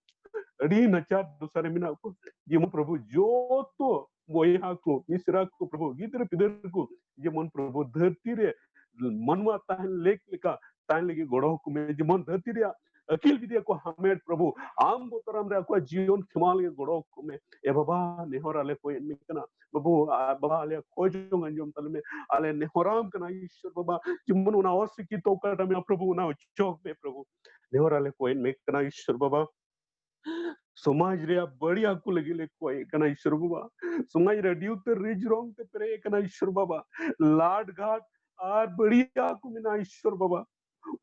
ᱟᱹᱰᱤ ᱱᱟᱪᱟᱨ ᱫᱚᱥᱟ ᱨᱮ ᱢᱮᱱᱟᱜ ᱠᱚᱣᱟ᱾ ᱡᱮᱢᱚᱱ ᱯᱨᱚᱵᱷᱩ ᱡᱚᱛᱚ ᱵᱚᱭᱦᱟ ᱠᱚ, ᱢᱤᱥᱨᱟ ᱠᱚ, ᱯᱨᱚᱵᱷᱩ ᱜᱤᱫᱽᱨᱟᱹ ᱯᱤᱫᱽᱨᱟᱹ ᱠᱚ, ᱡᱮᱢᱚᱱ ᱯᱨᱚᱵᱷᱩ ᱫᱷᱟᱹᱨᱛᱤ ᱨᱮ ᱢᱟᱱᱣᱟ ᱛᱟᱦᱮᱱ ᱞᱮᱠ ᱞᱮᱠᱟ ᱛᱟᱦᱮᱱ ᱞᱟᱹᱜᱤᱫ ᱜᱚᱲᱚ ᱟᱠᱚ ᱢᱮ᱾ ᱡᱮᱢᱚᱱ ᱫᱷᱟᱹᱨᱛᱤ ᱨᱮᱭᱟᱜ ᱟᱹᱠᱤᱞ ᱡᱩᱫᱤ ᱟᱠᱚ ᱦᱟᱢᱮᱴ, ᱯᱨᱚᱵᱷᱩ ᱟᱢ ᱵᱚᱛᱚᱨᱟᱢ ᱨᱮ ᱟᱠᱚᱣᱟᱜ ᱡᱤᱭᱚᱱ ᱠᱷᱮᱢᱟᱣ ᱞᱟᱹᱜᱤᱫ ᱜᱚᱲᱚ ᱟᱠᱚ ᱢᱮ᱾ ᱮ ᱵᱟᱵᱟ, ᱱᱮᱦᱚᱨ ᱟᱞᱮ ᱠᱚᱭᱮᱫ ᱢᱮ ᱠᱟᱱᱟ ᱵᱟᱹᱵᱩ, ᱟᱨ ᱵᱟᱵᱟ, ᱟᱞᱮᱭᱟᱜ ᱠᱷᱚᱡᱚᱝ ᱟᱸᱡᱚᱢ ᱛᱟᱞᱮ ᱢᱮ᱾ ᱟᱞᱮ ᱱᱮᱦᱚᱨᱟᱢ ᱠᱟᱱᱟ, ᱤᱥᱚᱨ ᱵᱟᱵᱟ, ᱡᱮᱢᱚᱱ ᱚᱱᱟ ᱚᱥᱤᱠᱠᱷᱤᱛᱚ ᱚᱠᱟᱴᱟᱜ ᱢᱮᱱᱟᱜᱼᱟ, ᱯᱨᱚᱵᱷᱩ, ᱚᱱᱟ ᱚᱪᱚᱜ ᱢᱮ, ᱯᱨᱚᱵᱷᱩ᱾ ᱱᱮᱦᱚᱨ ᱟᱞᱮ ᱠᱚᱭᱮᱫ ᱢᱮ ᱠᱟᱱᱟ, ᱤᱥᱚᱨ ᱵᱟᱵᱟ᱾ ᱥᱚᱢᱟᱡᱽ ᱨᱮᱭᱟᱜ ᱵᱟᱹᱲᱤᱡ ᱠᱚ ᱞᱟᱹᱜᱤᱫ ᱞᱮ ᱠᱚᱭᱮᱫ ᱠᱟᱱᱟ, ᱤᱥᱚᱨ ᱵᱟᱵᱟ᱾ ᱥᱚᱢᱟᱡᱽ ᱨᱮ ᱟᱹᱰᱤ ᱩᱛᱟᱹᱨ ᱨᱤᱡ ᱨᱚᱝ ᱛᱮ ᱯᱮᱨᱮᱡ ᱟᱠᱟᱱᱟ, ᱤᱥᱚᱨ ᱵᱟᱵᱟ᱾ ᱞᱟᱴ ᱜᱷᱟᱴ ᱟᱨ ᱵᱟᱹᱲᱤᱡ ᱠᱚ ᱢᱮᱱᱟᱜᱼᱟ, ᱤᱥᱚᱨ ᱵᱟᱵᱟ᱾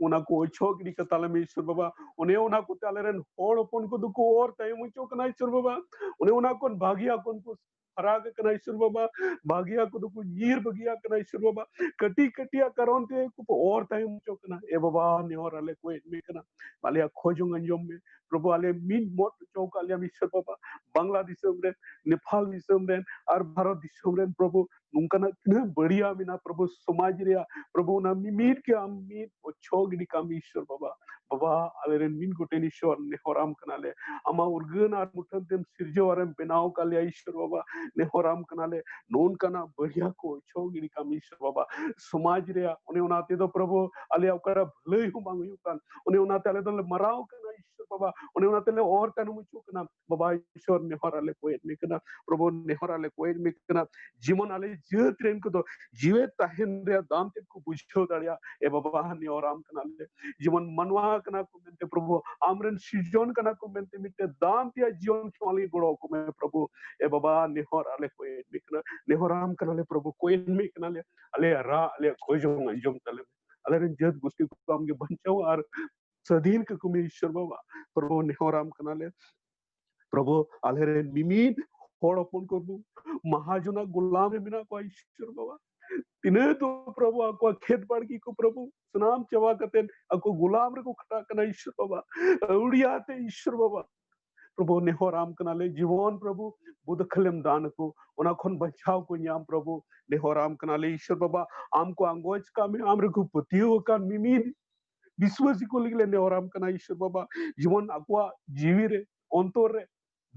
ᱚᱱᱟ ᱠᱚ ᱚᱪᱚᱜ ᱜᱤᱰᱤ ᱠᱟᱛᱟ ᱞᱮ ᱢᱮ, ᱤᱥᱚᱨ ᱵᱟᱵᱟ᱾ ᱚᱱᱮ ᱚᱱᱟ ᱠᱚᱛᱮ ᱟᱞᱮᱨᱮᱱ ᱦᱚᱲ ᱦᱚᱯᱚᱱ ᱠᱚᱫᱚ ᱠᱚ ᱚᱨ ᱛᱟᱭᱚᱢ ᱦᱚᱪᱚᱜ ᱠᱟᱱᱟ, ᱤᱥᱚᱨ ᱵᱟᱵᱟ᱾ ᱚᱱᱮ ᱚᱱᱟ ᱠᱷᱚᱱ ᱵᱷᱟᱹᱜᱤ ᱠᱷᱚᱱ ᱠᱚ ᱯᱷᱟᱨᱟᱠ ᱟᱠᱟᱱᱟ, ᱤᱥᱚᱨ ᱵᱟᱵᱟ᱾ ᱵᱷᱟᱹᱜᱤᱭᱟᱜ ᱠᱚᱫᱚ ᱠᱚ ᱧᱤᱨ ᱵᱟᱹᱜᱤᱭᱟᱜ ᱠᱟᱱᱟ, ᱤᱥᱚᱨ ᱵᱟᱵᱟ᱾ ᱠᱟᱹᱴᱤᱡ ᱠᱟᱹᱴᱤᱡᱟᱜ ᱠᱟᱨᱚᱱ ᱛᱮ ᱠᱚ ᱚᱨ ᱛᱟᱭᱚᱢ ᱦᱚᱪᱚᱜ ᱠᱟᱱᱟ᱾ ᱮ ᱵᱟᱵᱟ, ᱱᱮᱦᱚᱨ ᱟᱞᱮ ᱠᱚᱭᱮᱫ ᱢᱮ ᱠᱟᱱᱟ, ᱟᱞᱮᱭᱟᱜ ᱠᱷᱚᱡᱚᱝ ᱟᱸᱡᱚᱢ ᱢᱮ, ᱯᱨᱚᱵᱷᱩ᱾ ᱟᱞᱮ ᱢᱤᱫ ᱢᱚᱛ ᱦᱚᱪᱚ ᱟᱠᱟᱫ ᱞᱮᱭᱟᱢ, ᱤᱥᱚᱨ ᱵᱟᱵᱟ᱾ ᱵᱟᱝᱞᱟ ᱫᱤᱥᱚᱢ ᱨᱮ, ᱱᱮᱯᱟᱞ ᱫᱤᱥᱚᱢ ᱨᱮᱱ ᱟᱨ ᱵᱷᱟᱨᱚᱛ ᱫᱤᱥᱚᱢ ᱨᱮᱱ, ᱯᱨᱚᱵᱷᱩ, ᱱᱚᱝᱠᱟᱱᱟᱜ ᱛᱤᱱᱟᱹᱜ ᱵᱟᱹᱲᱤᱡ ᱢᱮᱱᱟᱜᱼᱟ, ᱯᱨᱚᱵᱷᱩ, ᱥᱚᱢᱟᱡᱽ ᱨᱮᱭᱟᱜ, ᱯᱨᱚᱵᱷᱩ, ᱚᱱᱟ ᱢᱤᱢᱤᱫ ᱜᱮ ᱟᱢ ᱢᱤᱫ ᱚᱪᱚᱜ ᱜᱤᱰᱤ ᱠᱟᱜ ᱢᱮ, ᱤᱥᱚᱨ ᱵᱟᱵᱟ᱾ ᱵᱟᱵᱟ, ᱟᱞᱮᱨᱮᱱ ᱢᱤᱫ ᱜᱚᱴᱮᱱ ᱤᱥᱚᱨ, ᱱᱮᱦᱚᱨᱟᱢ ᱠᱟᱱᱟᱞᱮ᱾ ᱟᱢᱟᱜ ᱩᱨᱜᱟᱹᱱ ᱟᱨ ᱢᱩᱴᱷᱟᱹᱱ ᱛᱮᱢ ᱥᱤᱨᱡᱟᱹᱣ ᱟᱨᱮᱢ ᱵᱮᱱᱟᱣ ᱟᱠᱟᱫ ᱞᱮᱭᱟ, ᱤᱥᱚᱨ ᱵᱟᱵᱟ᱾ ᱱᱮᱦᱚᱨᱟᱢ ᱠᱟᱱᱟᱞᱮ, ᱱᱚᱝᱠᱟᱱᱟᱜ ᱵᱟᱹᱲᱤᱡ ᱠᱚ ᱚᱪᱚᱜ ᱜᱤᱰᱤ ᱠᱟᱜ ᱢᱮ, ᱤᱥᱚᱨ ᱵᱟᱵᱟ᱾ ᱥᱚᱢᱟᱡᱽ ᱨᱮᱭᱟᱜ ᱚᱱᱮ ᱚᱱᱟ ᱛᱮᱫᱚ, ᱯᱨᱚᱵᱷᱩ, ᱟᱞᱮᱭᱟᱜ ᱚᱠᱟᱨᱮ ᱵᱷᱟᱹᱞᱟᱹᱭ ᱦᱚᱸ ᱵᱟᱝ ᱦᱩᱭᱩᱜ ᱠᱟᱱ, ᱚᱱᱮ ᱚᱱᱟᱛᱮ ᱟᱞᱮ ᱫᱚᱞᱮ ᱢᱟᱨᱟᱣ ᱠᱟᱱᱟ, ᱤᱥᱚᱨ ᱵᱟᱵᱟ᱾ ᱚᱱᱮ ᱚᱱᱟ ᱛᱮᱞᱮ ᱚᱨ ᱛᱟᱭᱱᱚᱢ ᱦᱚᱪᱚᱜ ᱠᱟᱱᱟ᱾ ᱵᱟᱵᱟ ᱤᱥᱚᱨ, ᱱᱮᱦᱚᱨ ᱟᱞᱮ ᱠᱚᱭᱮᱫ ᱢᱮ ᱠᱟᱱᱟ, ᱯᱨᱚᱵᱷᱩ, ᱱᱮᱦᱚᱨ ᱟᱞᱮ ᱠᱚᱭᱮᱫ ᱢᱮ ᱠᱟᱱᱟ᱾ ᱡᱮᱢᱚᱱ ᱟᱞᱮ ᱡᱟᱹᱛ ᱨᱮᱱ ᱠᱚᱫᱚ ᱡᱤᱣᱮᱫ ᱛᱟᱦᱮᱱ ᱨᱮᱭᱟᱜ ᱫᱟᱢ ᱛᱮᱫ ᱠᱚ ᱵᱩᱡᱷᱟᱹᱣ ᱫᱟᱲᱮᱭᱟᱜ, ᱮ ᱵᱟᱵᱟ, ᱱᱮᱦᱚᱨᱟᱢ ᱠᱟᱱᱟᱞᱮ᱾ ᱡᱮᱢᱚᱱ ᱢᱟᱱᱣᱟ ᱠᱟᱱᱟ ᱠᱚ ᱢᱮᱱᱛᱮ, ᱯᱨᱚᱵᱷᱩ, ᱟᱢᱨᱮᱱ ᱥᱤᱨᱡᱚᱱ ᱠᱟᱱᱟ ᱠᱚ ᱢᱮᱱᱛᱮ ᱢᱤᱫᱴᱮᱱ ᱫᱟᱢ ᱛᱮᱭᱟᱜ ᱡᱤᱭᱚᱱ ᱠᱷᱮᱢᱟᱣ ᱞᱟᱹᱜᱤᱫ ᱜᱚᱲᱚ ᱟᱠᱚ ᱢᱮ, ᱯᱨᱚᱵᱷᱩ᱾ ᱮ ᱵᱟᱵᱟ, ᱱᱮᱦᱚᱨ ᱟᱞᱮ ᱠᱚᱭᱮᱫ ᱢᱮ ᱠᱟᱱᱟ, ᱱᱮᱦᱚᱨᱟᱢ ᱠᱟᱱᱟᱞᱮ, ᱯᱨᱚᱵᱷᱩ, ᱠᱚᱭᱮᱫ ᱢᱮ ᱠᱟᱱᱟᱞᱮ᱾ ᱟᱞᱮᱭᱟᱜ ᱨᱟᱜ, ᱟᱞᱮᱭᱟᱜ ᱠᱷᱚᱡᱚᱝ ᱟᱸᱡᱚᱢ ᱛᱟᱞᱮ ᱢᱮ᱾ ᱟᱞᱮᱨᱮᱱ ᱡᱟᱹᱛ ᱜᱩᱥᱴᱤ ᱠᱚ ᱟᱢᱜᱮ ᱵᱟᱧᱪᱟᱣ ᱟᱨ ᱥᱟᱹᱫᱷᱤᱱ ᱠᱟᱠᱚ ᱢᱮ, ᱤᱥᱚᱨ ᱵᱟᱵᱟ᱾ ᱯᱨᱚᱵᱷᱩ, ᱱᱮᱦᱚᱨᱟᱢ ᱠᱟᱱᱟᱞᱮ, ᱯᱨᱚᱵᱷᱩ, ᱟᱞᱮᱨᱮᱱ ᱢᱤᱢᱤᱫ ᱦᱚᱲ ᱦᱚᱯᱚᱱ ᱠᱚ ᱢᱟᱦᱟᱡᱚᱱᱟᱜ ᱜᱩᱞᱟᱢ ᱨᱮ ᱢᱮᱱᱟᱜ ᱠᱚᱣᱟ ᱤᱥᱥᱚᱨ ᱵᱟᱵᱟ᱾ ᱛᱤᱱᱟᱹᱜ ᱫᱚ ᱯᱨᱚᱵᱷᱩ ᱟᱠᱚᱣᱟᱜ ᱠᱷᱮᱛ ᱵᱟᱲᱜᱮ ᱠᱚ ᱯᱨᱚᱵᱷᱩ ᱥᱟᱱᱟᱢ ᱪᱟᱵᱟ ᱠᱟᱛᱮ ᱟᱠᱚ ᱜᱩᱞᱟᱢ ᱨᱮᱠᱚ ᱠᱷᱟᱴᱟᱜ ᱠᱟᱱᱟ ᱤᱥᱥᱚᱨ ᱵᱟᱵᱟ, ᱟᱹᱣᱲᱤᱭᱟᱹ ᱛᱮ ᱤᱥᱥᱚᱨ ᱵᱟᱵᱟ᱾ ᱯᱨᱚᱵᱷᱩ ᱱᱮᱦᱚᱨ ᱟᱢ ᱠᱟᱱᱟᱞᱮ, ᱡᱤᱵᱚᱱ ᱯᱨᱚᱵᱷᱩ ᱵᱚᱫᱚᱠᱷᱟᱞᱮᱢ ᱫᱟᱱ ᱟᱠᱚ, ᱚᱱᱟ ᱠᱷᱚᱱ ᱵᱟᱧᱪᱟᱣ ᱠᱚ ᱧᱟᱢ ᱯᱨᱚᱵᱷᱩ᱾ ᱱᱮᱦᱚᱨ ᱟᱢ ᱠᱟᱱᱟᱞᱮ ᱤᱥᱥᱚᱨ ᱵᱟᱵᱟ, ᱟᱢ ᱠᱚ ᱟᱸᱜᱚᱪ ᱠᱟᱜ ᱢᱮ, ᱟᱢ ᱨᱮᱠᱚ ᱯᱟᱹᱛᱭᱟᱹᱣ ᱟᱠᱟᱱ ᱢᱤᱢᱤᱫ ᱵᱤᱥᱣᱟᱥᱤ ᱠᱚ ᱞᱟᱹᱜᱤᱫ ᱞᱮ ᱱᱮᱦᱚᱨ ᱟᱢ ᱠᱟᱱᱟ ᱤᱥᱥᱚᱨ ᱵᱟᱵᱟ᱾ ᱡᱮᱢᱚᱱ ᱟᱠᱚᱣᱟᱜ ᱡᱤᱣᱤ ᱨᱮ, ᱚᱱᱛᱚᱨ ᱨᱮ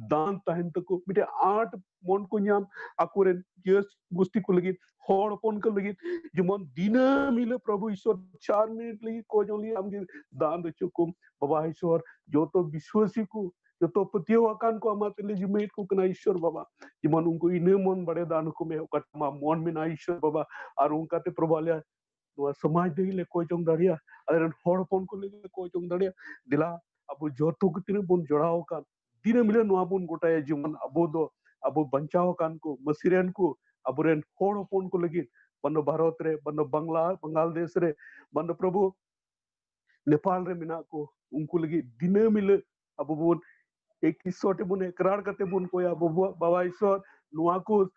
ᱫᱟᱱ ᱛᱟᱦᱮᱱ ᱛᱟᱠᱚ, ᱢᱤᱫᱴᱮᱱ ᱟᱸᱴ ᱢᱚᱱ ᱠᱚ ᱧᱟᱢ ᱟᱠᱚᱨᱮᱱ ᱡᱟᱹᱛ ᱜᱩᱥᱴᱤ ᱠᱚ ᱞᱟᱹᱜᱤᱫ, ᱦᱚᱲ ᱦᱚᱯᱚᱱ ᱠᱚ ᱞᱟᱹᱜᱤᱫ᱾ ᱡᱮᱢᱚᱱ ᱫᱤᱱᱟᱹᱢ ᱦᱤᱞᱳᱜ ᱯᱨᱚᱵᱷᱩ ᱤᱥᱥᱚᱨ ᱪᱟᱨ ᱢᱤᱱᱤᱴ ᱞᱟᱹᱜᱤᱫ ᱠᱚ ᱡᱚᱝ ᱞᱟᱹᱜᱤᱫ ᱟᱢᱜᱮ ᱫᱟᱱ ᱦᱚᱪᱚ ᱠᱚᱢ ᱵᱟᱵᱟ ᱤᱥᱥᱚᱨ᱾ ᱡᱚᱛᱚ ᱵᱤᱥᱣᱟᱥᱤ ᱠᱚ, ᱡᱚᱛᱚ ᱯᱟᱹᱛᱭᱟᱹᱣ ᱟᱠᱟᱱ ᱠᱚ ᱟᱢᱟᱜ ᱛᱮᱞᱮ ᱡᱤᱢᱟᱹᱭᱮᱫ ᱠᱚ ᱠᱟᱱᱟ ᱤᱥᱥᱚᱨ ᱵᱟᱵᱟ᱾ ᱡᱮᱢᱚᱱ ᱩᱱᱠᱩ ᱤᱱᱟᱹ ᱢᱚᱱ ᱵᱟᱲᱮ ᱫᱟᱱ ᱠᱚ ᱢᱮ, ᱚᱠᱟᱴᱟᱜ ᱟᱢᱟᱜ ᱢᱚᱱ ᱢᱮᱱᱟᱜᱼᱟ ᱤᱥᱥᱚᱨ ᱵᱟᱵᱟ᱾ ᱟᱨ ᱚᱱᱠᱟᱛᱮ ᱯᱨᱚᱵᱷᱩ ᱟᱞᱮᱭᱟᱜ ᱱᱚᱣᱟ ᱥᱚᱢᱟᱡᱽ ᱞᱟᱹᱜᱤᱫ ᱞᱮ ᱠᱚᱭ ᱡᱚᱝ ᱫᱟᱲᱮᱭᱟᱜᱼᱟ, ᱟᱞᱮᱨᱮᱱ ᱦᱚᱲ ᱦᱚᱯᱚᱱ ᱠᱚ ᱞᱟᱹᱜᱤᱫ ᱞᱮ ᱠᱚᱭ ᱡᱚᱝ ᱫᱟᱲᱮᱭᱟᱜᱼᱟ᱾ ᱫᱮᱞᱟ ᱟᱵᱚ ᱡᱚᱛᱚ ᱠᱚ ᱛᱤᱱᱟᱹᱜ ᱵᱚᱱ ᱡᱚᱲᱟᱣ ᱟᱠᱟᱱ, ᱫᱤᱱᱟᱹᱢ ᱦᱤᱞᱳᱜ ᱱᱚᱣᱟ ᱵᱚᱱ ᱜᱚᱴᱟᱭᱟ, ᱡᱮᱢᱚᱱ ᱟᱵᱚ ᱫᱚ ᱟᱵᱚ ᱵᱟᱧᱪᱟᱣ ᱟᱠᱟᱱ ᱠᱚ ᱢᱟᱹᱥᱤ ᱨᱮᱱ ᱠᱚ ᱟᱵᱚᱨᱮᱱ ᱦᱚᱲ ᱦᱚᱯᱚᱱ ᱠᱚ ᱞᱟᱹᱜᱤᱫ, ᱵᱟᱝ ᱫᱚ ᱵᱷᱟᱨᱚᱛ ᱨᱮ, ᱵᱟᱝ ᱫᱚ ᱵᱟᱝᱞᱟ, ᱵᱟᱝᱞᱟᱫᱮᱥ ᱨᱮ, ᱵᱟᱝ ᱫᱚ ᱯᱨᱚᱵᱷᱩ ᱱᱮᱯᱟᱞ ᱨᱮ ᱢᱮᱱᱟᱜ ᱠᱚ, ᱩᱱᱠᱩ ᱞᱟᱹᱜᱤᱫ ᱫᱤᱱᱟᱹᱢ ᱦᱤᱞᱳᱜ ᱟᱵᱚ ᱵᱚᱱ ᱮᱠ ᱤᱥᱥᱚᱨ ᱴᱷᱮᱱ ᱵᱚᱱ ᱮᱠᱨᱟᱨ ᱠᱟᱛᱮ ᱵᱚᱱ ᱠᱚᱭᱟ, ᱵᱟᱵᱟ, ᱵᱟᱵᱟ ᱤᱥᱥᱚᱨ, ᱱᱚᱣᱟ ᱠᱚ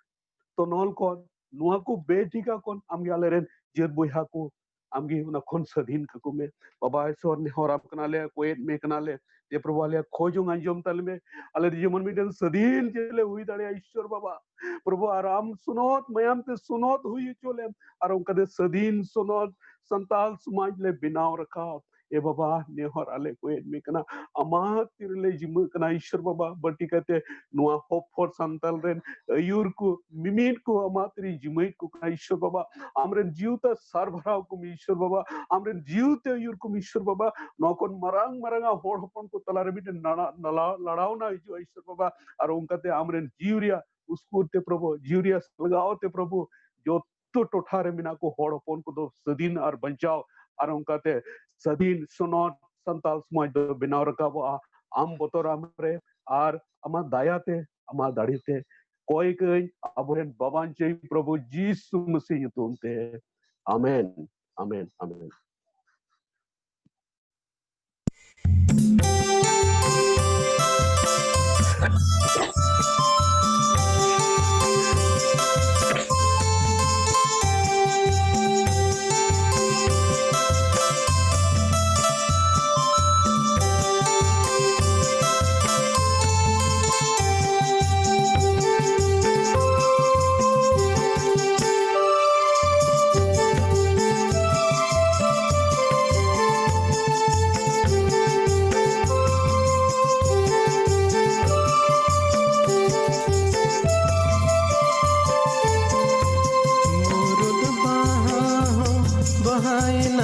ᱛᱚᱱᱚᱞ ᱠᱷᱚᱱ, ᱱᱚᱣᱟ ᱠᱚ ᱵᱮᱴᱷᱤᱠᱟ ᱠᱷᱚᱱ ᱟᱢᱜᱮ ᱟᱞᱮᱨᱮᱱ ᱡᱟᱹᱛ ᱵᱚᱭᱦᱟ ᱠᱚ ᱟᱢᱜᱮ ᱚᱱᱟ ᱠᱷᱚᱱ ᱥᱟᱹᱫᱷᱤᱱ ᱠᱟᱠᱚ ᱢᱮ᱾ ᱵᱟᱵᱟ ᱤᱥᱥᱚᱨ, ᱱᱮᱦᱚᱨ ᱟᱢ ᱠᱟᱱᱟᱞᱮ, ᱠᱚᱭᱮᱫ ᱢᱮ ᱠᱟᱱᱟᱞᱮ, ᱡᱮ ᱯᱨᱚᱵᱷᱩ ᱟᱞᱮᱭᱟᱜ ᱠᱷᱚᱡᱚᱝ ᱟᱸᱡᱚᱢ ᱛᱟᱞᱮ ᱢᱮ᱾ ᱟᱞᱮ ᱡᱮᱢᱚᱱ ᱢᱤᱫᱴᱮᱱ ᱥᱟᱹᱫᱷᱤᱱ ᱡᱟᱹᱛ ᱞᱮ ᱦᱩᱭ ᱫᱟᱲᱮᱭᱟᱜᱼᱟ ᱤᱥᱥᱚᱨ ᱵᱟᱵᱟ᱾ ᱯᱨᱚᱵᱷᱩ ᱟᱨ ᱟᱢ ᱥᱚᱱᱚᱛ ᱢᱟᱭᱟᱢ ᱛᱮ ᱥᱚᱱᱚᱛ ᱦᱩᱭ ᱦᱚᱪᱚ ᱞᱮᱢ, ᱟᱨ ᱚᱱᱠᱟᱛᱮ ᱥᱟᱹᱫᱷᱤᱱ ᱥᱚᱱᱚᱛ ᱥᱟᱱᱛᱟᱞ ᱥᱚᱢᱟᱡᱽ ᱞᱮ ᱵᱮᱱᱟᱣ ᱨᱟᱠᱟᱵ᱾ ᱮ ᱵᱟᱵᱟ, ᱱᱮᱦᱚᱨ ᱟᱞᱮ ᱠᱚᱭᱮᱫ ᱢᱮ ᱠᱟᱱᱟ, ᱟᱢᱟᱜ ᱛᱤ ᱨᱮᱞᱮ ᱡᱤᱢᱟᱹᱜ ᱠᱟᱱᱟ ᱤᱥᱥᱚᱨ ᱵᱟᱵᱟ᱾ ᱵᱟᱹᱲᱛᱤ ᱠᱟᱛᱮ ᱱᱚᱣᱟ ᱦᱚᱯ ᱯᱷᱚᱨ ᱥᱟᱱᱛᱟᱞ ᱨᱮᱱ ᱟᱹᱭᱩᱨ ᱠᱚ, ᱢᱤᱢᱤᱫ ᱠᱚ ᱟᱢᱟᱜ ᱛᱤ ᱨᱮ ᱡᱤᱢᱟᱹᱭᱮᱫ ᱠᱚ ᱠᱟᱱᱟ ᱤᱥᱥᱚᱨ ᱵᱟᱵᱟ᱾ ᱟᱢᱨᱮᱱ ᱡᱤᱣᱤ ᱛᱮ ᱥᱟᱨᱵᱷᱟᱨᱟᱣ ᱠᱚᱢ ᱤᱥᱥᱚᱨ ᱵᱟᱵᱟ, ᱟᱢᱨᱮᱱ ᱡᱤᱣᱤ ᱛᱮ ᱟᱹᱭᱩᱨ ᱠᱚᱢ ᱤᱥᱥᱚᱨ ᱵᱟᱵᱟ᱾ ᱱᱚᱣᱟ ᱠᱷᱚᱱ ᱢᱟᱨᱟᱝ ᱢᱟᱨᱟᱝ ᱟᱜ ᱦᱚᱲ ᱦᱚᱯᱚᱱ ᱠᱚ ᱛᱟᱞᱟᱨᱮ ᱢᱤᱫᱴᱮᱱ ᱱᱟᱲᱟ-, ᱱᱟᱞᱟ-, ᱞᱟᱲᱟᱣᱱᱟ ᱦᱤᱡᱩᱜᱼᱟ ᱤᱥᱥᱚᱨ ᱵᱟᱵᱟ᱾ ᱟᱨ ᱚᱱᱠᱟᱛᱮ ᱟᱢᱨᱮᱱ ᱡᱤᱣᱤ ᱨᱮᱭᱟᱜ ᱩᱥᱠᱩᱨ ᱛᱮ ᱯᱨᱚᱵᱷᱩ, ᱡᱤᱣᱤ ᱨᱮᱭᱟᱜ ᱥᱟᱞᱜᱟᱣ ᱛᱮ ᱯᱨᱚᱵᱷᱩ, ᱡᱚᱛᱚ ᱴᱚᱴᱷᱟ ᱨᱮ ᱢᱮᱱᱟᱜ ᱠᱚ ᱦᱚᱲ ᱦᱚᱯᱚᱱ ᱠᱚᱫᱚ ᱥᱟᱹᱫᱷᱤᱱ ᱟᱨ ᱵᱟᱧᱪᱟᱣ, ᱟᱨ ᱚᱱᱠᱟᱛᱮ ᱥᱟᱹᱫᱷᱤᱱ ᱥᱚᱱᱚᱛ ᱥᱟᱱᱛᱟᱞ ᱥᱚᱢᱟᱡᱽ ᱫᱚ ᱵᱮᱱᱟᱣ ᱨᱟᱠᱟᱵᱚᱜᱼᱟ ᱟᱢ ᱵᱚᱛᱚᱨ ᱟᱢ ᱨᱮ ᱟᱨ ᱟᱢᱟᱜ ᱫᱟᱭᱟ ᱛᱮ, ᱟᱢᱟᱜ ᱫᱟᱲᱮ ᱛᱮ᱾ ᱠᱚᱭ ᱠᱟᱹᱧ ᱟᱵᱚᱨᱮᱱ ᱵᱟᱵᱟᱱ ᱪᱟᱹᱭ ᱯᱨᱚᱵᱷᱩ ᱡᱤᱥᱩ ᱢᱟᱹᱥᱤ ᱧᱩᱛᱩᱢ ᱛᱮ᱾ ᱟᱢᱮᱱ, ᱟᱢᱮᱱ, ᱟᱢᱮᱱ᱾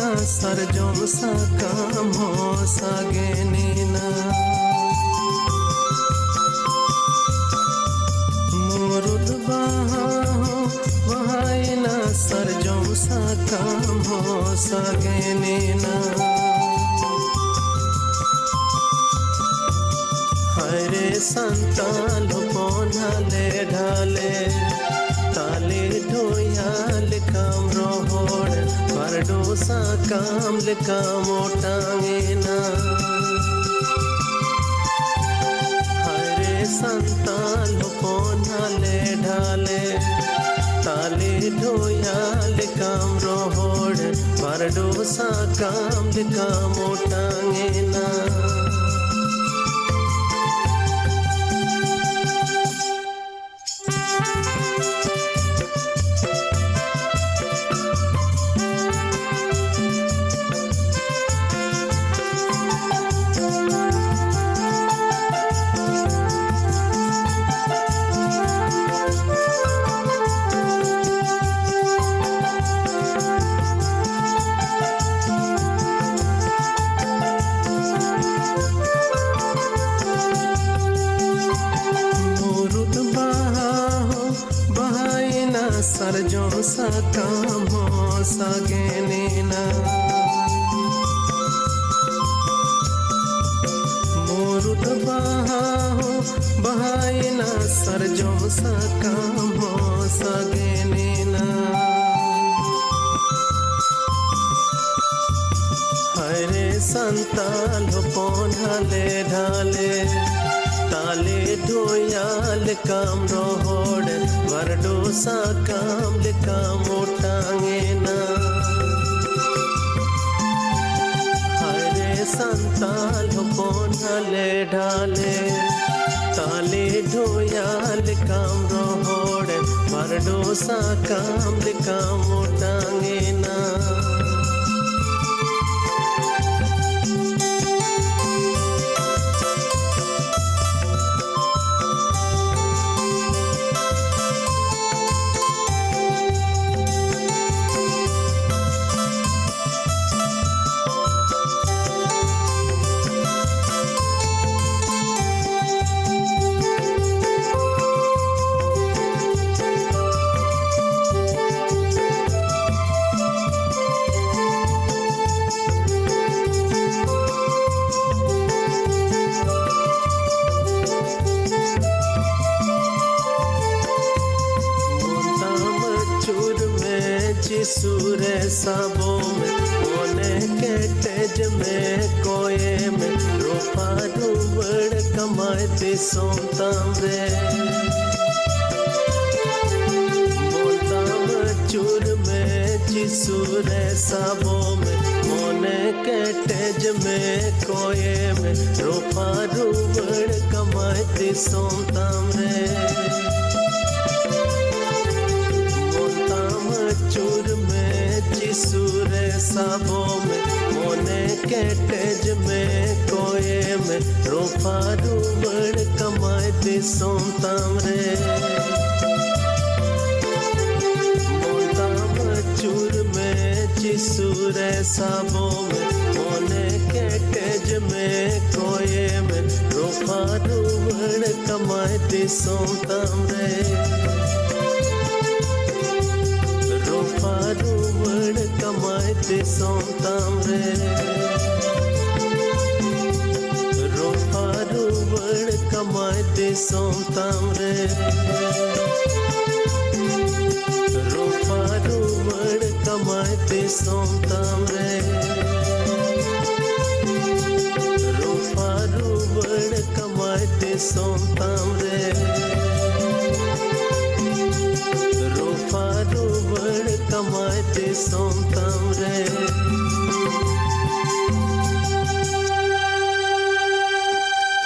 ᱥᱟᱨᱡᱚᱢ ᱥᱟᱠᱟᱢ ᱦᱚᱸ ᱥᱟᱜᱮᱱᱮᱱᱟ᱾ ᱢᱩᱨᱩᱫ ᱵᱟᱦᱟ ᱦᱚᱸ ᱵᱟᱦᱟᱭᱮᱱᱟ, ᱥᱟᱨᱡᱚᱢ ᱥᱟᱠᱟᱢ ᱦᱚᱸ ᱥᱟᱜᱮᱱᱮᱱᱟ᱾ ᱦᱟᱭᱨᱮ ᱥᱟᱱᱛᱟᱞ ᱦᱚᱯᱚᱱ ᱦᱟᱞᱮ ᱰᱷᱟᱞᱮ, ᱛᱟᱞᱮ ᱰᱷᱚᱭᱟ ᱞᱮᱠᱟᱢ ᱨᱚᱦᱚᱲ, ᱵᱟᱨᱰᱩ ᱥᱟᱠᱟᱢ ᱞᱮᱠᱟᱢ ᱚᱴᱟᱝ ᱮᱱᱟ᱾ ᱦᱟᱭᱨᱮ ᱥᱟᱱᱛᱟᱞ ᱦᱚᱯᱚᱱ ᱦᱟᱞᱮ ᱰᱷᱟᱞᱮ, ᱛᱟᱞᱮ ᱰᱷᱚᱭᱟ ᱞᱮᱠᱟᱢ ᱨᱚᱦᱚᱲ, ᱵᱟᱨᱰᱩ ᱥᱟᱠᱟᱢ ᱞᱮᱠᱟᱢ ᱚᱴᱟᱝ ᱮᱱᱟ᱾ ᱢᱩᱨᱩᱫ ᱵᱟᱦᱟ ᱦᱚᱸ ᱵᱟᱦᱟᱭᱮᱱᱟ, ᱥᱟᱨᱡᱚᱢ ᱥᱟᱠᱟᱢ ᱦᱚᱸ ᱥᱟᱜᱮᱱᱮᱱᱟ᱾ ᱢᱩᱨᱩᱫ ᱵᱟᱦᱟ ᱦᱚᱸ ᱵᱟᱦᱟᱭᱮᱱᱟ, ᱥᱟᱨᱡᱚᱢ ᱥᱟᱠᱟᱢ ᱦᱚᱸ ᱥᱟᱜᱮᱱᱮᱱᱟ᱾ ᱦᱟᱭᱨᱮ ᱥᱟᱱᱛᱟᱞ ᱦᱚᱯᱚᱱ ᱦᱟᱞᱮ ᱰᱷᱟᱞᱮ, ᱛᱟᱞᱮ ᱰᱷᱚᱭᱟ ᱞᱮᱠᱟᱢ ᱨᱚᱦᱚᱲ, ᱵᱟᱨᱰᱩ ᱥᱟᱠᱟᱢ ᱞᱮᱠᱟᱢ ᱚᱴᱟᱝ ᱮᱱᱟ᱾ ᱦᱟᱭᱨᱮ ᱥᱟᱱᱛᱟᱞ ᱦᱚᱯᱚᱱ ᱦᱟᱞᱮ ᱰᱷᱟᱞᱮ, ᱛᱟᱞᱮ ᱰᱷᱚᱭᱟ ᱞᱮᱠᱟᱢ ᱨᱚᱦᱚᱲ, ᱵᱟᱨᱰᱩ ᱥᱟᱠᱟᱢ ᱞᱮᱠᱟᱢ ᱚᱴᱟᱝ ᱮᱱᱟ᱾ ᱢᱟᱭ ᱫᱤᱥᱚᱢ ᱛᱟᱢ ᱨᱮ᱾ ᱢᱚᱱ ᱛᱟᱢ ᱟᱹᱪᱩᱨ ᱢᱮ, ᱡᱤᱥᱩ ᱨᱮ ᱥᱟᱵᱚᱜ ᱢᱮ, ᱢᱚᱱᱮ ᱠᱮᱴᱮᱡ ᱢᱮ, ᱠᱚᱭᱮ ᱢᱮ, ᱨᱚᱯᱷᱟ ᱨᱩᱣᱟᱹᱲ ᱠᱟᱢᱟᱭ ᱫᱤᱥᱚᱢ ᱛᱟᱢ ᱨᱮ᱾ ᱢᱚᱱ ᱛᱟᱢ ᱟᱹᱪᱩᱨ ᱢᱮ, ᱡᱤᱥᱩ ᱨᱮ ᱥᱟᱵᱚᱜ ᱢᱮ, ᱢᱚᱱᱮ ᱠᱮᱴᱮᱡ ᱢᱮ, ᱠᱚᱭᱮ ᱢᱮ, ᱨᱚᱯᱷᱟ ᱨᱩᱣᱟᱹᱲ ᱠᱟᱢᱟᱭ ᱫᱤᱥᱚᱢ ᱛᱟᱢ ᱨᱮ᱾ ᱢᱚᱱ ᱛᱟᱢ ᱟᱹᱪᱩᱨ ᱢᱮ, ᱡᱤᱥᱩ ᱨᱮ ᱥᱟᱵᱚᱜ ᱢᱮ, ᱢᱚᱱᱮ ᱠᱮᱴᱮᱡ ᱢᱮ, ᱠᱚᱭᱮ ᱢᱮ, ᱨᱚᱯᱷᱟ ᱨᱩᱣᱟᱹᱲ ᱠᱟᱢᱟᱭ ᱫᱤᱥᱚᱢ ᱛᱟᱢ ᱨᱮ᱾ ᱨᱚᱯᱷᱟ ᱨᱩᱣᱟᱹᱲ ᱠᱟᱢᱟᱭ ᱫᱤᱥᱚᱢ ᱛᱟᱢ ᱨᱮ᱾ ᱨᱚᱯᱷᱟ ᱨᱩᱣᱟᱹᱲ ᱠᱟᱢᱟᱭ ᱫᱤᱥᱚᱢ ᱛᱟᱢ ᱨᱮ᱾ ᱨᱚᱯᱷᱟ ᱨᱩᱣᱟᱹᱲ ᱠᱟᱢᱟᱭ ᱫᱤᱥᱚᱢ ᱛᱟᱢ ᱨᱮ᱾ ᱨᱚᱯᱷᱟ ᱨᱩᱣᱟᱹᱲ ᱠᱟᱢᱟᱭ ᱫᱤᱥᱚᱢ ᱛᱟᱢ ᱨᱮ᱾ ᱨᱚᱯᱷᱟ ᱨᱩᱣᱟᱹᱲ ᱠᱟᱢᱟᱭ ᱫᱤᱥᱚᱢ ᱛᱟᱢ ᱨᱮ᱾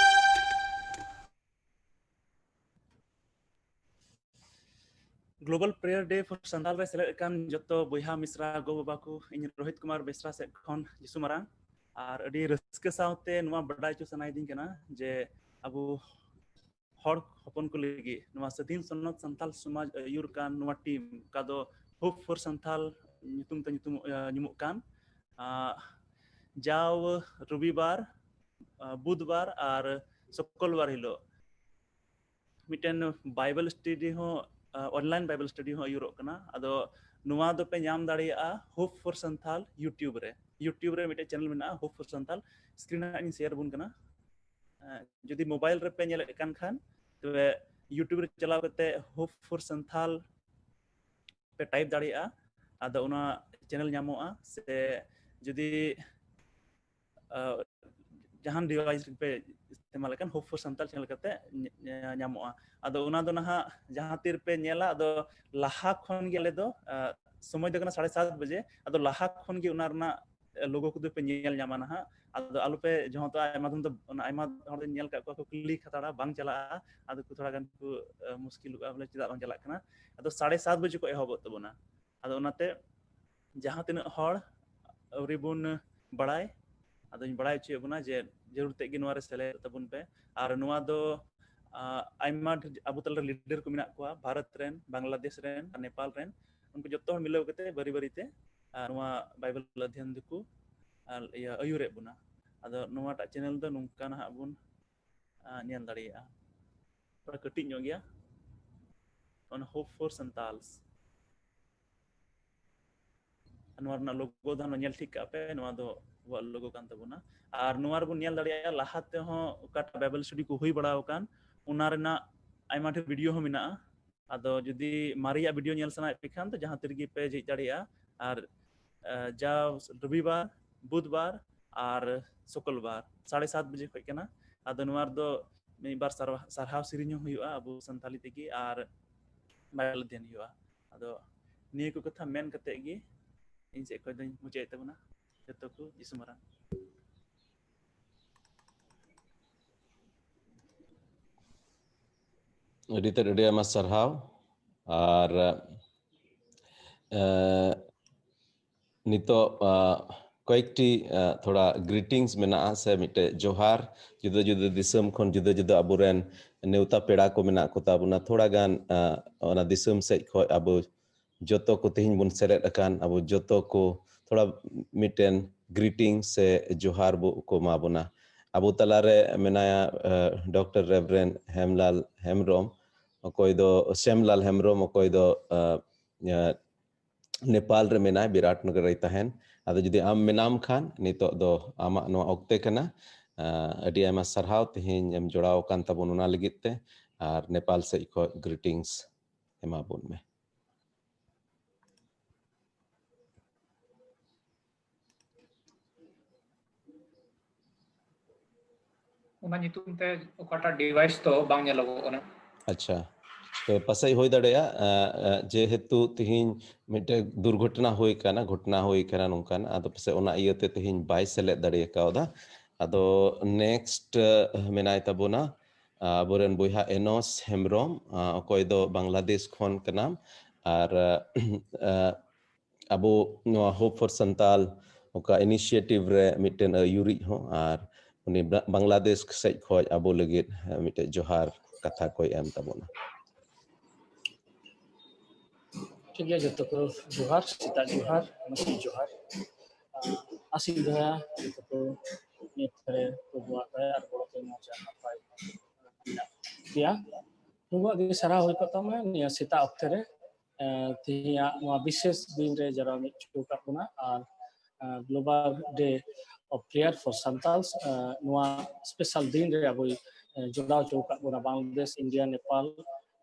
Global Prayer Day for Santal ᱨᱮ ᱥᱮᱞᱮᱫ ᱟᱠᱟᱱ ᱡᱚᱛᱚ ᱵᱚᱭᱦᱟ ᱢᱤᱥᱨᱟ, ᱜᱚ ᱵᱟᱵᱟ ᱠᱚ, ᱤᱧ ᱨᱳᱦᱤᱛ ᱠᱩᱢᱟᱨ ᱵᱮᱥᱨᱟ ᱥᱮᱫ ᱠᱷᱚᱱ ᱡᱤᱥᱩ ᱢᱟᱨᱟᱝ᱾ ᱟᱨ ᱟᱹᱰᱤ ᱨᱟᱹᱥᱠᱟᱹ ᱥᱟᱶᱛᱮ ᱱᱚᱣᱟ ᱵᱟᱰᱟᱭ ᱦᱚᱪᱚ ᱥᱟᱱᱟᱭᱤᱫᱤᱧ ᱠᱟᱱᱟ ᱡᱮ ᱟᱵᱚ ᱦᱚᱲ ᱦᱚᱯᱚᱱ ᱠᱚ ᱞᱟᱹᱜᱤᱫ ᱱᱚᱣᱟ ᱥᱟᱹᱫᱷᱤᱱ ᱥᱚᱱᱚᱛ ᱥᱟᱱᱛᱟᱞ ᱥᱚᱢᱟᱡᱽ ᱟᱹᱭᱩᱨ ᱠᱟᱱ ᱱᱚᱣᱟ ᱴᱤᱢ, ᱚᱠᱟ ᱫᱚ Hope for ᱥᱟᱱᱛᱟᱞ ᱧᱩᱛᱩᱢ ᱛᱮ ᱧᱩᱛᱩᱢ, ᱟᱸ, ᱧᱩᱢᱩᱜ ᱠᱟᱱ, ᱟᱸ, ᱡᱟᱣ ᱨᱚᱵᱤᱵᱟᱨ, ᱟᱸ, ᱵᱩᱫᱷᱵᱟᱨ ᱟᱨ ᱥᱩᱠᱨᱵᱟᱨ ᱦᱤᱞᱳᱜ ᱢᱤᱫᱴᱮᱱ ᱵᱟᱭᱵᱮᱞ ᱥᱴᱟᱰᱤ ᱦᱚᱸ, ᱟᱸ, online ᱵᱟᱭᱵᱮᱞ ᱥᱴᱟᱰᱤ ᱦᱚᱸ ᱟᱹᱭᱩᱨᱚᱜ ᱠᱟᱱᱟ᱾ ᱟᱫᱚ ᱱᱚᱣᱟ ᱫᱚᱯᱮ ᱧᱟᱢ ᱫᱟᱲᱮᱭᱟᱜᱼᱟ Hope for ᱥᱟᱱᱛᱟᱞ YouTube ᱨᱮ᱾ YouTube ᱨᱮ ᱢᱤᱫᱴᱮᱱ ᱪᱮᱱᱮᱞ ᱢᱮᱱᱟᱜᱼᱟ Hope for ᱥᱟᱱᱛᱟᱞ, screen ᱨᱮ ᱦᱟᱸᱜ ᱤᱧ share ᱟᱵᱚᱱ ᱠᱟᱱᱟ᱾ ᱟᱸ, ᱡᱩᱫᱤ mobile ᱨᱮᱯᱮ ᱧᱮᱞᱮᱫ ᱠᱟᱱ ᱠᱷᱟᱱ, ᱛᱚᱵᱮ YouTube ᱨᱮ ᱪᱟᱞᱟᱣ ᱠᱟᱛᱮ Hope for ᱥᱟᱱᱛᱟᱞ ᱯᱮ type ᱫᱟᱲᱮᱭᱟᱜᱼᱟ, ᱟᱫᱚ ᱚᱱᱟ ᱪᱮᱱᱮᱞ ᱧᱟᱢᱚᱜᱼᱟ᱾ ᱥᱮ ᱡᱩᱫᱤ, ᱟᱸ, ᱡᱟᱦᱟᱱ device ᱨᱮᱯᱮ ᱤᱥᱛᱮᱢᱟᱞ ᱟᱠᱟᱱ Hope for Santal channel ᱠᱟᱛᱮ ᱧᱟᱢᱚᱜᱼᱟ᱾ ᱟᱫᱚ ᱚᱱᱟ ᱫᱚ ᱱᱟᱦᱟᱜ ᱡᱟᱦᱟᱸ ᱛᱤᱨ ᱯᱮ ᱧᱮᱞᱟ, ᱟᱫᱚ ᱞᱟᱦᱟ ᱠᱷᱚᱱ ᱜᱮ ᱟᱞᱮ ᱫᱚ ᱥᱚᱢᱚᱭ ᱫᱚ ᱠᱟᱱᱟ ᱥᱟᱲᱮ ᱥᱟᱛ ᱵᱟᱡᱮ, ᱟᱫᱚ ᱞᱟᱦᱟ ᱠᱷᱚᱱ ᱜᱮ ᱚᱱᱟ ᱨᱮᱱᱟᱜ ᱞᱳᱜᱳ ᱠᱚᱫᱚ ᱯᱮ ᱧᱮᱞ ᱧᱟᱢᱟ ᱱᱟᱦᱟᱜ᱾ ᱟᱫᱚ ᱟᱞᱚᱯᱮ ᱡᱚᱦᱚᱸᱛᱚᱜᱼᱟ, ᱟᱭᱢᱟ ᱫᱤᱱ ᱫᱚ ᱟᱭᱢᱟ ᱦᱚᱲ ᱫᱚᱧ ᱧᱮᱞ ᱟᱠᱟᱫ ᱠᱚᱣᱟ ᱠᱚ ᱠᱞᱤᱠ ᱦᱟᱛᱟᱲᱟ, ᱵᱟᱝ ᱪᱟᱞᱟᱜᱼᱟ, ᱟᱫᱚ ᱠᱚ ᱛᱷᱚᱲᱟ ᱜᱟᱱ ᱠᱚ ᱢᱩᱥᱠᱤᱞᱚᱜᱼᱟ, ᱵᱚᱞᱮ ᱪᱮᱫᱟᱜ ᱵᱟᱝ ᱪᱟᱞᱟᱜ ᱠᱟᱱᱟ᱾ ᱟᱫᱚ ᱥᱟᱲᱮ ᱥᱟᱛ ᱵᱟᱡᱮ ᱠᱷᱚᱱ ᱮᱦᱚᱵᱚᱜ ᱛᱟᱵᱚᱱᱟ᱾ ᱟᱫᱚ ᱚᱱᱟᱛᱮ ᱡᱟᱦᱟᱸ ᱛᱤᱱᱟᱹᱜ ᱦᱚᱲ ᱟᱹᱣᱨᱤ ᱵᱚᱱ ᱵᱟᱲᱟᱭ, ᱟᱫᱚᱧ ᱵᱟᱲᱟᱭ ᱦᱚᱪᱚᱭᱮᱫ ᱵᱚᱱᱟ ᱡᱮ ᱡᱟᱹᱨᱩᱲ ᱛᱮᱫ ᱜᱮ ᱱᱚᱣᱟ ᱨᱮ ᱥᱮᱞᱮᱫ ᱛᱟᱵᱚᱱ ᱯᱮ᱾ ᱟᱨ ᱱᱚᱣᱟ ᱫᱚ ᱟᱭᱢᱟ ᱰᱷᱮᱨ ᱟᱵᱚ ᱛᱟᱞᱟᱨᱮ ᱞᱤᱰᱟᱨ ᱠᱚ ᱢᱮᱱᱟᱜ ᱠᱚᱣᱟ, ᱵᱷᱟᱨᱚᱛ ᱨᱮᱱ, ᱵᱟᱝᱞᱟᱫᱮᱥ ᱨᱮᱱ, ᱟᱨ ᱱᱮᱯᱟᱞ ᱨᱮᱱ᱾ ᱩᱱᱠᱩ ᱡᱚᱛᱚ ᱦᱚᱲ ᱢᱤᱞᱟᱹᱣ ᱠᱟᱛᱮ ᱵᱟᱨᱤ ᱵᱟᱨᱤ ᱛᱮ ᱱᱚᱣᱟ ᱵᱟᱭᱵᱮᱞ ᱚᱫᱷᱭᱚᱱ ᱫᱚᱠᱚ ᱟᱹᱭᱩᱨᱮᱫ ᱵᱚᱱᱟ᱾ ᱟᱫᱚ ᱱᱚᱣᱟᱴᱟᱜ ᱪᱮᱱᱮᱞ ᱫᱚ ᱱᱚᱝᱠᱟ ᱱᱟᱦᱟᱜ ᱵᱚᱱ ᱧᱮᱞ ᱫᱟᱲᱮᱭᱟᱜᱼᱟ᱾ ᱛᱷᱚᱲᱟ ᱠᱟᱹᱴᱤᱡ ᱧᱚᱜ ᱜᱮᱭᱟ, ᱚᱱᱟ Hope for Santals᱾ ᱱᱚᱣᱟ ᱨᱮᱱᱟᱜ ᱞᱳᱜᱳ ᱫᱚ ᱧᱮᱞ ᱴᱷᱤᱠ ᱠᱟᱜ ᱯᱮ, ᱱᱚᱣᱟ ᱫᱚ ᱟᱵᱚᱣᱟᱜ ᱞᱳᱜᱳ ᱠᱟᱱ ᱛᱟᱵᱚᱱᱟ᱾ ᱟᱨ ᱱᱚᱣᱟ ᱨᱮᱵᱚᱱ ᱧᱮᱞ ᱫᱟᱲᱮᱭᱟᱜᱼᱟ, ᱞᱟᱦᱟ ᱛᱮᱦᱚᱸ ᱚᱠᱟᱴᱟᱜ ᱵᱟᱭᱵᱮᱞ ᱥᱴᱟᱰᱤ ᱠᱚ ᱦᱩᱭ ᱵᱟᱲᱟ ᱟᱠᱟᱱ, ᱚᱱᱟ ᱨᱮᱱᱟᱜ ᱟᱭᱢᱟ ᱰᱷᱮᱨ ᱵᱷᱤᱰᱤᱭᱳ ᱦᱚᱸ ᱢᱮᱱᱟᱜᱼᱟ᱾ ᱟᱫᱚ ᱡᱩᱫᱤ ᱢᱟᱨᱮᱭᱟᱜ ᱵᱷᱤᱰᱤᱭᱳ ᱧᱮᱞ ᱥᱟᱱᱟᱭᱮᱫ ᱯᱮ ᱠᱷᱟᱱ ᱫᱚ ᱡᱟᱦᱟᱸ ᱛᱤ ᱨᱮᱜᱮ ᱯᱮ ᱡᱷᱤᱡ ᱫᱟᱲᱮᱭᱟᱜᱼᱟ᱾ ᱟᱨ ᱡᱟ ᱨᱚᱵᱤᱵᱟᱨ, ᱵᱩᱫᱷᱵᱟᱨ ᱟᱨ ᱥᱩᱠᱚᱞᱵᱟᱨ ᱥᱟᱲᱮ ᱥᱟᱛ ᱵᱟᱡᱮ ᱠᱷᱚᱱ ᱠᱟᱱᱟ᱾ ᱟᱫᱚ ᱱᱚᱣᱟ ᱨᱮᱫᱚ ᱢᱤᱫ ᱵᱟᱨ ᱥᱟᱨᱦᱟᱣ ᱥᱮᱨᱮᱧ ᱦᱚᱸ ᱦᱩᱭᱩᱜᱼᱟ ᱟᱵᱚ ᱥᱟᱱᱛᱟᱞᱤ ᱛᱮᱜᱮ, ᱟᱨ ᱵᱟᱭᱵᱮᱞ ᱚᱫᱷᱭᱚᱱ ᱦᱩᱭᱩᱜᱼᱟ᱾ ᱟᱫᱚ ᱱᱤᱭᱟᱹ ᱠᱚ ᱠᱟᱛᱷᱟ ᱢᱮᱱ ᱠᱟᱛᱮ ᱜᱮ ᱤᱧ ᱥᱮᱫ ᱠᱷᱚᱱ ᱫᱚᱧ ᱢᱩᱪᱟᱹᱫ ᱮᱫ ᱛᱟᱵᱚᱱᱟ᱾ ᱡᱚᱛᱚ ᱠᱚ ᱡᱤᱥᱩ ᱢᱟᱨᱟᱝ᱾ ᱟᱹᱰᱤ ᱛᱮᱫ ᱟᱹᱰᱤ ᱟᱭᱢᱟ ᱥᱟᱨᱦᱟᱣ᱾ ᱟᱨ ᱱᱤᱛᱚᱜ ᱠᱚᱭᱮᱠᱴᱤ ᱛᱷᱚᱲᱟ ᱜᱨᱤᱴᱤᱝᱥ ᱢᱮᱱᱟᱜᱼᱟ, ᱥᱮ ᱢᱤᱫᱴᱮᱡ ᱡᱚᱦᱟᱨ᱾ ᱡᱩᱫᱟᱹ ᱡᱩᱫᱟᱹ ᱫᱤᱥᱚᱢ ᱠᱷᱚᱱ ᱡᱩᱫᱟᱹ ᱡᱩᱫᱟᱹ ᱟᱵᱚᱨᱮᱱ ᱱᱮᱣᱛᱟ ᱯᱮᱲᱟ ᱠᱚ ᱢᱮᱱᱟᱜ ᱠᱚ ᱛᱟᱵᱚᱱᱟ᱾ ᱛᱷᱚᱲᱟ ᱜᱟᱱ ᱚᱱᱟ ᱫᱤᱥᱚᱢ ᱥᱮᱫ ᱠᱷᱚᱱ ᱟᱵᱚ ᱡᱚᱛᱚ ᱠᱚ ᱛᱮᱦᱮᱧ ᱵᱚᱱ ᱥᱮᱞᱮᱫ ᱟᱠᱟᱱ, ᱟᱵᱚ ᱡᱚᱛᱚ ᱠᱚ ᱛᱷᱚᱲᱟ ᱢᱤᱫᱴᱮᱱ ᱜᱨᱤᱴᱤᱝ ᱥᱮ ᱡᱚᱦᱟᱨ ᱵᱚ ᱠᱚ ᱮᱢᱟ ᱵᱚᱱᱟ᱾ ᱟᱵᱚ ᱛᱟᱞᱟᱨᱮ ᱢᱮᱱᱟᱭᱟ ᱰᱚᱠᱴᱚᱨ ᱨᱮᱵᱷᱨᱮᱱᱰ ᱦᱮᱢᱞᱟᱞ ᱦᱮᱢᱵᱨᱚᱢ, ᱚᱠᱚᱭ ᱫᱚ ᱥᱮᱢᱞᱟᱞ ᱦᱮᱢᱵᱨᱚᱢ, ᱚᱠᱚᱭ ᱫᱚ ᱱᱮᱯᱟᱞ ᱨᱮ ᱢᱮᱱᱟᱭ, ᱵᱤᱨᱟᱴᱱᱚᱜᱚᱨ ᱨᱮᱭ ᱛᱟᱦᱮᱱ᱾ ᱟᱫᱚ ᱡᱩᱫᱤ ᱟᱢ ᱢᱮᱱᱟᱢ ᱠᱷᱟᱱ, ᱱᱤᱛᱚᱜ ᱫᱚ ᱟᱢᱟᱜ ᱱᱚᱣᱟ ᱚᱠᱛᱮ ᱠᱟᱱᱟ᱾ ᱟᱹᱰᱤ ᱟᱭᱢᱟ ᱥᱟᱨᱦᱟᱣ ᱛᱮᱦᱮᱧ ᱮᱢ ᱡᱚᱲᱟᱣ ᱟᱠᱟᱱ ᱛᱟᱵᱚᱱ ᱚᱱᱟ ᱞᱟᱹᱜᱤᱫ ᱛᱮ, ᱟᱨ ᱱᱮᱯᱟᱞ ᱥᱮᱫ ᱠᱷᱚᱱ ᱜᱨᱤᱴᱤᱝᱥ ᱮᱢᱟ ᱵᱚᱱ ᱢᱮ᱾ ᱚᱱᱟ ᱧᱩᱛᱩᱢ ᱛᱮ ᱚᱠᱟᱴᱟᱜ device ᱫᱚ ᱵᱟᱝ ᱧᱮᱞᱚᱜᱚᱜ ᱠᱟᱱᱟ᱾ ᱟᱪᱪᱷᱟ, ᱛᱚ ᱯᱟᱥᱮᱡ ᱦᱩᱭ ᱫᱟᱲᱮᱭᱟᱜᱼᱟ, ᱟᱸ, ᱟᱸ, ᱡᱮᱦᱮᱛᱩ ᱛᱤᱦᱤᱧ ᱢᱤᱫᱴᱮᱡ ᱫᱩᱨᱜᱷᱚᱴᱚᱱᱟ ᱦᱩᱭ ᱠᱟᱱᱟ, ᱜᱷᱚᱴᱚᱱᱟ ᱦᱩᱭ ᱠᱟᱱᱟ ᱱᱚᱝᱠᱟᱱ, ᱟᱫᱚ ᱯᱟᱥᱮᱡ ᱚᱱᱟ ᱤᱭᱟᱹᱛᱮ ᱛᱤᱦᱤᱧ ᱵᱟᱭ ᱥᱮᱞᱮᱫ ᱫᱟᱲᱮ ᱠᱟᱣᱫᱟ᱾ ᱟᱫᱚ next, ᱟᱸ, ᱢᱮᱱᱟᱭ ᱛᱟᱵᱚᱱᱟ, ᱟᱸ, ᱟᱵᱚᱨᱮᱱ ᱵᱚᱭᱦᱟ ᱮᱱᱚᱥ ᱦᱮᱢᱵᱨᱚᱢ, ᱟᱸ, ᱚᱠᱚᱭ ᱫᱚ ᱵᱟᱝᱞᱟᱫᱮᱥ ᱠᱷᱚᱱ ᱠᱟᱱᱟᱢ, ᱟᱨ, ᱟᱸ, ᱟᱵᱚ ᱱᱚᱣᱟ Hope for Santal ᱚᱠᱟ initiative ᱨᱮ ᱢᱤᱫᱴᱮᱱ ᱟᱹᱭᱩᱨᱤᱡ ᱦᱚᱸ, ᱟᱨ ᱩᱱᱤ ᱵᱟ-, ᱵᱟᱝᱞᱟᱫᱮᱥ ᱥᱮᱡ ᱠᱷᱚᱡ ᱟᱵᱚ ᱞᱟᱹᱜᱤᱫ ᱢᱤᱫᱴᱮᱡ ᱡᱚᱦᱟᱨ ᱠᱟᱛᱷᱟ ᱠᱚᱭ ᱮᱢ ᱛᱟᱵᱚᱱᱟ᱾ ᱴᱷᱤᱠ ᱜᱮᱭᱟ, ᱡᱚᱛᱚ ᱠᱚ ᱡᱚᱦᱟᱨ, ᱥᱮᱛᱟᱜ ᱡᱚᱦᱟᱨ, ᱢᱟᱹᱥᱤ ᱡᱚᱦᱟᱨ᱾ ᱟᱥᱤᱥ ᱫᱚᱭᱟ ᱡᱚᱛᱚ ᱠᱚ ᱱᱤᱭᱟᱹ ᱯᱚᱨᱮ ᱯᱨᱚᱵᱷᱩᱣᱟᱜ ᱫᱟᱭᱟ ᱟᱨ ᱜᱚᱲᱚ ᱛᱮ ᱢᱚᱡᱽ ᱟᱨ ᱱᱟᱯᱟᱭ ᱢᱮᱱᱟᱜ ᱯᱮᱭᱟ᱾ ᱯᱨᱚᱵᱷᱩᱣᱟᱜ ᱜᱮ ᱥᱟᱨᱦᱟᱣ ᱦᱩᱭ ᱠᱚᱜ ᱛᱟᱢᱟ ᱱᱤᱭᱟᱹ ᱥᱮᱛᱟᱜ ᱚᱠᱛᱮ ᱨᱮ, ᱮᱸ, ᱛᱮᱦᱮᱧᱟᱜ ᱱᱚᱣᱟ ᱵᱤᱥᱮᱥ ᱫᱤᱱ ᱨᱮ ᱡᱟᱣᱨᱟ ᱢᱤᱫ ᱦᱚᱪᱚ ᱟᱠᱟᱫ ᱵᱚᱱᱟ, ᱟᱨ, ᱮᱸ, Global Day of Prayer for Santals, ᱮᱸ, ᱱᱚᱣᱟ ᱥᱯᱮᱥᱟᱞ ᱫᱤᱱ ᱨᱮ ᱟᱵᱚᱭ, ᱮᱸ, ᱡᱚᱲᱟᱣ ᱦᱚᱪᱚ ᱟᱠᱟᱫ ᱵᱚᱱᱟ ᱵᱟᱝᱞᱟᱫᱮᱥ, ᱤᱱᱰᱤᱭᱟ, ᱱᱮᱯᱟᱞ,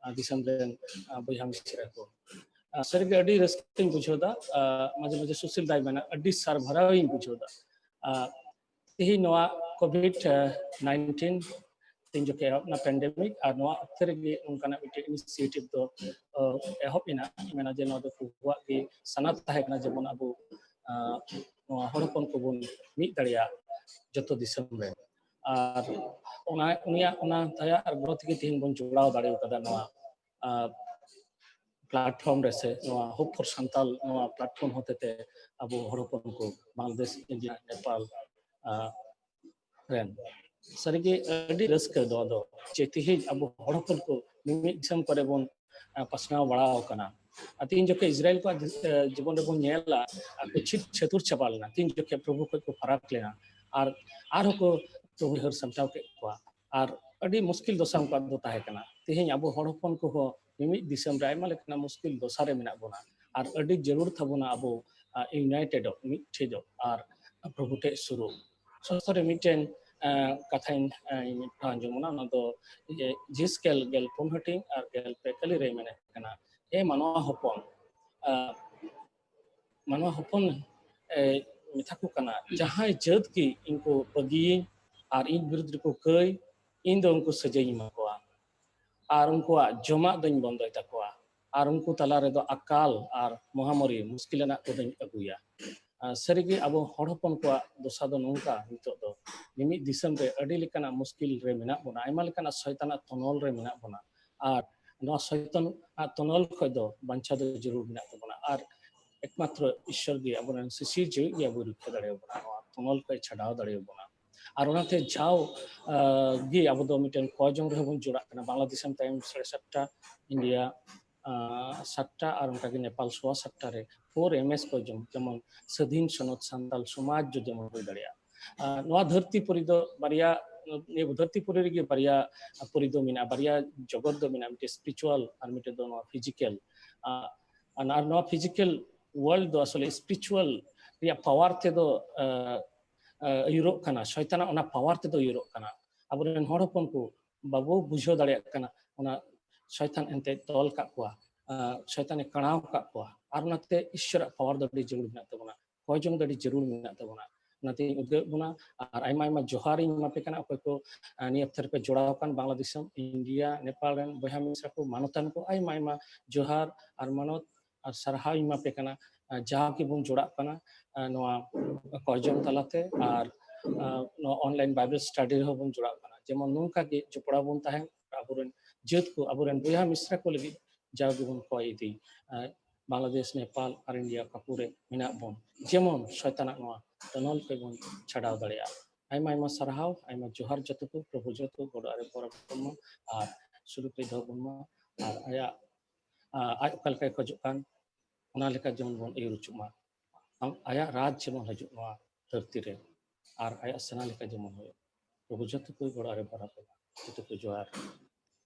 ᱟᱸ, ᱫᱤᱥᱚᱢ ᱨᱮᱱ, ᱟᱸ, ᱵᱚᱭᱦᱟ ᱢᱤᱥᱨᱟ ᱠᱚ᱾ ᱟᱸ, ᱥᱟᱹᱨᱤᱜᱮ ᱟᱹᱰᱤ ᱨᱟᱹᱥᱠᱟᱹᱧ ᱵᱩᱡᱷᱟᱹᱣ ᱮᱫᱟ᱾ ᱟᱸ, ᱢᱟᱡᱷᱮ ᱢᱟᱡᱷᱮ ᱥᱩᱥᱤᱞ ᱫᱟᱭ ᱢᱮᱱᱟ, ᱟᱹᱰᱤ ᱥᱟᱨᱵᱷᱟᱨᱟᱣᱤᱧ ᱵᱩᱡᱷᱟᱹᱣ ᱮᱫᱟ᱾ ᱟᱸ, ᱛᱮᱦᱮᱧ ᱱᱚᱣᱟ COVID nineteen ᱛᱤᱱ ᱡᱚᱠᱷᱮᱡ ᱮᱦᱚᱵ ᱮᱱᱟ pandemic, ᱟᱨ ᱱᱚᱣᱟ ᱚᱠᱛᱮ ᱨᱮᱜᱮ ᱱᱚᱝᱠᱟᱱᱟᱜ ᱢᱤᱫᱴᱮᱱ initiative ᱫᱚ, ᱟᱸ, ᱮᱦᱚᱵ ᱮᱱᱟ᱾ ᱢᱮᱱᱟ ᱡᱮ ᱱᱚᱣᱟ ᱫᱚ ᱯᱨᱚᱵᱷᱩᱣᱟᱜ ᱜᱮ ᱥᱟᱱᱟ ᱛᱟᱦᱮᱸ ᱠᱟᱱᱟ, ᱡᱮᱢᱚᱱ ᱟᱵᱚ, ᱟᱸ, ᱱᱚᱣᱟ ᱦᱚᱲ ᱦᱚᱯᱚᱱ ᱠᱚᱵᱚᱱ ᱢᱤᱫ ᱫᱟᱲᱮᱭᱟᱜ ᱡᱚᱛᱚ ᱫᱤᱥᱚᱢ ᱨᱮ᱾ ᱟᱨ ᱚᱱᱟ, ᱩᱱᱤᱭᱟᱜ ᱚᱱᱟ ᱫᱟᱭᱟ ᱟᱨ ᱜᱚᱲᱚ ᱛᱮᱜᱮ ᱛᱮᱦᱮᱧ ᱵᱚᱱ ᱡᱚᱲᱟᱣ ᱫᱟᱲᱮ ᱟᱠᱟᱫᱟ ᱱᱚᱣᱟ, ᱟᱸ, platform ᱨᱮ, ᱥᱮ ᱱᱚᱣᱟ Hope for Santal ᱱᱚᱣᱟ platform ᱦᱚᱛᱮᱛᱮ ᱟᱵᱚ ᱦᱚᱲ ᱦᱚᱯᱚᱱ ᱠᱚ ᱵᱟᱝᱞᱟᱫᱮᱥ, ᱤᱱᱰᱤᱭᱟ, ᱱᱮᱯᱟᱞ, ᱟᱸ, ᱨᱮᱱ᱾ ᱥᱟᱹᱨᱤᱜᱮ ᱟᱹᱰᱤ ᱨᱟᱹᱥᱠᱟᱹ ᱱᱚᱣᱟ ᱫᱚ, ᱡᱮ ᱛᱮᱦᱮᱧ ᱟᱵᱚ ᱦᱚᱲ ᱦᱚᱯᱚᱱ ᱠᱚ ᱢᱤᱢᱤᱫ ᱫᱤᱥᱚᱢ ᱠᱚᱨᱮ ᱵᱚᱱ, ᱟᱸ, ᱯᱟᱥᱱᱟᱣ ᱵᱟᱲᱟ ᱟᱠᱟᱱᱟ᱾ ᱟᱨ ᱛᱤᱱ ᱡᱚᱠᱷᱮᱡ ᱤᱥᱨᱟᱭᱮᱞ ᱠᱚᱣᱟᱜ ᱫᱤᱥ-, ᱟᱸ, ᱡᱤᱵᱚᱱ ᱨᱮᱵᱚᱱ ᱧᱮᱞᱟ, ᱟᱠᱚ ᱪᱷᱤᱛ ᱪᱷᱟᱹᱛᱩᱨ ᱪᱟᱵᱟ ᱞᱮᱱᱟ, ᱛᱤᱱ ᱡᱚᱠᱷᱮᱡ ᱯᱨᱚᱵᱷᱩ ᱠᱷᱚᱡ ᱠᱚ ᱯᱷᱟᱨᱟᱠ ᱞᱮᱱᱟ, ᱟᱨ ᱟᱨᱦᱚᱸ ᱠᱚ ᱯᱨᱚᱵᱷᱩ ᱦᱟᱹᱨ ᱥᱟᱢᱴᱟᱣ ᱠᱮᱫ ᱠᱚᱣᱟ᱾ ᱟᱨ ᱟᱹᱰᱤ ᱢᱩᱥᱠᱤᱞ ᱫᱚᱥᱟ ᱩᱱᱠᱩᱣᱟᱜ ᱫᱚ ᱛᱟᱦᱮᱸ ᱠᱟᱱᱟ᱾ ᱛᱮᱦᱮᱧ ᱟᱵᱚ ᱦᱚᱲ ᱦᱚᱯᱚᱱ ᱠᱚᱦᱚᱸ ᱢᱤᱢᱤᱫ ᱫᱤᱥᱚᱢ ᱨᱮ ᱟᱭᱢᱟ ᱞᱮᱠᱟᱱᱟᱜ ᱢᱩᱥᱠᱤᱞ ᱫᱚᱥᱟ ᱨᱮ ᱢᱮᱱᱟᱜ ᱵᱚᱱᱟ, ᱟᱨ ᱟᱹᱰᱤ ᱡᱟᱹᱨᱩᱲ ᱛᱟᱵᱚᱱᱟ ᱟᱵᱚ, ᱟᱸ, united ᱚᱜ, ᱢᱤᱫᱴᱷᱮᱡᱚᱜ, ᱟᱨ ᱯᱨᱚᱵᱷᱩ ᱴᱷᱮᱡ ᱥᱩᱨᱩᱜ᱾ ᱥᱚᱥᱛᱚ ᱨᱮ ᱢᱤᱫᱴᱮᱱ, ᱟᱸ, ᱠᱟᱛᱷᱟᱧ, ᱟᱸ, ᱤᱧ ᱯᱟᱲᱦᱟᱣ ᱟᱸᱡᱚᱢ ᱵᱚᱱᱟ, ᱚᱱᱟ ᱫᱚ ᱤᱭᱟᱹ ᱡᱤᱥᱠᱮᱞ ᱜᱮᱞ ᱯᱩᱱ ᱦᱟᱹᱴᱤᱧ ᱟᱨ ᱜᱮᱞ ᱯᱮ ᱠᱟᱹᱞᱤ ᱨᱮ ᱢᱮᱱᱮᱫ ᱠᱟᱱᱟ, ᱮ ᱢᱟᱱᱣᱟ ᱦᱚᱯᱚᱱ, ᱟᱸ, ᱢᱟᱱᱣᱟ ᱦᱚᱯᱚᱱ, ᱮ, ᱢᱮᱛᱟ ᱠᱚ ᱠᱟᱱᱟ, ᱡᱟᱦᱟᱸᱭ ᱡᱟᱹᱛ ᱜᱮ ᱤᱧ ᱠᱚ ᱵᱟᱹᱜᱤᱭᱟᱹᱧ, ᱟᱨ ᱤᱧ ᱵᱤᱨᱩᱫᱷ ᱨᱮᱠᱚ ᱠᱟᱹᱭ, ᱤᱧ ᱫᱚ ᱩᱱᱠᱩ ᱥᱟᱹᱡᱟᱹᱭᱤᱧ ᱮᱢᱟ ᱠᱚᱣᱟ ᱟᱨ ᱩᱱᱠᱩᱣᱟᱜ ᱡᱚᱢᱟᱜ ᱫᱚᱧ ᱵᱚᱱᱫᱚᱭ ᱛᱟᱠᱚᱣᱟ ᱟᱨ ᱩᱱᱠᱩ ᱛᱟᱞᱟ ᱨᱮᱫᱚ ᱟᱠᱟᱞ ᱟᱨ ᱢᱚᱦᱟᱢᱟᱨᱤ ᱢᱩᱥᱠᱤᱞ ᱟᱱᱟᱜ ᱠᱚᱫᱚᱧ ᱟᱹᱜᱩᱭᱟ᱾ ᱟᱨ ᱥᱟᱹᱨᱤᱜᱮ ᱟᱵᱚ ᱦᱚᱲ ᱦᱚᱯᱚᱱ ᱠᱚᱣᱟᱜ ᱫᱚᱥᱟ ᱫᱚ ᱱᱚᱝᱠᱟ, ᱱᱤᱛᱚᱜ ᱫᱚ ᱢᱤᱢᱤᱫ ᱫᱤᱥᱚᱢ ᱨᱮ ᱟᱹᱰᱤ ᱞᱮᱠᱟᱱᱟᱜ ᱢᱩᱥᱠᱤᱞ ᱨᱮ ᱢᱮᱱᱟᱜ ᱵᱚᱱᱟ, ᱟᱭᱢᱟ ᱞᱮᱠᱟᱱᱟᱜ ᱥᱚᱭᱛᱟᱱᱟᱜ ᱛᱚᱱᱚᱞ ᱨᱮ ᱢᱮᱱᱟᱜ ᱵᱚᱱᱟ᱾ ᱟᱨ ᱱᱚᱣᱟ ᱥᱚᱭᱛᱟᱱᱟᱜ ᱛᱚᱱᱚᱞ ᱠᱷᱚᱱ ᱫᱚ ᱵᱟᱧᱪᱟᱣ ᱫᱚ ᱡᱟᱹᱨᱩᱲ ᱢᱮᱱᱟᱜ ᱛᱟᱵᱚᱱᱟ᱾ ᱟᱨ ᱮᱠᱢᱟᱛᱨᱚ ᱤᱥᱥᱚᱨ ᱜᱮ ᱟᱵᱚᱨᱮᱱ ᱥᱤᱥᱤᱨ ᱡᱤᱣᱤ ᱜᱮ ᱟᱵᱚᱭ ᱨᱩᱠᱷᱤᱭᱟᱹ ᱫᱟᱲᱮᱭᱟᱵᱚᱱᱟ, ᱱᱚᱣᱟ ᱛᱚᱱᱚᱞ ᱠᱷᱚᱱ ᱪᱷᱟᱰᱟᱣ ᱫᱟᱲᱮᱭᱟᱵᱚᱱᱟ᱾ ᱟᱨ ᱚᱱᱟᱛᱮ ᱡᱟᱣ, ᱟᱸ, ᱜᱮ ᱟᱵᱚ ᱫᱚ ᱢᱤᱫᱴᱮᱱ ᱠᱚᱭ ᱡᱚᱝ ᱨᱮᱦᱚᱸ ᱵᱚᱱ ᱡᱚᱲᱟᱜ ᱠᱟᱱᱟ᱾ ᱵᱟᱝᱞᱟᱫᱮᱥ ᱛᱟᱭᱚᱢ ᱥᱟᱲᱮ ᱥᱟᱛᱴᱟ, ᱤᱱᱰᱤᱭᱟ, ᱟᱸ, ᱥᱟᱛᱴᱟ ᱟᱨ ᱚᱱᱠᱟᱜᱮ ᱱᱮᱯᱟᱞ ᱥᱚᱣᱟ ᱥᱟᱛᱴᱟ ᱨᱮ ᱯᱷᱳᱨ ᱮᱢ ᱮᱥ ᱠᱚᱭ ᱡᱚᱝ, ᱡᱮᱢᱚᱱ ᱥᱟᱹᱫᱷᱤᱱ ᱥᱚᱱᱚᱛ ᱥᱟᱱᱛᱟᱞ ᱥᱚᱢᱟᱡᱽ ᱡᱚ ᱡᱮᱢᱚᱱ ᱦᱩᱭ ᱫᱟᱲᱮᱭᱟᱜᱼᱟ᱾ ᱟᱸ, ᱱᱚᱣᱟ ᱫᱷᱟᱹᱨᱛᱤ ᱯᱩᱨᱤ ᱫᱚ ᱵᱟᱨᱭᱟ, ᱱᱤᱭᱟᱹ ᱫᱷᱟᱹᱨᱛᱤ ᱯᱩᱨᱤ ᱨᱮᱜᱮ ᱵᱟᱨᱭᱟ ᱯᱩᱨᱤ ᱫᱚ ᱢᱮᱱᱟᱜᱼᱟ, ᱵᱟᱨᱭᱟ ᱡᱚᱜᱚᱛ ᱫᱚ ᱢᱮᱱᱟᱜᱼᱟ, ᱢᱤᱫᱴᱮᱱ ᱥᱯᱤᱨᱤᱪᱩᱣᱟᱞ ᱟᱨ ᱢᱤᱫᱴᱮᱱ ᱫᱚ ᱱᱚᱣᱟ ᱯᱷᱤᱡᱤᱠᱮᱞ᱾ ᱟᱸ, ᱟᱨ ᱱᱚᱣᱟ ᱯᱷᱤᱡᱤᱠᱮᱞ ᱣᱟᱨᱞᱰ ᱫᱚ ᱟᱥᱚᱞᱮ ᱥᱯᱤᱨᱤᱪᱩᱣᱟᱞ ᱨᱮᱭᱟᱜ ᱯᱟᱣᱟᱨ ᱛᱮᱫᱚ, ᱟᱸ, ᱟᱸ, ᱟᱹᱭᱩᱨᱚᱜ ᱠᱟᱱᱟ, ᱥᱚᱭᱛᱟᱱᱟᱜ ᱚᱱᱟ ᱯᱟᱣᱟᱨ ᱛᱮᱫᱚ ᱟᱹᱭᱩᱨᱚᱜ ᱠᱟᱱᱟ᱾ ᱟᱵᱚᱨᱮᱱ ᱦᱚᱲ ᱦᱚᱯᱚᱱ ᱠᱚ ᱵᱟᱵᱚ ᱵᱩᱡᱷᱟᱹᱣ ᱫᱟᱲᱮᱭᱟᱜ ᱠᱟᱱᱟ, ᱚᱱᱟ ᱥᱚᱭᱛᱟᱱ ᱮᱱᱛᱮ ᱛᱚᱞ ᱠᱟᱜ ᱠᱚᱣᱟ, ᱟᱸ, ᱥᱚᱭᱛᱟᱱᱮ ᱠᱟᱬᱟᱣ ᱠᱟᱜ ᱠᱚᱣᱟ᱾ ᱟᱨ ᱚᱱᱟᱛᱮ ᱤᱥᱥᱚᱨᱟᱜ ᱯᱟᱣᱟᱨ ᱫᱚ ᱟᱹᱰᱤ ᱡᱟᱹᱨᱩᱲ ᱢᱮᱱᱟᱜ ᱛᱟᱵᱚᱱᱟ, ᱠᱚᱭ ᱡᱚᱝ ᱫᱚ ᱟᱹᱰᱤ ᱡᱟᱹᱨᱩᱲ ᱢᱮᱱᱟᱜ ᱛᱟᱵᱚᱱᱟ᱾ ᱚᱱᱟᱛᱮᱧ ᱩᱫᱽᱜᱟᱹᱣᱮᱫ ᱵᱚᱱᱟ ᱟᱨ ᱟᱭᱢᱟ ᱟᱭᱢᱟ ᱡᱚᱦᱟᱨᱤᱧ ᱮᱢᱟ ᱯᱮ ᱠᱟᱱᱟ, ᱚᱠᱚᱭ ᱠᱚ, ᱟᱸ, ᱱᱤᱭᱟᱹ ᱚᱠᱛᱚ ᱨᱮᱯᱮ ᱡᱚᱲᱟᱣ ᱟᱠᱟᱱ ᱵᱟᱝᱞᱟᱫᱮᱥ, ᱤᱱᱰᱤᱭᱟ, ᱱᱮᱯᱟᱞ ᱨᱮᱱ ᱵᱚᱭᱦᱟ ᱢᱤᱥᱨᱟ ᱠᱚ, ᱢᱟᱱᱚᱛᱟᱱ ᱠᱚ, ᱟᱭᱢᱟ ᱟᱭᱢᱟ ᱡᱚᱦᱟᱨ ᱟᱨ ᱢᱟᱱᱚᱛ ᱟᱨ ᱥᱟᱨᱦᱟᱣ ᱤᱧ ᱮᱢᱟ ᱯᱮ ᱠᱟᱱᱟ᱾ ᱟᱸ, ᱡᱟᱣ ᱜᱮᱵᱚᱱ ᱡᱚᱲᱟᱜ ᱠᱟᱱᱟ, ᱟᱸ, ᱱᱚᱣᱟ ᱠᱚᱭ ᱡᱚᱝ ᱛᱟᱞᱟᱛᱮ ᱟᱨ, ᱟᱸ, ᱱᱚᱣᱟ online Bible study ᱨᱮᱦᱚᱸ ᱵᱚᱱ ᱡᱚᱲᱟᱜ ᱠᱟᱱᱟ᱾ ᱡᱮᱢᱚᱱ ᱱᱚᱝᱠᱟ ᱜᱮ ᱡᱚᱯᱲᱟᱣ ᱵᱚᱱ ᱛᱟᱦᱮᱱ, ᱟᱵᱚᱨᱮᱱ ᱡᱟᱹᱛ ᱠᱚ, ᱟᱵᱚᱨᱮᱱ ᱵᱚᱭᱦᱟ ᱢᱤᱥᱨᱟ ᱠᱚ ᱞᱟᱹᱜᱤᱫ ᱡᱟᱣ ᱜᱮᱵᱚᱱ ᱠᱚᱭ ᱤᱫᱤ᱾ ᱟᱸ, ᱵᱟᱝᱞᱟᱫᱮᱥ, ᱱᱮᱯᱟᱞ ᱟᱨ ᱤᱱᱰᱤᱭᱟ ᱚᱠᱟ ᱠᱚᱨᱮ ᱢᱮᱱᱟᱜ ᱵᱚᱱ, ᱡᱮᱢᱚᱱ ᱥᱚᱭᱛᱟᱱᱟᱜ ᱱᱚᱣᱟ ᱛᱚᱱᱚᱞ ᱠᱷᱚᱱ ᱵᱚᱱ ᱪᱷᱟᱰᱟᱣ ᱫᱟᱲᱮᱭᱟᱜᱼᱟ᱾ ᱟᱭᱢᱟ ᱟᱭᱢᱟ ᱥᱟᱨᱦᱟᱣ, ᱟᱭᱢᱟ ᱡᱚᱦᱟᱨ ᱡᱚᱛᱚ ᱠᱚ, ᱯᱨᱚᱵᱷᱩ ᱡᱚᱛᱚ ᱜᱚᱰᱚ ᱟᱨᱮ ᱵᱚᱨᱟᱵᱚᱨ ᱢᱟ ᱟᱨ ᱥᱩᱞᱩᱠ ᱨᱮ ᱫᱚᱦᱚ ᱵᱚᱱ ᱢᱟ ᱟᱨ ᱟᱭᱟᱜ, ᱟᱸ, ᱟᱡ ᱚᱠᱟ ᱞᱮᱠᱟᱭ ᱠᱷᱚᱡᱚᱜ ᱠᱟᱱ, ᱚᱱᱟ ᱞᱮᱠᱟ ᱡᱮᱢᱚᱱ ᱵᱚᱱ ᱟᱹᱭᱩᱨ ᱦᱚᱪᱚᱜ ᱢᱟ᱾ ᱟᱢ, ᱟᱭᱟᱜ ᱨᱟᱡᱽ ᱡᱮᱢᱚᱱ ᱦᱤᱡᱩᱜ ᱱᱚᱣᱟ ᱫᱷᱟᱹᱨᱛᱤ ᱨᱮ, ᱟᱨ ᱟᱭᱟᱜ ᱥᱟᱱᱟ ᱞᱮᱠᱟ ᱡᱮᱢᱚᱱ ᱦᱩᱭᱩᱜ᱾ ᱯᱨᱚᱵᱷᱩ ᱡᱚᱛᱚ ᱠᱚ ᱜᱚᱲᱚ ᱨᱮ ᱵᱟᱨᱟ ᱯᱮ, ᱡᱚᱛᱚ ᱠᱚ ᱡᱚᱦᱟᱨ᱾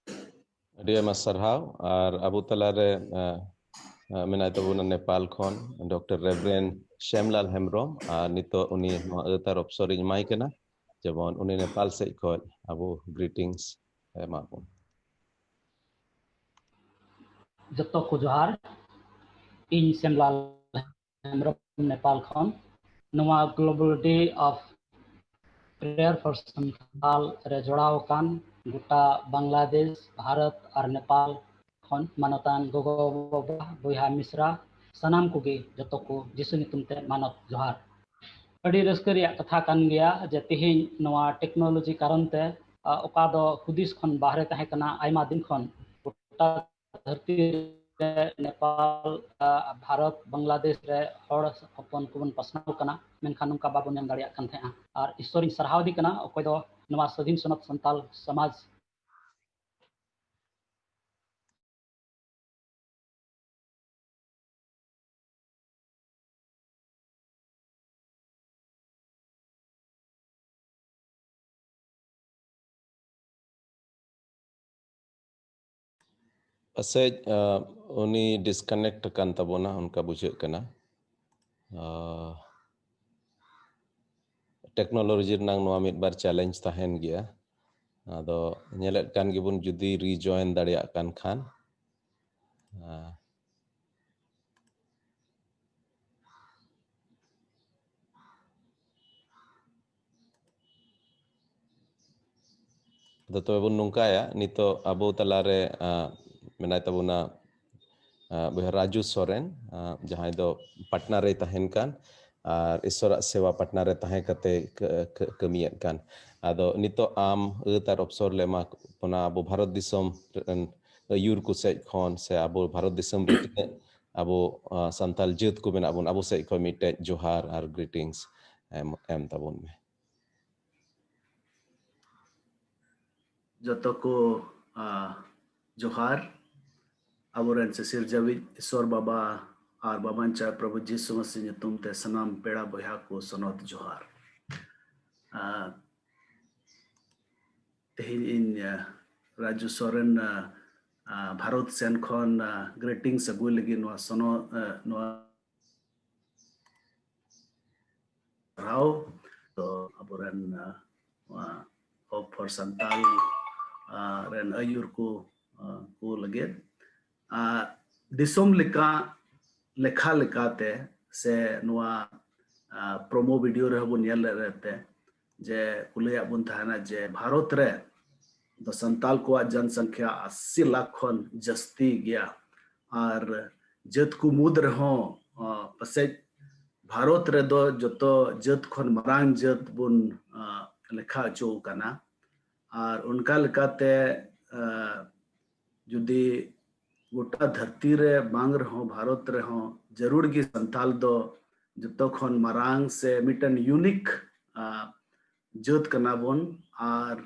ᱟᱹᱰᱤ ᱟᱭᱢᱟ ᱥᱟᱨᱦᱟᱣ᱾ ᱟᱨ ᱟᱵᱚ ᱛᱟᱞᱟᱨᱮ, ᱟᱸ, ᱟᱸ, ᱢᱮᱱᱟᱭ ᱛᱟᱵᱚᱱᱟ ᱱᱮᱯᱟᱞ ᱠᱷᱚᱱ ᱰᱚᱠᱴᱚᱨ ᱨᱮᱵᱷᱨᱮᱱᱰ ᱥᱮᱢᱞᱟᱞ ᱦᱮᱢᱵᱨᱚᱢ, ᱟᱨ ᱱᱤᱛᱚᱜ ᱩᱱᱤ ᱱᱚᱣᱟ ᱟᱹᱛ ᱟᱨ ᱚᱯᱥᱚᱨ ᱤᱧ ᱮᱢᱟᱭ ᱠᱟᱱᱟ, ᱡᱮᱢᱚᱱ ᱩᱱᱤ ᱱᱮᱯᱟᱞ ᱥᱮᱫ ᱠᱷᱚᱱ ᱟᱵᱚ greetings ᱮ ᱮᱢᱟ ᱵᱚᱱ᱾ ᱡᱚᱛᱚ ᱠᱚ ᱡᱚᱦᱟᱨ᱾ ᱤᱧ ᱥᱮᱢᱞᱟᱞ ᱦᱮᱢᱵᱨᱚᱢ, ᱱᱮᱯᱟᱞ ᱠᱷᱚᱱ᱾ ᱱᱚᱣᱟ Global Day of Prayer for Santhal ᱨᱮ ᱡᱚᱲᱟᱣ ᱟᱠᱟᱱ ᱜᱚᱴᱟ ᱵᱟᱝᱞᱟᱫᱮᱥ, ᱵᱷᱟᱨᱚᱛ ᱟᱨ ᱱᱮᱯᱟᱞ ᱠᱷᱚᱱ ᱢᱟᱱᱚᱛᱟᱱ ᱜᱚᱜᱚ ᱵᱟᱵᱟ, ᱵᱚᱭᱦᱟ ᱢᱤᱥᱨᱟ, ᱥᱟᱱᱟᱢ ᱠᱚᱜᱮ ᱡᱚᱛᱚ ᱠᱚ ᱡᱤᱥᱩ ᱧᱩᱛᱩᱢ ᱛᱮ ᱢᱟᱱᱚᱛ ᱡᱚᱦᱟᱨ᱾ ᱟᱹᱰᱤ ᱨᱟᱹᱥᱠᱟᱹ ᱨᱮᱭᱟᱜ ᱠᱟᱛᱷᱟ ᱠᱟᱱ ᱜᱮᱭᱟ ᱡᱮ ᱛᱮᱦᱮᱧ ᱱᱚᱣᱟ technology ᱠᱟᱨᱚᱱ ᱛᱮ, ᱟ, ᱚᱠᱟ ᱫᱚ ᱦᱩᱫᱤᱥ ᱠᱷᱚᱱ ᱵᱟᱦᱨᱮ ᱛᱟᱦᱮᱸ ᱠᱟᱱᱟ ᱟᱭᱢᱟ ᱫᱤᱱ ᱠᱷᱚᱱ, ᱜᱚᱴᱟ ᱫᱷᱟᱹᱨᱛᱤ ᱨᱮ ᱱᱮᱯᱟᱞ, ᱟ, ᱵᱷᱟᱨᱚᱛ, ᱵᱟᱝᱞᱟᱫᱮᱥ ᱨᱮ ᱦᱚᱲ ᱦᱚᱯᱚᱱ ᱠᱚᱵᱚᱱ ᱯᱟᱥᱱᱟᱣ ᱠᱟᱱᱟ, ᱢᱮᱱᱠᱷᱟᱱ ᱱᱚᱝᱠᱟ ᱵᱟᱵᱚᱱ ᱧᱟᱢ ᱫᱟᱲᱮᱭᱟᱜ ᱠᱟᱱ ᱛᱟᱦᱮᱸᱜᱼᱟ᱾ ᱟᱨ ᱤᱥᱥᱚᱨᱤᱧ ᱥᱟᱨᱦᱟᱣ ᱫᱮ ᱠᱟᱱᱟ, ᱚᱠᱚᱭ ᱫᱚ ᱱᱚᱣᱟ ᱥᱟᱹᱫᱷᱤᱱ ᱥᱚᱱᱚᱛ ᱥᱟᱱᱛᱟᱞ ᱥᱚᱢᱟᱡᱽ ᱯᱟᱥᱮᱡ, ᱟ, ᱩᱱᱤ disconnect ᱟᱠᱟᱱ ᱛᱟᱵᱚᱱᱟ, ᱚᱱᱠᱟ ᱵᱩᱡᱷᱟᱹᱜ ᱠᱟᱱᱟ᱾ ᱟ, technology ᱨᱮᱱᱟᱝ ᱱᱚᱣᱟ ᱢᱤᱫ ᱵᱟᱨ challenge ᱛᱟᱦᱮᱱ ᱜᱮᱭᱟ᱾ ᱟᱫᱚ ᱧᱮᱞᱮᱫ ᱠᱟᱱ ᱜᱮᱵᱚᱱ, ᱡᱩᱫᱤ rejoin ᱫᱟᱲᱮᱭᱟᱜ ᱠᱟᱱ ᱠᱷᱟᱱ᱾ ᱟ, ᱟᱫᱚ ᱛᱚᱵᱮ ᱵᱚᱱ ᱱᱚᱝᱠᱟᱭᱟ, ᱱᱤᱛᱚᱜ ᱟᱵᱚ ᱛᱟᱞᱟᱨᱮ, ᱟ, ᱢᱮᱱᱟᱭ ᱛᱟᱵᱚᱱᱟ, ᱟ, ᱵᱚᱭᱦᱟ ᱨᱟᱡᱩ ᱥᱚᱨᱮᱱ, ᱟ, ᱡᱟᱦᱟᱸᱭ ᱫᱚ ᱯᱟᱴᱱᱟ ᱨᱮᱭ ᱛᱟᱦᱮᱱ ᱠᱟᱱ ᱟᱨ ᱤᱥᱥᱚᱨᱟᱜ ᱥᱮᱵᱟ ᱯᱟᱴᱱᱟ ᱨᱮ ᱛᱟᱦᱮᱸ ᱠᱟᱛᱮ ᱠᱟᱹ-, ᱠᱟᱹ-, ᱠᱟᱹᱢᱤᱭᱮᱫ ᱠᱟᱱ᱾ ᱟᱫᱚ ᱱᱤᱛᱚᱜ ᱟᱢ ᱟᱹᱛ ᱟᱨ ᱚᱯᱥᱚᱨ ᱞᱮ ᱮᱢᱟ ᱵᱚᱱᱟ ᱟᱵᱚ ᱵᱷᱟᱨᱚᱛ ᱫᱤᱥᱚᱢ ᱨᱮᱱ ᱟᱹᱭᱩᱨ ᱠᱚ ᱥᱮᱫ ᱠᱷᱚᱱ, ᱥᱮ ᱟᱵᱚ ᱵᱷᱟᱨᱚᱛ ᱫᱤᱥᱚᱢ ᱨᱮ ᱛᱤᱱᱟᱹᱜ ᱟᱵᱚ, ᱟ, ᱥᱟᱱᱛᱟᱞ ᱡᱟᱹᱛ ᱠᱚ ᱢᱮᱱᱟᱜ ᱵᱚᱱ, ᱟᱵᱚ ᱥᱮᱫ ᱠᱷᱚᱱ ᱢᱤᱫᱴᱮᱡ ᱡᱚᱦᱟᱨ ᱟᱨ greetings ᱮᱢ, ᱮᱢ ᱛᱟᱵᱚᱱ ᱢᱮ᱾ ᱡᱚᱛᱚ ᱠᱚ, ᱟ, ᱡᱚᱦᱟᱨ᱾ ᱟᱵᱚᱨᱮᱱ ᱥᱤᱥᱤᱨᱡᱟᱹᱣᱤᱡ ᱤᱥᱥᱚᱨ ᱵᱟᱵᱟ ᱟᱨ ᱵᱟᱵᱟᱧᱪᱟ ᱯᱨᱚᱵᱷᱩ ᱡᱤᱥᱩ ᱢᱟᱥᱤ ᱧᱩᱛᱩᱢ ᱛᱮ ᱥᱟᱱᱟᱢ ᱯᱮᱲᱟ ᱵᱚᱭᱦᱟ ᱠᱚ ᱥᱚᱱᱚᱛ ᱡᱚᱦᱟᱨ᱾ ᱟ, ᱛᱮᱦᱮᱧ ᱤᱧ, ᱟ, ᱨᱟᱡᱩ ᱥᱚᱨᱮᱱ, ᱟ, ᱟ, ᱵᱷᱟᱨᱚᱛ ᱥᱮᱱ ᱠᱷᱚᱱ, ᱟ, greetings ᱟᱹᱜᱩᱭ ᱞᱟᱹᱜᱤᱫ ᱱᱚᱣᱟ ᱥᱚᱱᱚ-, ᱟ, ᱱᱚᱣᱟ ᱥᱟᱨᱦᱟᱣ᱾ ᱛᱚ ᱟᱵᱚᱨᱮᱱ, ᱟ, ᱱᱚᱣᱟ Hope for Santal, ᱟ, ᱨᱮᱱ ᱟᱹᱭᱩᱨ ᱠᱚ, ᱟ, ᱠᱚ ᱞᱟᱹᱜᱤᱫ, ᱟ, ᱫᱤᱥᱚᱢ ᱞᱮᱠᱟ, ᱞᱮᱠᱷᱟ ᱞᱮᱠᱟᱛᱮ ᱥᱮ ᱱᱚᱣᱟ, ᱟ, promo video ᱨᱮᱦᱚᱸ ᱵᱚᱱ ᱧᱮᱞ ᱞᱮᱫ ᱛᱮ, ᱡᱮ ᱠᱚ ᱞᱟᱹᱭᱟᱫ ᱵᱚᱱ ᱛᱟᱦᱮᱱᱟ ᱡᱮ ᱵᱷᱟᱨᱚᱛ ᱨᱮ ᱫᱚ ᱥᱟᱱᱛᱟᱞ ᱠᱚᱣᱟᱜ ᱡᱚᱱᱥᱚᱝᱠᱷᱭᱟ ᱟᱥᱤ ᱞᱟᱠᱷ ᱠᱷᱚᱱ ᱡᱟᱹᱥᱛᱤ ᱜᱮᱭᱟ, ᱟᱨ ᱡᱟᱹᱛ ᱠᱚ ᱢᱩᱫᱽ ᱨᱮᱦᱚᱸ, ᱟ, ᱯᱟᱥᱮᱡ ᱵᱷᱟᱨᱚᱛ ᱨᱮᱫᱚ ᱡᱚᱛᱚ ᱡᱟᱹᱛ ᱠᱷᱚᱱ ᱢᱟᱨᱟᱝ ᱡᱟᱹᱛ ᱵᱚᱱ, ᱟ, ᱞᱮᱠᱷᱟ ᱦᱚᱪᱚ ᱟᱠᱟᱱᱟ᱾ ᱟᱨ ᱚᱱᱠᱟ ᱞᱮᱠᱟᱛᱮ, ᱟ, ᱡᱩᱫᱤ ᱜᱚᱴᱟ ᱫᱷᱟᱹᱨᱛᱤ ᱨᱮ ᱵᱟᱝ ᱨᱮᱦᱚᱸ ᱵᱷᱟᱨᱚᱛ ᱨᱮᱦᱚᱸ ᱡᱟᱹᱨᱩᱲ ᱜᱮ ᱥᱟᱱᱛᱟᱞ ᱫᱚ ᱡᱚᱛᱚ ᱠᱷᱚᱱ ᱢᱟᱨᱟᱝ ᱥᱮ ᱢᱤᱫᱴᱮᱱ unique, ᱟ, ᱡᱟᱹᱛ ᱠᱟᱱᱟ ᱵᱚᱱ᱾ ᱟᱨ,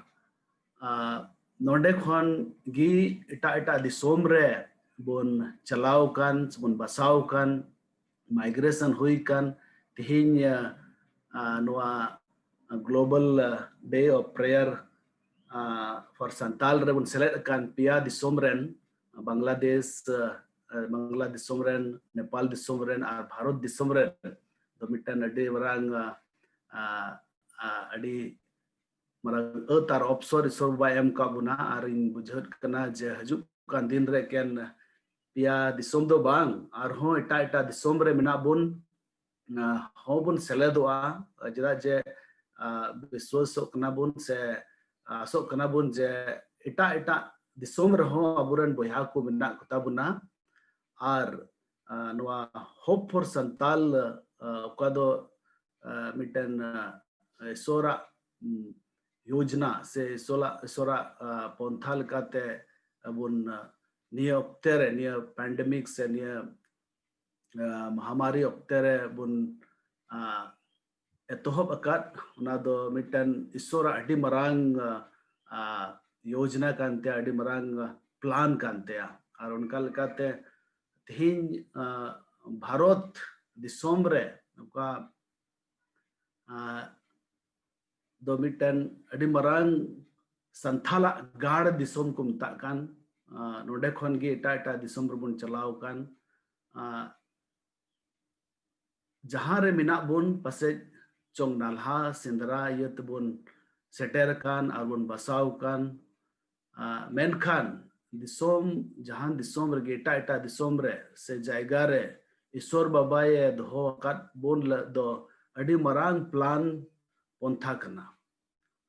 ᱟ, ᱱᱚᱰᱮ ᱠᱷᱚᱱ ᱜᱮ ᱮᱴᱟᱜ ᱮᱴᱟᱜ ᱫᱤᱥᱚᱢ ᱨᱮ ᱵᱚᱱ ᱪᱟᱞᱟᱣ ᱟᱠᱟᱱ ᱥᱮ ᱵᱚᱱ ᱵᱟᱥᱟᱣ ᱟᱠᱟᱱ, migration ᱦᱩᱭ ᱟᱠᱟᱱ᱾ ᱛᱮᱦᱮᱧ, ᱟ, ᱟ, ᱱᱚᱣᱟ Global, ᱟ, Day of Prayer, ᱟ, for ᱥᱟᱱᱛᱟᱞ ᱨᱮᱵᱚᱱ ᱥᱮᱞᱮᱫ ᱟᱠᱟᱱ ᱯᱮᱭᱟ ᱫᱤᱥᱚᱢ ᱨᱮᱱ, ᱵᱟᱝᱞᱟᱫᱮᱥ, ᱟ, ᱵᱟᱝᱞᱟ ᱫᱤᱥᱚᱢ ᱨᱮᱱ, ᱱᱮᱯᱟᱞ ᱫᱤᱥᱚᱢ ᱨᱮᱱ ᱟᱨ ᱵᱷᱟᱨᱚᱛ ᱫᱤᱥᱚᱢ ᱨᱮᱱ ᱫᱚ ᱢᱤᱫᱴᱮᱱ ᱟᱹᱰᱤ ᱢᱟᱨᱟᱝ, ᱟ, ᱟ, ᱟ, ᱟᱹᱰᱤ ᱢᱟᱨᱟᱝ ᱟᱹᱛ ᱟᱨ ᱚᱯᱥᱚᱨ ᱤᱥᱚᱨ ᱵᱟᱵᱟᱭ ᱮᱢ ᱟᱠᱟᱫ ᱵᱚᱱᱟ᱾ ᱟᱨ ᱤᱧ ᱵᱩᱡᱷᱟᱹᱣᱮᱫ ᱠᱟᱱᱟ ᱡᱮ ᱦᱤᱡᱩᱜ ᱠᱟᱱ ᱫᱤᱱ ᱨᱮ ᱮᱠᱮᱱ ᱯᱮᱭᱟ ᱫᱤᱥᱚᱢ ᱫᱚ ᱵᱟᱝ, ᱟᱨᱦᱚᱸ ᱮᱴᱟᱜ ᱮᱴᱟᱜ ᱫᱤᱥᱚᱢ ᱨᱮ ᱢᱮᱱᱟᱜ ᱵᱚᱱ, ᱟ, ᱦᱚᱸᱵᱚᱱ ᱥᱮᱞᱮᱫᱚᱜᱼᱟ᱾ ᱪᱮᱫᱟᱜ ᱡᱮ, ᱟ, ᱵᱤᱥᱣᱟᱥᱚᱜ ᱠᱟᱱᱟ ᱵᱚᱱ ᱥᱮ ᱟᱥᱚᱜ ᱠᱟᱱᱟ ᱵᱚᱱ ᱡᱮ ᱮᱴᱟᱜ ᱮᱴᱟᱜ ᱫᱤᱥᱚᱢ ᱨᱮᱦᱚᱸ ᱟᱵᱚᱨᱮᱱ ᱵᱚᱭᱦᱟ ᱠᱚ ᱢᱮᱱᱟᱜ ᱠᱚᱛᱟ ᱵᱚᱱᱟ᱾ ᱟᱨ, ᱟ, ᱱᱚᱣᱟ Hope for ᱥᱟᱱᱛᱟᱞ, ᱟ, ᱚᱠᱟ ᱫᱚ, ᱟ, ᱢᱤᱫᱴᱮᱱ, ᱟ, ᱤᱥᱚᱨᱟᱜ, ᱩᱢ, ᱭᱳᱡᱽᱱᱟ ᱥᱮ ᱤᱥᱚᱞᱟᱜ, ᱤᱥᱚᱨᱟᱜ, ᱟ, ᱯᱚᱱᱛᱷᱟ ᱞᱮᱠᱟᱛᱮ ᱟᱵᱚᱱ, ᱟ, ᱱᱤᱭᱟᱹ ᱚᱠᱛᱮ ᱨᱮ, ᱱᱤᱭᱟᱹ pandemic ᱥᱮ ᱱᱤᱭᱟᱹ, ᱟ, ᱢᱚᱦᱟᱢᱟᱨᱤ ᱚᱠᱛᱮ ᱨᱮ ᱵᱚᱱ, ᱟ, ᱮᱛᱚᱦᱚᱵ ᱟᱠᱟᱫ, ᱚᱱᱟ ᱫᱚ ᱢᱤᱫᱴᱮᱱ ᱤᱥᱚᱨᱟᱜ ᱟᱹᱰᱤ ᱢᱟᱨᱟᱝ, ᱟ, ᱟ, ᱭᱳᱡᱽᱱᱟ ᱠᱟᱱ ᱛᱟᱭᱟ, ᱟᱹᱰᱤ ᱢᱟᱨᱟᱝ, ᱟ, plan ᱠᱟᱱ ᱛᱟᱭᱟ᱾ ᱟᱨ ᱚᱱᱠᱟ ᱞᱮᱠᱟᱛᱮ ᱛᱮᱦᱮᱧ, ᱟ, ᱵᱷᱟᱨᱚᱛ ᱫᱤᱥᱚᱢ ᱨᱮ ᱚᱠᱟ, ᱟ, ᱫᱚ ᱢᱤᱫᱴᱮᱱ ᱟᱹᱰᱤ ᱢᱟᱨᱟᱝ ᱥᱟᱱᱛᱷᱟᱞᱟᱜ ᱜᱟᱲ ᱫᱤᱥᱚᱢ ᱠᱚ ᱢᱮᱛᱟᱜ ᱠᱟᱱ, ᱟ, ᱱᱚᱰᱮ ᱠᱷᱚᱱ ᱜᱮ ᱮᱴᱟᱜ ᱮᱴᱟᱜ ᱫᱤᱥᱚᱢ ᱨᱮᱵᱚᱱ ᱪᱟᱞᱟᱣ ᱟᱠᱟᱱ, ᱟ, ᱡᱟᱦᱟᱸ ᱨᱮ ᱢᱮᱱᱟᱜ ᱵᱚᱱ, ᱯᱟᱥᱮᱡ ᱪᱚᱝ ᱱᱟᱞᱦᱟ ᱥᱮᱸᱫᱽᱨᱟ ᱤᱭᱟᱹ ᱛᱮᱵᱚᱱ ᱥᱮᱴᱮᱨ ᱟᱠᱟᱱ ᱟᱨ ᱵᱚᱱ ᱵᱟᱥᱟᱣ ᱟᱠᱟᱱ, ᱟ, ᱢᱮᱱᱠᱷᱟᱱ ᱫᱤᱥᱚᱢ, ᱡᱟᱦᱟᱱ ᱫᱤᱥᱚᱢ ᱨᱮᱜᱮ, ᱮᱴᱟᱜ ᱮᱴᱟᱜ ᱫᱤᱥᱚᱢ ᱨᱮ ᱥᱮ ᱡᱟᱭᱜᱟ ᱨᱮ ᱤᱥᱚᱨ ᱵᱟᱵᱟᱭ ᱫᱚᱦᱚ ᱟᱠᱟᱫ ᱵᱚᱱ ᱞᱟᱹᱜᱤᱫ ᱫᱚ ᱟᱹᱰᱤ ᱢᱟᱨᱟᱝ plan ᱯᱚᱱᱛᱷᱟ ᱠᱟᱱᱟ᱾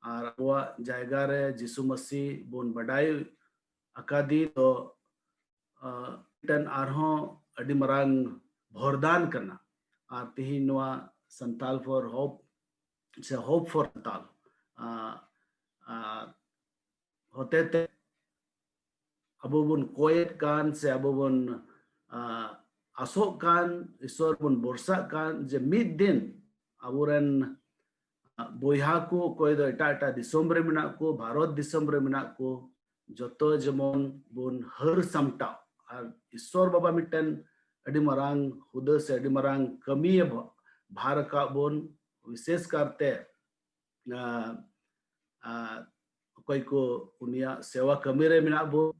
ᱟᱨ ᱟᱵᱚᱣᱟᱜ ᱡᱟᱭᱜᱟ ᱨᱮ ᱡᱤᱥᱩ ᱢᱟᱹᱥᱤ ᱵᱚᱱ ᱵᱟᱰᱟᱭ ᱟᱠᱟᱫᱮ ᱫᱚ, ᱟᱸ, ᱢᱤᱫᱴᱮᱱ ᱟᱨᱦᱚᱸ ᱟᱹᱰᱤ ᱢᱟᱨᱟᱝ ᱵᱷᱚᱨᱫᱟᱱ ᱠᱟᱱᱟ᱾ ᱟᱨ ᱛᱤᱦᱤᱧ ᱱᱚᱣᱟ Santal for Hope ᱥᱮ Hope for Santal, ᱟᱸ, ᱟᱸ, ᱦᱚᱛᱮᱛᱮ ᱟᱵᱚ ᱵᱚᱱ ᱠᱚᱭᱮᱫ ᱠᱟᱱ ᱥᱮ ᱟᱵᱚ ᱵᱚᱱ, ᱟᱸ, ᱟᱥᱚᱜ ᱠᱟᱱ, ᱤᱥᱚᱨ ᱵᱚᱱ ᱵᱷᱚᱨᱥᱟᱜ ᱠᱟᱱ ᱡᱮ ᱢᱤᱫ ᱫᱤᱱ ᱟᱵᱚᱨᱮᱱ, ᱟᱸ, ᱵᱚᱭᱦᱟ ᱠᱚ, ᱚᱠᱚᱭ ᱫᱚ ᱮᱴᱟᱜ ᱮᱴᱟᱜ ᱫᱤᱥᱚᱢ ᱨᱮ ᱢᱮᱱᱟᱜ ᱠᱚ, ᱵᱷᱟᱨᱚᱛ ᱫᱤᱥᱚᱢ ᱨᱮ ᱢᱮᱱᱟᱜ ᱠᱚ, ᱡᱚᱛᱚ ᱡᱮᱢᱚᱱ ᱵᱚᱱ ᱦᱟᱹᱨ ᱥᱟᱢᱴᱟᱣ᱾ ᱟᱨ ᱤᱥᱚᱨ ᱵᱟᱵᱟ ᱢᱤᱫᱴᱮᱱ ᱟᱹᱰᱤ ᱢᱟᱨᱟᱝ ᱦᱩᱫᱟᱹ ᱥᱮ ᱟᱹᱰᱤ ᱢᱟᱨᱟᱝ ᱠᱟᱹᱢᱤᱭᱮ ᱵᱷᱟ-, ᱵᱷᱟᱨ ᱟᱠᱟᱫ ᱵᱚᱱ, ᱵᱤᱥᱮᱥ ᱠᱟᱨᱛᱮ, ᱟᱸ, ᱟᱸ, ᱚᱠᱚᱭ ᱠᱚ ᱩᱱᱤᱭᱟᱜ ᱥᱮᱣᱟ ᱠᱟᱹᱢᱤ ᱨᱮ ᱢᱮᱱᱟᱜ ᱵᱚᱱ,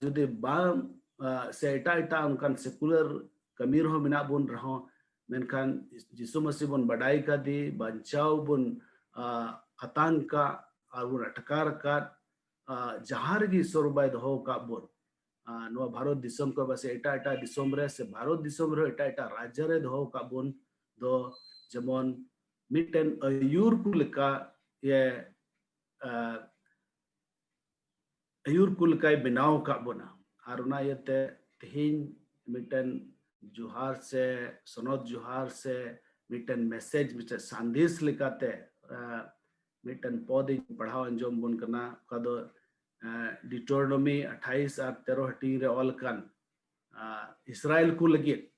ᱡᱩᱫᱤ ᱵᱟᱝ, ᱟᱸ, ᱥᱮ ᱮᱴᱟᱜ ᱮᱴᱟᱜ ᱚᱱᱠᱟᱱ secular ᱠᱟᱹᱢᱤ ᱨᱮᱦᱚᱸ ᱢᱮᱱᱟᱜ ᱵᱚᱱ ᱨᱮᱦᱚᱸ, ᱢᱮᱱᱠᱷᱟᱱ ᱡᱤᱥᱩ ᱢᱟᱹᱥᱤ ᱵᱚᱱ ᱵᱟᱰᱟᱭ ᱠᱟᱫᱮ, ᱵᱟᱧᱪᱟᱣ ᱵᱚᱱ, ᱟᱸ, ᱟᱛᱟᱝ ᱠᱟᱜ ᱟᱨ ᱵᱚᱱ ᱟᱴᱠᱟᱨ ᱠᱟᱫ, ᱟᱸ, ᱡᱟᱦᱟᱸ ᱨᱮᱜᱮ ᱤᱥᱚᱨ ᱵᱟᱵᱟᱭ ᱫᱚᱦᱚ ᱟᱠᱟᱫ ᱵᱚᱱ, ᱟᱸ, ᱱᱚᱣᱟ ᱵᱷᱟᱨᱚᱛ ᱫᱤᱥᱚᱢ ᱠᱚ ᱵᱟ ᱥᱮ ᱮᱴᱟᱜ ᱮᱴᱟᱜ ᱫᱤᱥᱚᱢ ᱨᱮ ᱥᱮ ᱵᱷᱟᱨᱚᱛ ᱫᱤᱥᱚᱢ ᱨᱮᱦᱚᱸ ᱮᱴᱟᱜ ᱮᱴᱟᱜ ᱨᱟᱡᱽᱡᱚ ᱨᱮ ᱫᱚᱦᱚ ᱟᱠᱟᱫ ᱵᱚᱱ ᱫᱚ ᱡᱮᱢᱚᱱ ᱢᱤᱫᱴᱮᱱ ᱟᱹᱭᱩᱨ ᱠᱚ ᱞᱮᱠᱟ ᱮ, ᱟᱸ, ᱟᱹᱭᱩᱨ ᱠᱚ ᱞᱮᱠᱟᱭ ᱵᱮᱱᱟᱣ ᱟᱠᱟᱫ ᱵᱚᱱᱟ᱾ ᱟᱨ ᱚᱱᱟ ᱤᱭᱟᱹᱛᱮ ᱛᱮᱦᱮᱧ ᱢᱤᱫᱴᱮᱱ ᱡᱚᱦᱟᱨ ᱥᱮ ᱥᱚᱱᱚᱛ ᱡᱚᱦᱟᱨ ᱥᱮ ᱢᱤᱫᱴᱮᱱ message, ᱢᱤᱫᱴᱮᱱ ᱥᱟᱸᱫᱮᱥ ᱞᱮᱠᱟᱛᱮ, ᱟᱸ, ᱢᱤᱫᱴᱮᱱ ᱯᱚᱫ ᱤᱧ ᱯᱟᱲᱦᱟᱣ ᱟᱸᱡᱚᱢ ᱵᱚᱱ ᱠᱟᱱᱟ, ᱚᱠᱟ ᱫᱚ, ᱟᱸ, Deuteronomy ᱟᱴᱷᱟᱭᱤᱥ ᱟᱨ ᱛᱮᱨᱚ ᱦᱟᱹᱴᱤᱧ ᱨᱮ ᱚᱞ ᱟᱠᱟᱱ, ᱟᱸ, ᱤᱥᱨᱟᱭᱮᱞ ᱠᱚ ᱞᱟᱹᱜᱤᱫ,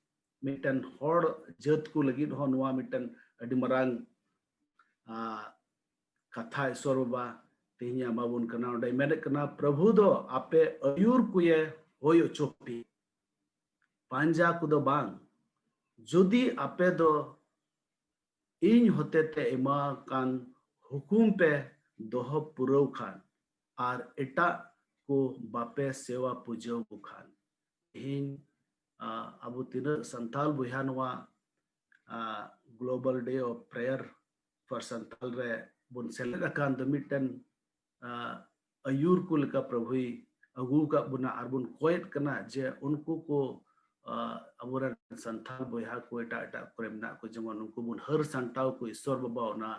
ᱢᱤᱫᱴᱮᱱ ᱦᱚᱲ ᱡᱟᱹᱛ ᱠᱚ ᱞᱟᱹᱜᱤᱫ ᱦᱚᱸ ᱱᱚᱣᱟ ᱢᱤᱫᱴᱮᱱ ᱟᱹᱰᱤ ᱢᱟᱨᱟᱝ, ᱟᱸ, ᱠᱟᱛᱷᱟ ᱤᱥᱚᱨ ᱵᱟᱵᱟ ᱛᱮᱦᱮᱧ ᱮ ᱮᱢᱟ ᱵᱚᱱ ᱠᱟᱱᱟ᱾ ᱚᱸᱰᱮ ᱢᱮᱱᱮᱫ ᱠᱟᱱᱟ, ᱯᱨᱚᱵᱷᱩ ᱫᱚ ᱟᱯᱮ ᱟᱹᱭᱩᱨ ᱠᱚᱭᱮ ᱦᱩᱭ ᱦᱚᱪᱚ ᱯᱮ, ᱯᱟᱸᱡᱟ ᱠᱚᱫᱚ ᱵᱟᱝ᱾ ᱡᱩᱫᱤ ᱟᱯᱮ ᱫᱚ ᱤᱧ ᱦᱚᱛᱮᱛᱮ ᱮᱢᱟ ᱟᱠᱟᱱ ᱦᱩᱠᱩᱢ ᱯᱮ ᱫᱚᱦᱚ ᱯᱩᱨᱟᱹᱣ ᱠᱷᱟᱱ ᱟᱨ ᱮᱴᱟᱜ ᱠᱚ ᱵᱟᱯᱮ ᱥᱮᱣᱟ ᱯᱩᱡᱟᱹ ᱠᱚ ᱠᱷᱟᱱ᱾ ᱛᱮᱦᱮᱧ, ᱟᱸ, ᱟᱵᱚ ᱛᱤᱱᱟᱹᱜ ᱥᱟᱱᱛᱟᱞ ᱵᱚᱭᱦᱟ ᱱᱚᱣᱟ, ᱟᱸ, Global Day of Prayer for Santal ᱨᱮ ᱵᱚᱱ ᱥᱮᱞᱮᱫ ᱟᱠᱟᱱ ᱫᱚ ᱢᱤᱫᱴᱮᱱ, ᱟᱸ, ᱟᱹᱭᱩᱨ ᱠᱚ ᱞᱮᱠᱟ ᱯᱨᱚᱵᱷᱩᱭ ᱟᱹᱜᱩ ᱟᱠᱟᱫ ᱵᱚᱱᱟ ᱟᱨ ᱵᱚᱱ ᱠᱚᱭᱮᱫ ᱠᱟᱱᱟ ᱡᱮ ᱩᱱᱠᱩ ᱠᱚ, ᱟᱸ, ᱟᱵᱚᱨᱮᱱ ᱥᱟᱱᱛᱟᱞ ᱵᱚᱭᱦᱟ ᱠᱚ ᱮᱴᱟᱜ ᱮᱴᱟᱜ ᱠᱚᱨᱮ ᱢᱮᱱᱟᱜ ᱠᱚ, ᱡᱮᱢᱚᱱ ᱩᱱᱠᱩ ᱵᱚᱱ ᱦᱟᱹᱨ ᱥᱟᱢᱴᱟᱣ ᱠᱚ, ᱤᱥᱚᱨ ᱵᱟᱵᱟ ᱚᱱᱟ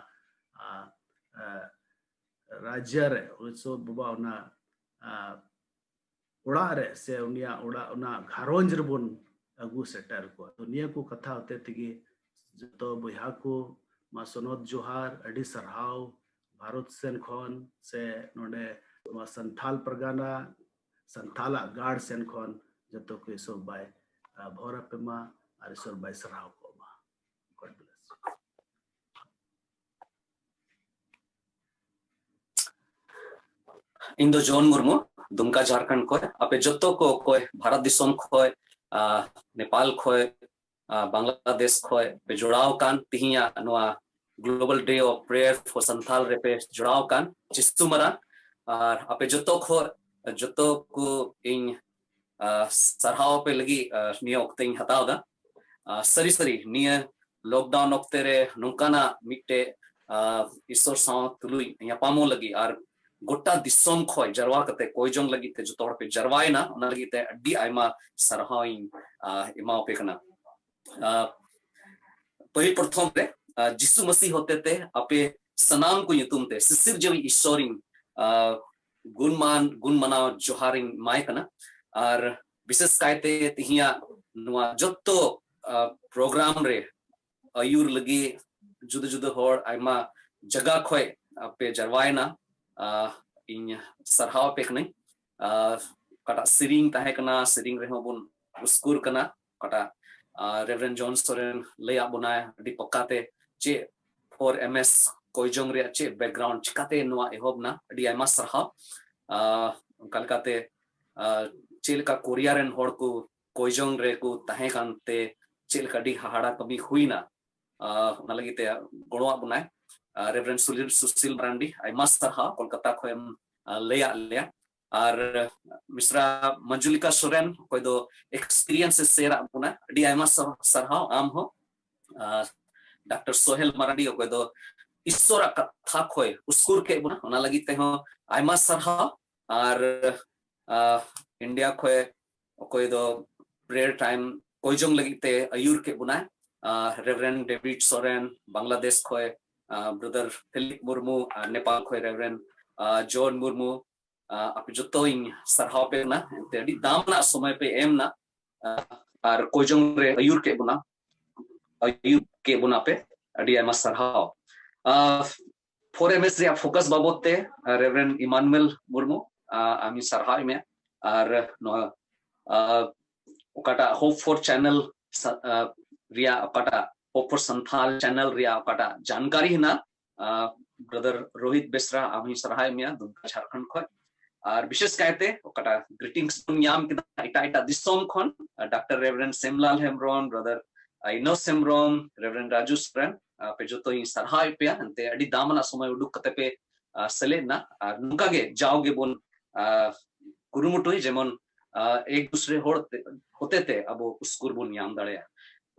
ᱨᱟᱡᱽᱡᱚ ᱨᱮ ᱩᱱᱤ ᱥᱚ ᱵᱟᱵᱟ ᱚᱱᱟ ᱚᱲᱟᱜ ᱨᱮ ᱥᱮ ᱩᱱᱤᱭᱟᱜ ᱚᱲᱟᱜ, ᱚᱱᱟ ᱜᱷᱟᱨᱚᱸᱡᱽ ᱨᱮᱵᱚᱱ ᱟᱹᱜᱩ ᱥᱮᱴᱮᱨ ᱠᱚᱣᱟ᱾ ᱛᱚ ᱱᱤᱭᱟᱹ ᱠᱚ ᱠᱟᱛᱷᱟ ᱦᱚᱛᱮ ᱛᱮᱜᱮ ᱡᱚᱛᱚ ᱵᱚᱭᱦᱟ ᱠᱚ ᱢᱟ ᱥᱚᱱᱚᱛ ᱡᱚᱦᱟᱨ, ᱟᱹᱰᱤ ᱥᱟᱨᱦᱟᱣ ᱵᱷᱟᱨᱚᱛ ᱥᱮᱱ ᱠᱷᱚᱱ ᱥᱮ ᱱᱚᱰᱮ ᱱᱚᱣᱟ ᱥᱟᱱᱛᱷᱟᱞ ᱯᱟᱨᱜᱟᱱᱟ, ᱥᱟᱱᱛᱷᱟᱞᱟᱜ ᱜᱟᱲ ᱥᱮᱱ ᱠᱷᱚᱱ ᱡᱚᱛᱚ ᱠᱚ ᱤᱥᱚᱨ ᱵᱟᱭ ᱵᱷᱚᱨ ᱟᱯᱮ ᱢᱟ ᱟᱨ ᱤᱥᱚᱨ ᱵᱟᱭ ᱥᱟᱨᱦᱟᱣ ᱠᱚᱜ ᱢᱟ᱾ God bless. ᱤᱧ ᱫᱚ ᱡᱚᱱ ᱢᱩᱨᱢᱩ, ᱫᱩᱢᱠᱟ ᱡᱷᱟᱨᱠᱷᱚᱸᱰ ᱠᱷᱚᱡ᱾ ᱟᱯᱮ ᱡᱚᱛᱚ ᱠᱚ ᱚᱠᱚᱭ ᱵᱷᱟᱨᱚᱛ ᱫᱤᱥᱚᱢ ᱠᱷᱚᱡ, ᱟ, ᱱᱮᱯᱟᱞ ᱠᱷᱚᱡ, ᱟ, ᱵᱟᱝᱞᱟᱫᱮᱥ ᱠᱷᱚᱡ ᱯᱮ ᱡᱚᱲᱟᱣ ᱟᱠᱟᱱ ᱛᱤᱦᱤᱧᱟᱜ ᱱᱚᱣᱟ Global Day of Prayer for Santhal ᱨᱮᱯᱮ ᱡᱚᱲᱟᱣ ᱟᱠᱟᱱ ᱡᱤᱥᱩ ᱢᱟᱨᱟᱝ᱾ ᱟᱨ ᱟᱯᱮ ᱡᱚᱛᱚ ᱠᱷᱚᱡ, ᱡᱚᱛᱚ ᱠᱚ ᱤᱧ, ᱟ, ᱥᱟᱨᱦᱟᱣ ᱟᱯᱮ ᱞᱟᱹᱜᱤᱫ, ᱟ, ᱱᱤᱭᱟᱹ ᱚᱠᱛᱮᱧ ᱦᱟᱛᱟᱣ ᱮᱫᱟ᱾ ᱟ, ᱥᱟᱹᱨᱤ ᱥᱟᱹᱨᱤ ᱱᱤᱭᱟᱹ lockdown ᱚᱠᱛᱮ ᱨᱮ ᱱᱚᱝᱠᱟᱱᱟᱜ ᱢᱤᱫᱴᱮᱡ, ᱟ, ᱤᱥᱚᱨ ᱥᱟᱶ ᱛᱩᱞᱩᱡ ᱧᱟᱯᱟᱢᱚᱜ ᱞᱟᱹᱜᱤᱫ ᱟᱨ ᱜᱚᱴᱟ ᱫᱤᱥᱚᱢ ᱠᱷᱚᱡ ᱡᱟᱨᱣᱟ ᱠᱟᱛᱮ ᱠᱚᱭ ᱡᱚᱝ ᱞᱟᱹᱜᱤᱫ ᱛᱮ ᱡᱚᱛᱚ ᱦᱚᱲ ᱯᱮ ᱡᱟᱨᱣᱟᱭᱮᱱᱟ, ᱚᱱᱟ ᱞᱟᱹᱜᱤᱫ ᱛᱮ ᱟᱹᱰᱤ ᱟᱭᱢᱟ ᱥᱟᱨᱦᱟᱣ ᱤᱧ, ᱟ, ᱮᱢᱟᱣᱟᱯᱮ ᱠᱟᱱᱟ᱾ ᱟ, ᱯᱟᱹᱦᱤᱞ ᱯᱨᱚᱛᱷᱚᱢ ᱨᱮ, ᱟ, ᱡᱤᱥᱩ ᱢᱟᱹᱥᱤ ᱦᱚᱛᱮᱛᱮ ᱟᱯᱮ ᱥᱟᱱᱟᱢ ᱠᱚ ᱧᱩᱛᱩᱢ ᱛᱮ ᱥᱤᱥᱤᱨ ᱡᱟᱹᱣᱤᱡ ᱤᱥᱚᱨᱤᱧ, ᱟ, ᱜᱩᱱ ᱢᱟᱱ, ᱜᱩᱱ ᱢᱟᱱᱟᱣ ᱡᱚᱦᱟᱨᱤᱧ ᱮᱢᱟᱭ ᱠᱟᱱᱟ᱾ ᱟᱨ ᱵᱤᱥᱮᱥ ᱠᱟᱭᱛᱮ ᱛᱤᱦᱤᱧᱟᱜ ᱱᱚᱣᱟ ᱡᱚᱛᱚ, ᱟ, program ᱨᱮ ᱟᱹᱭᱩᱨ ᱞᱟᱹᱜᱤᱫ ᱡᱩᱫᱟᱹ ᱡᱩᱫᱟᱹ ᱦᱚᱲ ᱟᱭᱢᱟ ᱡᱟᱭᱜᱟ ᱠᱷᱚᱡ ᱟᱯᱮ ᱡᱟᱨᱣᱟᱭᱮᱱᱟ, ᱟ, ᱤᱧ ᱥᱟᱨᱦᱟᱣ ᱟᱯᱮ ᱠᱟᱹᱱᱟᱹᱧ᱾ ᱟ, ᱚᱠᱟᱴᱟᱜ ᱥᱮᱨᱮᱧ ᱛᱟᱦᱮᱸ ᱠᱟᱱᱟ, ᱥᱮᱨᱮᱧ ᱨᱮᱦᱚᱸ ᱵᱚᱱ ᱩᱥᱠᱩᱨ ᱠᱟᱱᱟ᱾ ᱚᱠᱟᱴᱟᱜ, ᱟ, ᱨᱮᱵᱷᱨᱮᱱᱰ ᱡᱚᱱ ᱥᱚᱨᱮᱱ ᱞᱟᱹᱭᱟᱫ ᱵᱚᱱᱟᱭ ᱟᱹᱰᱤ ᱯᱟᱠᱟ ᱛᱮ ᱪᱮᱫ ᱯᱷᱳᱨ ᱮᱢ ᱮᱥ ᱠᱚᱭ ᱡᱚᱝ ᱨᱮᱭᱟᱜ ᱪᱮᱫ background, ᱪᱤᱠᱟᱛᱮ ᱱᱚᱣᱟ ᱮᱦᱚᱵ ᱮᱱᱟ᱾ ᱟᱹᱰᱤ ᱟᱭᱢᱟ ᱥᱟᱨᱦᱟᱣ᱾ ᱟ, ᱚᱱᱠᱟ ᱞᱮᱠᱟᱛᱮ, ᱟ, ᱪᱮᱫ ᱞᱮᱠᱟ ᱠᱳᱨᱤᱭᱟ ᱨᱮᱱ ᱦᱚᱲ ᱠᱚ ᱠᱚᱭ ᱡᱚᱝ ᱨᱮᱠᱚ ᱛᱟᱦᱮᱸ ᱠᱟᱱᱛᱮ ᱪᱮᱫ ᱞᱮᱠᱟ ᱟᱹᱰᱤ ᱦᱟᱦᱟᱲᱟ ᱠᱟᱹᱢᱤ ᱦᱩᱭᱱᱟ, ᱟ, ᱚᱱᱟ ᱞᱟᱹᱜᱤᱫ ᱛᱮ ᱜᱚᱲᱚᱣᱟᱜ ᱵᱚᱱᱟᱭ, ᱟ, ᱨᱮᱵᱷᱨᱮᱱᱰ ᱥᱩᱞᱤᱞ, ᱥᱩᱥᱤᱞ ᱢᱟᱨᱟᱱᱰᱤ, ᱟᱭᱢᱟ ᱥᱟᱨᱦᱟᱣ ᱠᱳᱞᱠᱟᱛᱟ ᱠᱷᱚᱱ ᱮᱢ, ᱟ, ᱞᱟᱹᱭᱟᱫ ᱞᱮᱭᱟ᱾ ᱟᱨ ᱢᱤᱥᱨᱟ ᱢᱚᱧᱡᱩᱞᱤᱠᱟ ᱥᱚᱨᱮᱱ, ᱚᱠᱚᱭ ᱫᱚ experience ᱮ share ᱟᱫ ᱵᱚᱱᱟ, ᱟᱹᱰᱤ ᱟᱭᱢᱟ ᱥᱟᱨ-, ᱥᱟᱨᱦᱟᱣ ᱟᱢ ᱦᱚᱸ᱾ ᱟᱨ ᱰᱟᱠᱛᱟᱨ ᱥᱳᱦᱮᱞ ᱢᱟᱨᱟᱱᱰᱤ, ᱚᱠᱚᱭ ᱫᱚ ᱤᱥᱥᱚᱨᱟᱜ ᱠᱟᱛᱷᱟ ᱠᱷᱚᱡ ᱩᱥᱠᱩᱨ ᱠᱮᱫ ᱵᱚᱱᱟ, ᱚᱱᱟ ᱞᱟᱹᱜᱤᱫ ᱛᱮᱦᱚᱸ ᱟᱭᱢᱟ ᱥᱟᱨᱦᱟᱣ᱾ ᱟᱨ, ᱟ, ᱤᱱᱰᱤᱭᱟ ᱠᱷᱚᱡ ᱚᱠᱚᱭ ᱫᱚ prayer time ᱠᱚᱭ ᱡᱚᱝ ᱞᱟᱹᱜᱤᱫ ᱛᱮ ᱟᱹᱭᱩᱨ ᱠᱮᱫ ᱵᱚᱱᱟᱭ, ᱟ, ᱨᱮᱵᱷᱨᱮᱱᱰ ᱰᱮᱵᱷᱤᱰ ᱥᱚᱨᱮᱱ, ᱵᱟᱝᱞᱟᱫᱮᱥ ᱠᱷᱚᱡ, ᱵᱨᱟᱫᱟᱨ ᱯᱷᱤᱞᱤᱯ ᱢᱩᱨᱢᱩ, ᱟᱨ ᱱᱮᱯᱟᱞ ᱠᱷᱚᱱ ᱨᱮᱵᱷᱟᱨᱮᱱᱰ ᱡᱚᱱ ᱢᱩᱨᱢᱩ, ᱟᱯᱮ ᱡᱚᱛᱚᱧ ᱥᱟᱨᱦᱟᱣ ᱯᱮ ᱠᱟᱱᱟ᱾ ᱮᱱᱛᱮ ᱟᱹᱰᱤ ᱫᱟᱢ ᱨᱮᱱᱟᱜ ᱥᱚᱢᱚᱭ ᱯᱮ ᱮᱢ ᱮᱱᱟ, ᱟᱨ ᱠᱚᱭᱡᱚᱝ ᱨᱮ ᱟᱹᱭᱩᱨ ᱠᱮᱫ ᱵᱚᱱᱟ, ᱟᱹᱭᱩᱨ ᱠᱮᱫ ᱵᱚᱱᱟ ᱯᱮ᱾ ᱟᱹᱰᱤ ᱟᱭᱢᱟ ᱥᱟᱨᱦᱟᱣ᱾ ᱯᱷᱳᱨ ᱮᱢ ᱮᱥ ᱨᱮᱭᱟᱜ ᱯᱷᱳᱠᱟᱥ ᱵᱟᱵᱚᱫ ᱛᱮ ᱨᱮᱵᱷᱟᱨᱮᱱᱰ ᱤᱢᱟᱱᱩᱭᱮᱞ ᱢᱩᱨᱢᱩ, ᱟᱢᱤᱧ ᱥᱟᱨᱦᱟᱣ ᱢᱮᱭᱟ᱾ ᱟᱨ ᱱᱚᱣᱟ ᱚᱠᱟᱴᱟᱜ ᱦᱳᱯ ᱯᱷᱚᱨ ᱪᱮᱱᱮᱞ ᱨᱮᱭᱟᱜ, ᱚᱠᱟᱴᱟᱜ ᱦᱳᱯ ᱯᱷᱚᱨ ᱥᱟᱱᱛᱷᱟᱞ ᱪᱮᱱᱮᱞ ᱨᱮᱭᱟᱜ ᱚᱠᱟᱴᱟᱜ ᱡᱟᱱᱠᱟᱨᱤ ᱦᱮᱱᱟᱜ, ᱵᱨᱟᱫᱟᱨ ᱨᱳᱦᱤᱛ ᱵᱮᱥᱨᱟ, ᱟᱢ ᱦᱚᱸᱧ ᱥᱟᱨᱦᱟᱣᱮᱫ ᱢᱮᱭᱟ ᱫᱩᱢᱠᱟ ᱡᱷᱟᱲᱠᱷᱚᱸᱰ ᱠᱷᱚᱱ᱾ ᱟᱨ ᱵᱤᱥᱮᱥ ᱠᱟᱭᱛᱮ ᱚᱠᱟᱴᱟᱜ ᱜᱨᱤᱴᱤᱝᱥ ᱵᱚᱱ ᱧᱟᱢ ᱠᱮᱫᱟ ᱮᱴᱟᱜ ᱮᱴᱟᱜ ᱫᱤᱥᱚᱢ ᱠᱷᱚᱱ, ᱰᱟᱠᱛᱟᱨ ᱨᱮᱵᱷᱟᱨᱮᱱᱰ ᱥᱮᱢᱞᱟᱞ ᱦᱮᱢᱵᱨᱚᱢ, ᱵᱨᱟᱫᱟᱨ ᱤᱱᱚᱥ ᱦᱮᱢᱵᱨᱚᱢ, ᱨᱮᱵᱷᱟᱨᱮᱱᱰ ᱨᱟᱡᱩ ᱥᱚᱨᱮᱱ, ᱟᱯᱮ ᱡᱚᱛᱚᱧ ᱥᱟᱨᱦᱟᱣᱮᱫ ᱯᱮᱭᱟ᱾ ᱮᱱᱛᱮ ᱟᱹᱰᱤ ᱫᱟᱢᱟᱱᱟᱜ ᱥᱚᱢᱚᱭ ᱩᱰᱩᱠ ᱠᱟᱛᱮ ᱯᱮ ᱥᱮᱞᱮᱫ ᱮᱱᱟ᱾ ᱟᱨ ᱱᱚᱝᱠᱟ ᱜᱮ ᱡᱟᱣ ᱜᱮᱵᱚᱱ ᱠᱩᱨᱩᱢᱩᱴᱩᱭ, ᱡᱮᱢᱚᱱ ᱮᱠ ᱫᱩᱥᱨᱮ ᱦᱚᱲ ᱦᱚᱛᱮᱛᱮ ᱟᱵᱚ ᱩᱥᱠᱩᱨ ᱵᱚᱱ ᱧᱟᱢ ᱫᱟᱲᱮᱭᱟᱜᱼᱟ᱾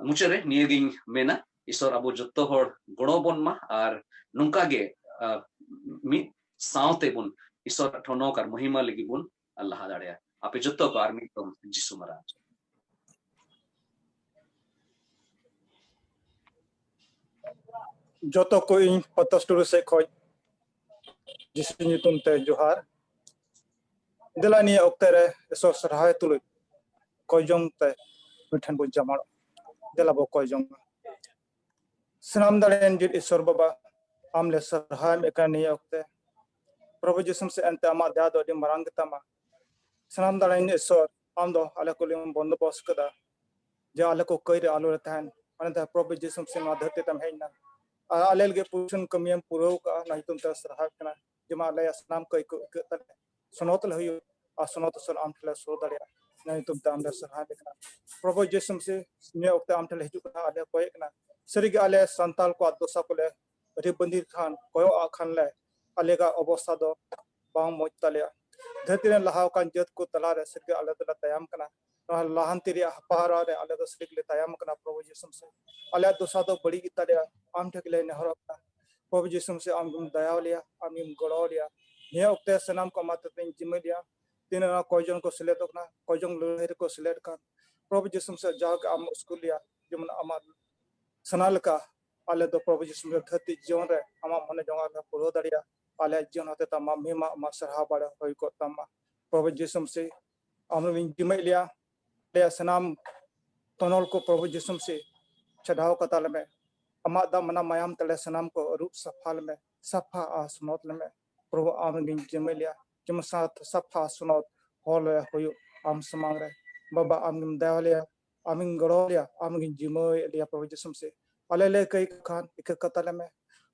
ᱢᱩᱪᱟᱹᱫ ᱨᱮ ᱱᱤᱭᱟᱹᱜᱤᱧ ᱢᱮᱱᱟ, ᱤᱥᱚᱨ ᱟᱵᱚ ᱡᱚᱛᱚ ᱦᱚᱲ ᱜᱚᱲᱚ ᱵᱚᱱ ᱢᱟ, ᱟᱨ ᱱᱚᱝᱠᱟ ᱜᱮ ᱢᱤᱫ ᱥᱟᱶᱛᱮ ᱵᱚᱱ ᱤᱥᱚᱨ ᱴᱷᱚᱱᱚᱠ ᱟᱨ ᱢᱚᱦᱤᱢᱟ ᱞᱟᱹᱜᱤᱫ ᱵᱚᱱ ᱞᱟᱦᱟ ᱫᱟᱲᱮᱭᱟᱜᱼᱟ᱾ ᱟᱯᱮ ᱡᱚᱛᱚ ᱠᱚ ᱟᱨ ᱢᱤᱫ ᱫᱚᱢ ᱡᱤᱥᱩ ᱢᱟᱨᱟᱝ᱾ ᱡᱚᱛᱚ ᱠᱚ ᱤᱧ ᱯᱚᱛᱚᱥ ᱴᱩᱰᱩ ᱥᱮᱫ ᱠᱷᱚᱱ ᱡᱤᱥᱩ ᱧᱩᱛᱩᱢ ᱛᱮ ᱡᱚᱦᱟᱨ᱾ ᱫᱮᱞᱟ ᱱᱤᱭᱟᱹ ᱚᱠᱛᱮ ᱨᱮ ᱤᱥᱚᱨ ᱥᱟᱨᱦᱟᱣ ᱛᱩᱞᱩᱡ ᱠᱚᱭ ᱡᱚᱝ ᱛᱮ ᱢᱤᱫ ᱴᱷᱮᱱ ᱵᱚᱱ ᱡᱟᱢᱟᱲᱚᱜ᱾ ᱫᱮᱞᱟ ᱵᱚ ᱠᱚᱭ ᱡᱚᱝ ᱢᱟ᱾ ᱥᱟᱱᱟᱢ ᱫᱟᱲᱮᱭᱟᱱ ᱡᱤᱛ ᱤᱥᱚᱨ ᱵᱟᱵᱟ, ᱟᱢ ᱞᱮ ᱥᱟᱨᱦᱟᱣ ᱮᱢ ᱠᱟᱱᱟ ᱱᱤᱭᱟᱹ ᱚᱠᱛᱮ᱾ ᱯᱨᱚᱵᱷᱩ ᱡᱤᱥᱩ ᱢᱟᱥᱤ, ᱮᱱᱛᱮ ᱟᱢᱟᱜ ᱫᱟᱭᱟ ᱫᱚ ᱟᱹᱰᱤ ᱢᱟᱨᱟᱝ ᱜᱮᱛᱟᱢᱟ᱾ ᱥᱟᱱᱟᱢ ᱫᱟᱲᱮᱭᱟᱱ ᱤᱥᱚᱨ, ᱟᱢ ᱫᱚ ᱟᱞᱮ ᱠᱚ ᱞᱟᱹᱜᱤᱫ ᱮᱢ ᱵᱚᱱᱫᱚᱵᱚᱥ ᱠᱟᱫᱟ, ᱡᱮ ᱟᱞᱮ ᱠᱚ ᱠᱟᱹᱭ ᱨᱮ ᱟᱞᱚ ᱞᱮ ᱛᱟᱦᱮᱱ᱾ ᱚᱱᱟᱛᱮ ᱯᱨᱚᱵᱷᱩ ᱡᱤᱥᱩ ᱢᱟᱥᱤ ᱱᱚᱣᱟ ᱫᱷᱟᱹᱨᱛᱤ ᱛᱮᱢ ᱦᱮᱡ ᱮᱱᱟ ᱟᱨ ᱟᱞᱮ ᱞᱟᱹᱜᱤᱫ ᱯᱩᱨᱩᱥᱚᱱ ᱠᱟᱹᱢᱤᱭᱮᱢ ᱯᱩᱨᱟᱹᱣ ᱠᱟᱜᱼᱟ᱾ ᱚᱱᱟ ᱧᱩᱛᱩᱢ ᱛᱮ ᱥᱟᱨᱦᱟᱣ ᱠᱟᱱᱟ, ᱡᱮᱢᱚᱱ ᱟᱞᱮᱭᱟᱜ ᱥᱟᱱᱟᱢ ᱠᱟᱹᱭ ᱠᱚ ᱟᱹᱭᱠᱟᱹᱜ ᱛᱟᱞᱮ, ᱥᱚᱱᱚᱛ ᱞᱮ ᱦᱩᱭᱩᱜ ᱟᱨ ᱥᱚᱱᱚᱛ ᱥᱚᱱᱚᱛ ᱟᱢ ᱴᱷᱮᱱ ᱞᱮ ᱥᱩᱨ ᱫᱟᱲᱮᱭᱟᱜᱼᱟ᱾ ᱚᱱᱟ ᱧᱩᱛᱩᱢ ᱛᱮ ᱟᱢ ᱞᱮ ᱥᱟᱨᱦᱟᱣ ᱠᱟᱱᱟ᱾ ᱯᱨᱚᱵᱷᱩ ᱡᱤᱥᱩ ᱢᱟᱥᱤ, ᱱᱤᱭᱟᱹ ᱚᱠᱛᱮ ᱟᱢ ᱴᱷᱮᱱ ᱞᱮ ᱦᱤᱡᱩᱜ ᱠᱟᱱᱟ, ᱟᱞᱮ ᱠᱚᱭᱮᱜ ᱠᱟᱱᱟ᱾ ᱥᱟᱹᱨᱤᱜᱮ ᱟᱞᱮ ᱥᱟᱱᱛᱟᱲ ᱠᱚᱣᱟᱜ ᱫᱚᱥᱟ ᱠᱚᱞᱮ ᱟᱹᱰᱤ ᱵᱟᱹᱱᱤᱨ ᱠᱷᱟᱱ, ᱠᱚᱭᱚᱜ ᱟᱜ ᱠᱷᱟᱱ ᱞᱮ, ᱟᱞᱮᱭᱟᱜ ᱚᱵᱚᱥᱛᱷᱟ ᱫᱚ ᱵᱟᱝ ᱢᱚᱡᱽ ᱛᱟᱞᱮᱭᱟ᱾ ᱫᱷᱟᱹᱨᱛᱤ ᱨᱮᱱ ᱞᱟᱦᱟ ᱟᱠᱟᱱ ᱡᱟᱹᱛ ᱠᱚ ᱛᱟᱞᱟᱨᱮ ᱥᱟᱹᱨᱤᱜᱮ ᱟᱞᱮ ᱫᱚᱞᱮ ᱛᱟᱭᱚᱢ ᱠᱟᱱᱟ᱾ ᱱᱚᱣᱟ ᱞᱟᱦᱟᱱᱛᱤ ᱨᱮᱭᱟᱜ ᱦᱟᱯᱟᱦᱟᱨᱟ ᱨᱮ ᱟᱞᱮ ᱫᱚ ᱥᱟᱹᱨᱤ ᱜᱮᱞᱮ ᱛᱟᱭᱚᱢ ᱠᱟᱱᱟ᱾ ᱯᱨᱚᱵᱷᱩ ᱡᱤᱥᱩ ᱢᱟᱥᱤ, ᱟᱞᱮᱭᱟᱜ ᱫᱚᱥᱟ ᱫᱚ ᱵᱟᱹᱲᱤᱡ ᱜᱮ ᱛᱟᱞᱮᱭᱟ᱾ ᱟᱢ ᱴᱷᱮᱱ ᱜᱮᱞᱮ ᱱᱮᱦᱚᱨᱚᱜ ᱠᱟᱱᱟ, ᱯᱨᱚᱵᱷᱩ ᱡᱤᱥᱩ ᱢᱟᱥᱤ, ᱟᱢ ᱜᱮᱢ ᱫᱟᱭᱟ ᱟᱞᱮᱭᱟ, ᱟᱢ ᱜᱮᱢ ᱜᱚᱲᱚ ᱟᱞᱮᱭᱟ᱾ ᱱᱤᱭᱟᱹ ᱚᱠᱛᱮ ᱥᱟᱱᱟᱢ ᱠᱚ ᱟᱢᱟᱜ ᱛᱤᱧ ᱡᱤᱢᱟᱹ ᱞᱮᱭᱟ᱾ ᱛᱤᱱᱟᱹᱜ ᱱᱚᱣᱟ ᱠᱚᱭ ᱡᱚᱱ ᱠᱚ ᱥᱮᱞᱮᱫᱚᱜ ᱠᱟᱱᱟ, ᱠᱚᱭ ᱡᱚᱱ ᱞᱟᱹᱲᱦᱟᱹᱭ ᱨᱮᱠᱚ ᱥᱮᱞᱮᱫ ᱠᱟᱱ, ᱯᱨᱚᱵᱷᱩ ᱡᱤᱥᱩ ᱢᱟᱥᱤ, ᱡᱟᱣᱜᱮ ᱟᱢ ᱩᱥᱠᱩᱨ ᱞᱮᱭᱟ, ᱡᱮᱢᱚᱱ ᱟᱢᱟᱜ ᱥᱟᱱᱟ ᱞᱮᱠᱟ ᱟᱞᱮ ᱫᱚ ᱯᱨᱚᱵᱷᱩ ᱡᱤᱥᱩ ᱢᱤᱥᱤ ᱫᱷᱟᱹᱨᱛᱤ ᱡᱤᱭᱚᱱ ᱨᱮ ᱟᱢᱟᱜ ᱢᱚᱱᱮ ᱡᱚᱝ ᱟᱞᱮ ᱯᱩᱨᱟᱹᱣ ᱫᱟᱲᱮᱭᱟᱜᱼᱟ᱾ ᱟᱞᱮᱭᱟᱜ ᱡᱤᱭᱚᱱ ᱦᱚᱛᱮᱛᱮ ᱟᱢᱟᱜ ᱢᱚᱦᱤᱢᱟ, ᱟᱢᱟᱜ ᱥᱟᱨᱦᱟᱣ ᱵᱟᱲᱮ ᱦᱩᱭ ᱠᱚᱜ ᱛᱟᱢᱟ᱾ ᱯᱨᱚᱵᱷᱩ ᱡᱤᱥᱩ ᱢᱤᱥᱤ, ᱟᱢ ᱨᱮᱱ ᱡᱤᱢᱟᱹᱭ ᱞᱮᱭᱟ, ᱟᱞᱮᱭᱟᱜ ᱥᱟᱱᱟᱢ ᱛᱚᱱᱚᱞ ᱠᱚ ᱯᱨᱚᱵᱷᱩ ᱡᱤᱥᱩ ᱢᱤᱥᱤ ᱪᱷᱟᱰᱟᱣ ᱠᱟᱛᱟ ᱞᱮᱢᱮ᱾ ᱟᱢᱟᱜ ᱫᱟᱢ ᱟᱱᱟᱜ ᱢᱟᱭᱟᱢ ᱛᱮᱞᱮ ᱥᱟᱱᱟᱢ ᱠᱚ ᱟᱹᱨᱩᱵ ᱥᱟᱯᱷᱟ ᱞᱮᱢᱮ, ᱥᱟᱯᱷᱟ ᱟᱨ ᱥᱚᱱᱚᱛ ᱞᱮᱢᱮ᱾ ᱯᱨᱚᱵᱷᱩ ᱟᱢ ᱨᱮᱱ ᱡᱤᱢᱟᱹᱭ ᱞᱮᱭᱟ, ᱡᱮᱢᱚᱱ ᱥᱟᱛ ᱥᱟᱯᱷᱟ ᱥᱚᱱᱚᱛ ᱦᱚᱲ ᱞᱮ ᱦᱩᱭᱩᱜ ᱟᱢ ᱥᱟᱢᱟᱝ ᱨᱮ᱾ ᱵᱟᱵᱟ ᱟᱢ ᱜᱮᱢ ᱫᱟᱭᱟ ᱞᱮᱭᱟ, ᱟᱢ ᱜᱮᱢ ᱜᱚᱲᱚ ᱞᱮᱭᱟ, ᱟᱢ ᱜᱮᱢ ᱡᱤᱢᱟᱹᱭ ᱞᱮᱭᱟ ᱯᱨᱚᱵᱷᱩ ᱡᱤᱥᱩ ᱢᱤᱥᱤ᱾ ᱟᱞᱮ ᱞᱮ ᱠᱟᱹᱭ ᱠᱟᱜ ᱠᱷᱟᱱ ᱤᱠᱟᱹ ᱠᱟᱛᱟ ᱞᱮᱢᱮ᱾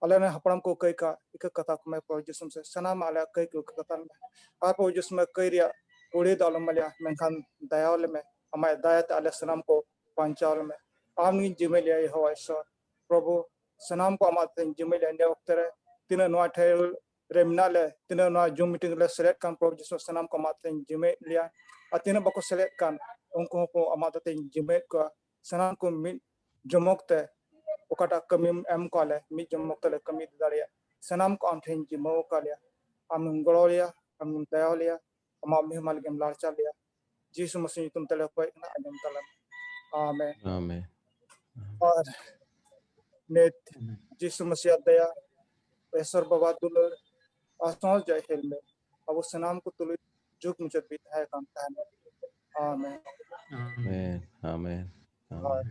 ᱟᱞᱮ ᱨᱮᱱ ᱦᱟᱯᱲᱟᱢ ᱠᱚ ᱠᱟᱹᱭ ᱠᱟᱜ ᱤᱠᱟᱹ ᱠᱟᱛᱟ ᱠᱚᱢᱮ ᱯᱨᱚᱵᱷᱩ ᱡᱤᱥᱩ ᱢᱤᱥᱤ᱾ ᱥᱟᱱᱟᱢ ᱟᱞᱮᱭᱟᱜ ᱠᱟᱹᱭ ᱠᱚ ᱤᱠᱟᱹ ᱠᱟᱛᱟ ᱞᱮᱢᱮ᱾ ᱟᱨ ᱯᱨᱚᱵᱷᱩ ᱡᱤᱥᱩ ᱢᱤᱥᱤ ᱠᱟᱹᱭ ᱨᱮᱭᱟᱜ ᱠᱩᱲᱤ ᱫᱚ ᱟᱞᱚᱢ ᱮᱢᱟ ᱞᱮᱭᱟ, ᱢᱮᱱᱠᱷᱟᱱ ᱫᱟᱭᱟ ᱞᱮᱢᱮ᱾ ᱟᱢᱟᱜ ᱫᱟᱭᱟ ᱛᱮ ᱟᱞᱮ ᱥᱟᱱᱟᱢ ᱠᱚ ᱵᱟᱧᱪᱟᱣ ᱞᱮᱢᱮ᱾ ᱟᱢ ᱜᱮᱧ ᱡᱤᱢᱟᱹᱭ ᱞᱮᱭᱟ ᱭᱮᱦᱳᱣᱟ ᱤᱥᱥᱚᱨ᱾ ᱯᱨᱚᱵᱷᱩ ᱥᱟᱱᱟᱢ ᱠᱚ ᱟᱢᱟᱜ ᱛᱮᱧ ᱡᱤᱢᱟᱹᱭ ᱞᱮᱭᱟ᱾ ᱱᱤᱭᱟᱹ ᱚᱠᱛᱮ ᱨᱮ ᱛᱤᱱᱟᱹᱜ ᱱᱚᱣᱟ ᱴᱷᱟᱶ ᱨᱮ ᱢᱮᱱᱟᱜ ᱞᱮ, ᱛᱤᱱᱟᱹᱜ ᱱᱚᱣᱟ ᱡᱩᱢ ᱢᱤᱴᱤᱝ ᱨᱮ ᱥᱮᱞᱮᱫ ᱠᱟᱱ ᱯᱨᱚᱵᱷᱩ ᱡᱤᱥᱩ ᱥᱟᱱᱟᱢ ᱠᱚ ᱟᱢᱟᱜ ᱛᱮᱧ ᱡᱤᱢᱟᱹᱭᱮᱫ ᱞᱮᱭᱟ᱾ ᱟᱨ ᱛᱤᱱᱟᱹᱜ ᱵᱟᱠᱚ ᱥᱮᱞᱮᱫ ᱠᱟᱱ ᱩᱱᱠᱩ ᱦᱚᱸᱠᱚ ᱟᱢᱟᱜ ᱛᱮᱧ ᱡᱤᱢᱟᱹᱭᱮᱫ ᱠᱚᱣᱟ᱾ ᱥᱟᱱᱟᱢ ᱠᱚ ᱢᱤᱫ ᱡᱚᱢᱚᱠ ᱛᱮ ᱚᱠᱟᱴᱟᱜ ᱠᱟᱹᱢᱤᱢ ᱮᱢ ᱠᱟᱣᱟ ᱞᱮ, ᱢᱤᱫ ᱡᱚᱢᱚᱠ ᱛᱮᱞᱮ ᱠᱟᱹᱢᱤ ᱤᱫᱤ ᱫᱟᱲᱮᱭᱟᱜ᱾ ᱥᱟᱱᱟᱢ ᱠᱚ ᱟᱢ ᱴᱷᱮᱱ ᱡᱤᱢᱟᱹᱣ ᱟᱠᱟᱫ ᱞᱮᱭᱟ᱾ ᱟᱢᱮᱢ ᱜᱚᱲᱚ ᱞᱮᱭᱟ, ᱟᱢᱮᱢ ᱫᱟᱭᱟ ᱞᱮᱭᱟ, ᱟᱢᱟᱜ ᱢᱚᱦᱤᱢᱟ ᱞᱟᱹᱜᱤᱫ ᱮᱢ ᱞᱟᱲᱪᱟ ᱞᱮᱭᱟ᱾ ᱡᱤᱥᱩ ᱢᱟᱥᱤ ᱧᱩᱛᱩᱢ ᱛᱮᱞᱮ ᱠᱚᱭᱮᱜ ᱠᱟᱱᱟ, ᱟᱸᱡᱚᱢ ᱛᱟᱞᱮ ᱢᱮ᱾ ᱟᱢᱮᱱ᱾ ᱟᱢᱮᱱ᱾ ᱟᱨ ᱱᱤᱛ ᱡᱤᱥᱩ ᱢᱟᱥᱤᱭᱟᱜ ᱫᱟᱭᱟ, ᱤᱥᱚᱨ ᱵᱟᱵᱟ ᱫᱩᱞᱟᱹᱲ, ᱟᱨ ᱥᱚᱦᱚᱡ ᱡᱟᱭ ᱦᱮᱞᱢᱮ ᱟᱵᱚ ᱥᱟᱱᱟᱢ ᱠᱚ ᱛᱩᱞᱩᱡ ᱡᱩᱜᱽ ᱢᱩᱪᱟᱹᱫ ᱵᱤᱫ ᱛᱟᱦᱮᱸ ᱠᱟᱱ ᱛᱟᱦᱮᱱᱟ᱾ ᱟᱢᱮᱱ᱾ ᱟᱢᱮᱱ᱾ ᱟᱢᱮᱱ᱾ ᱦᱳᱭ᱾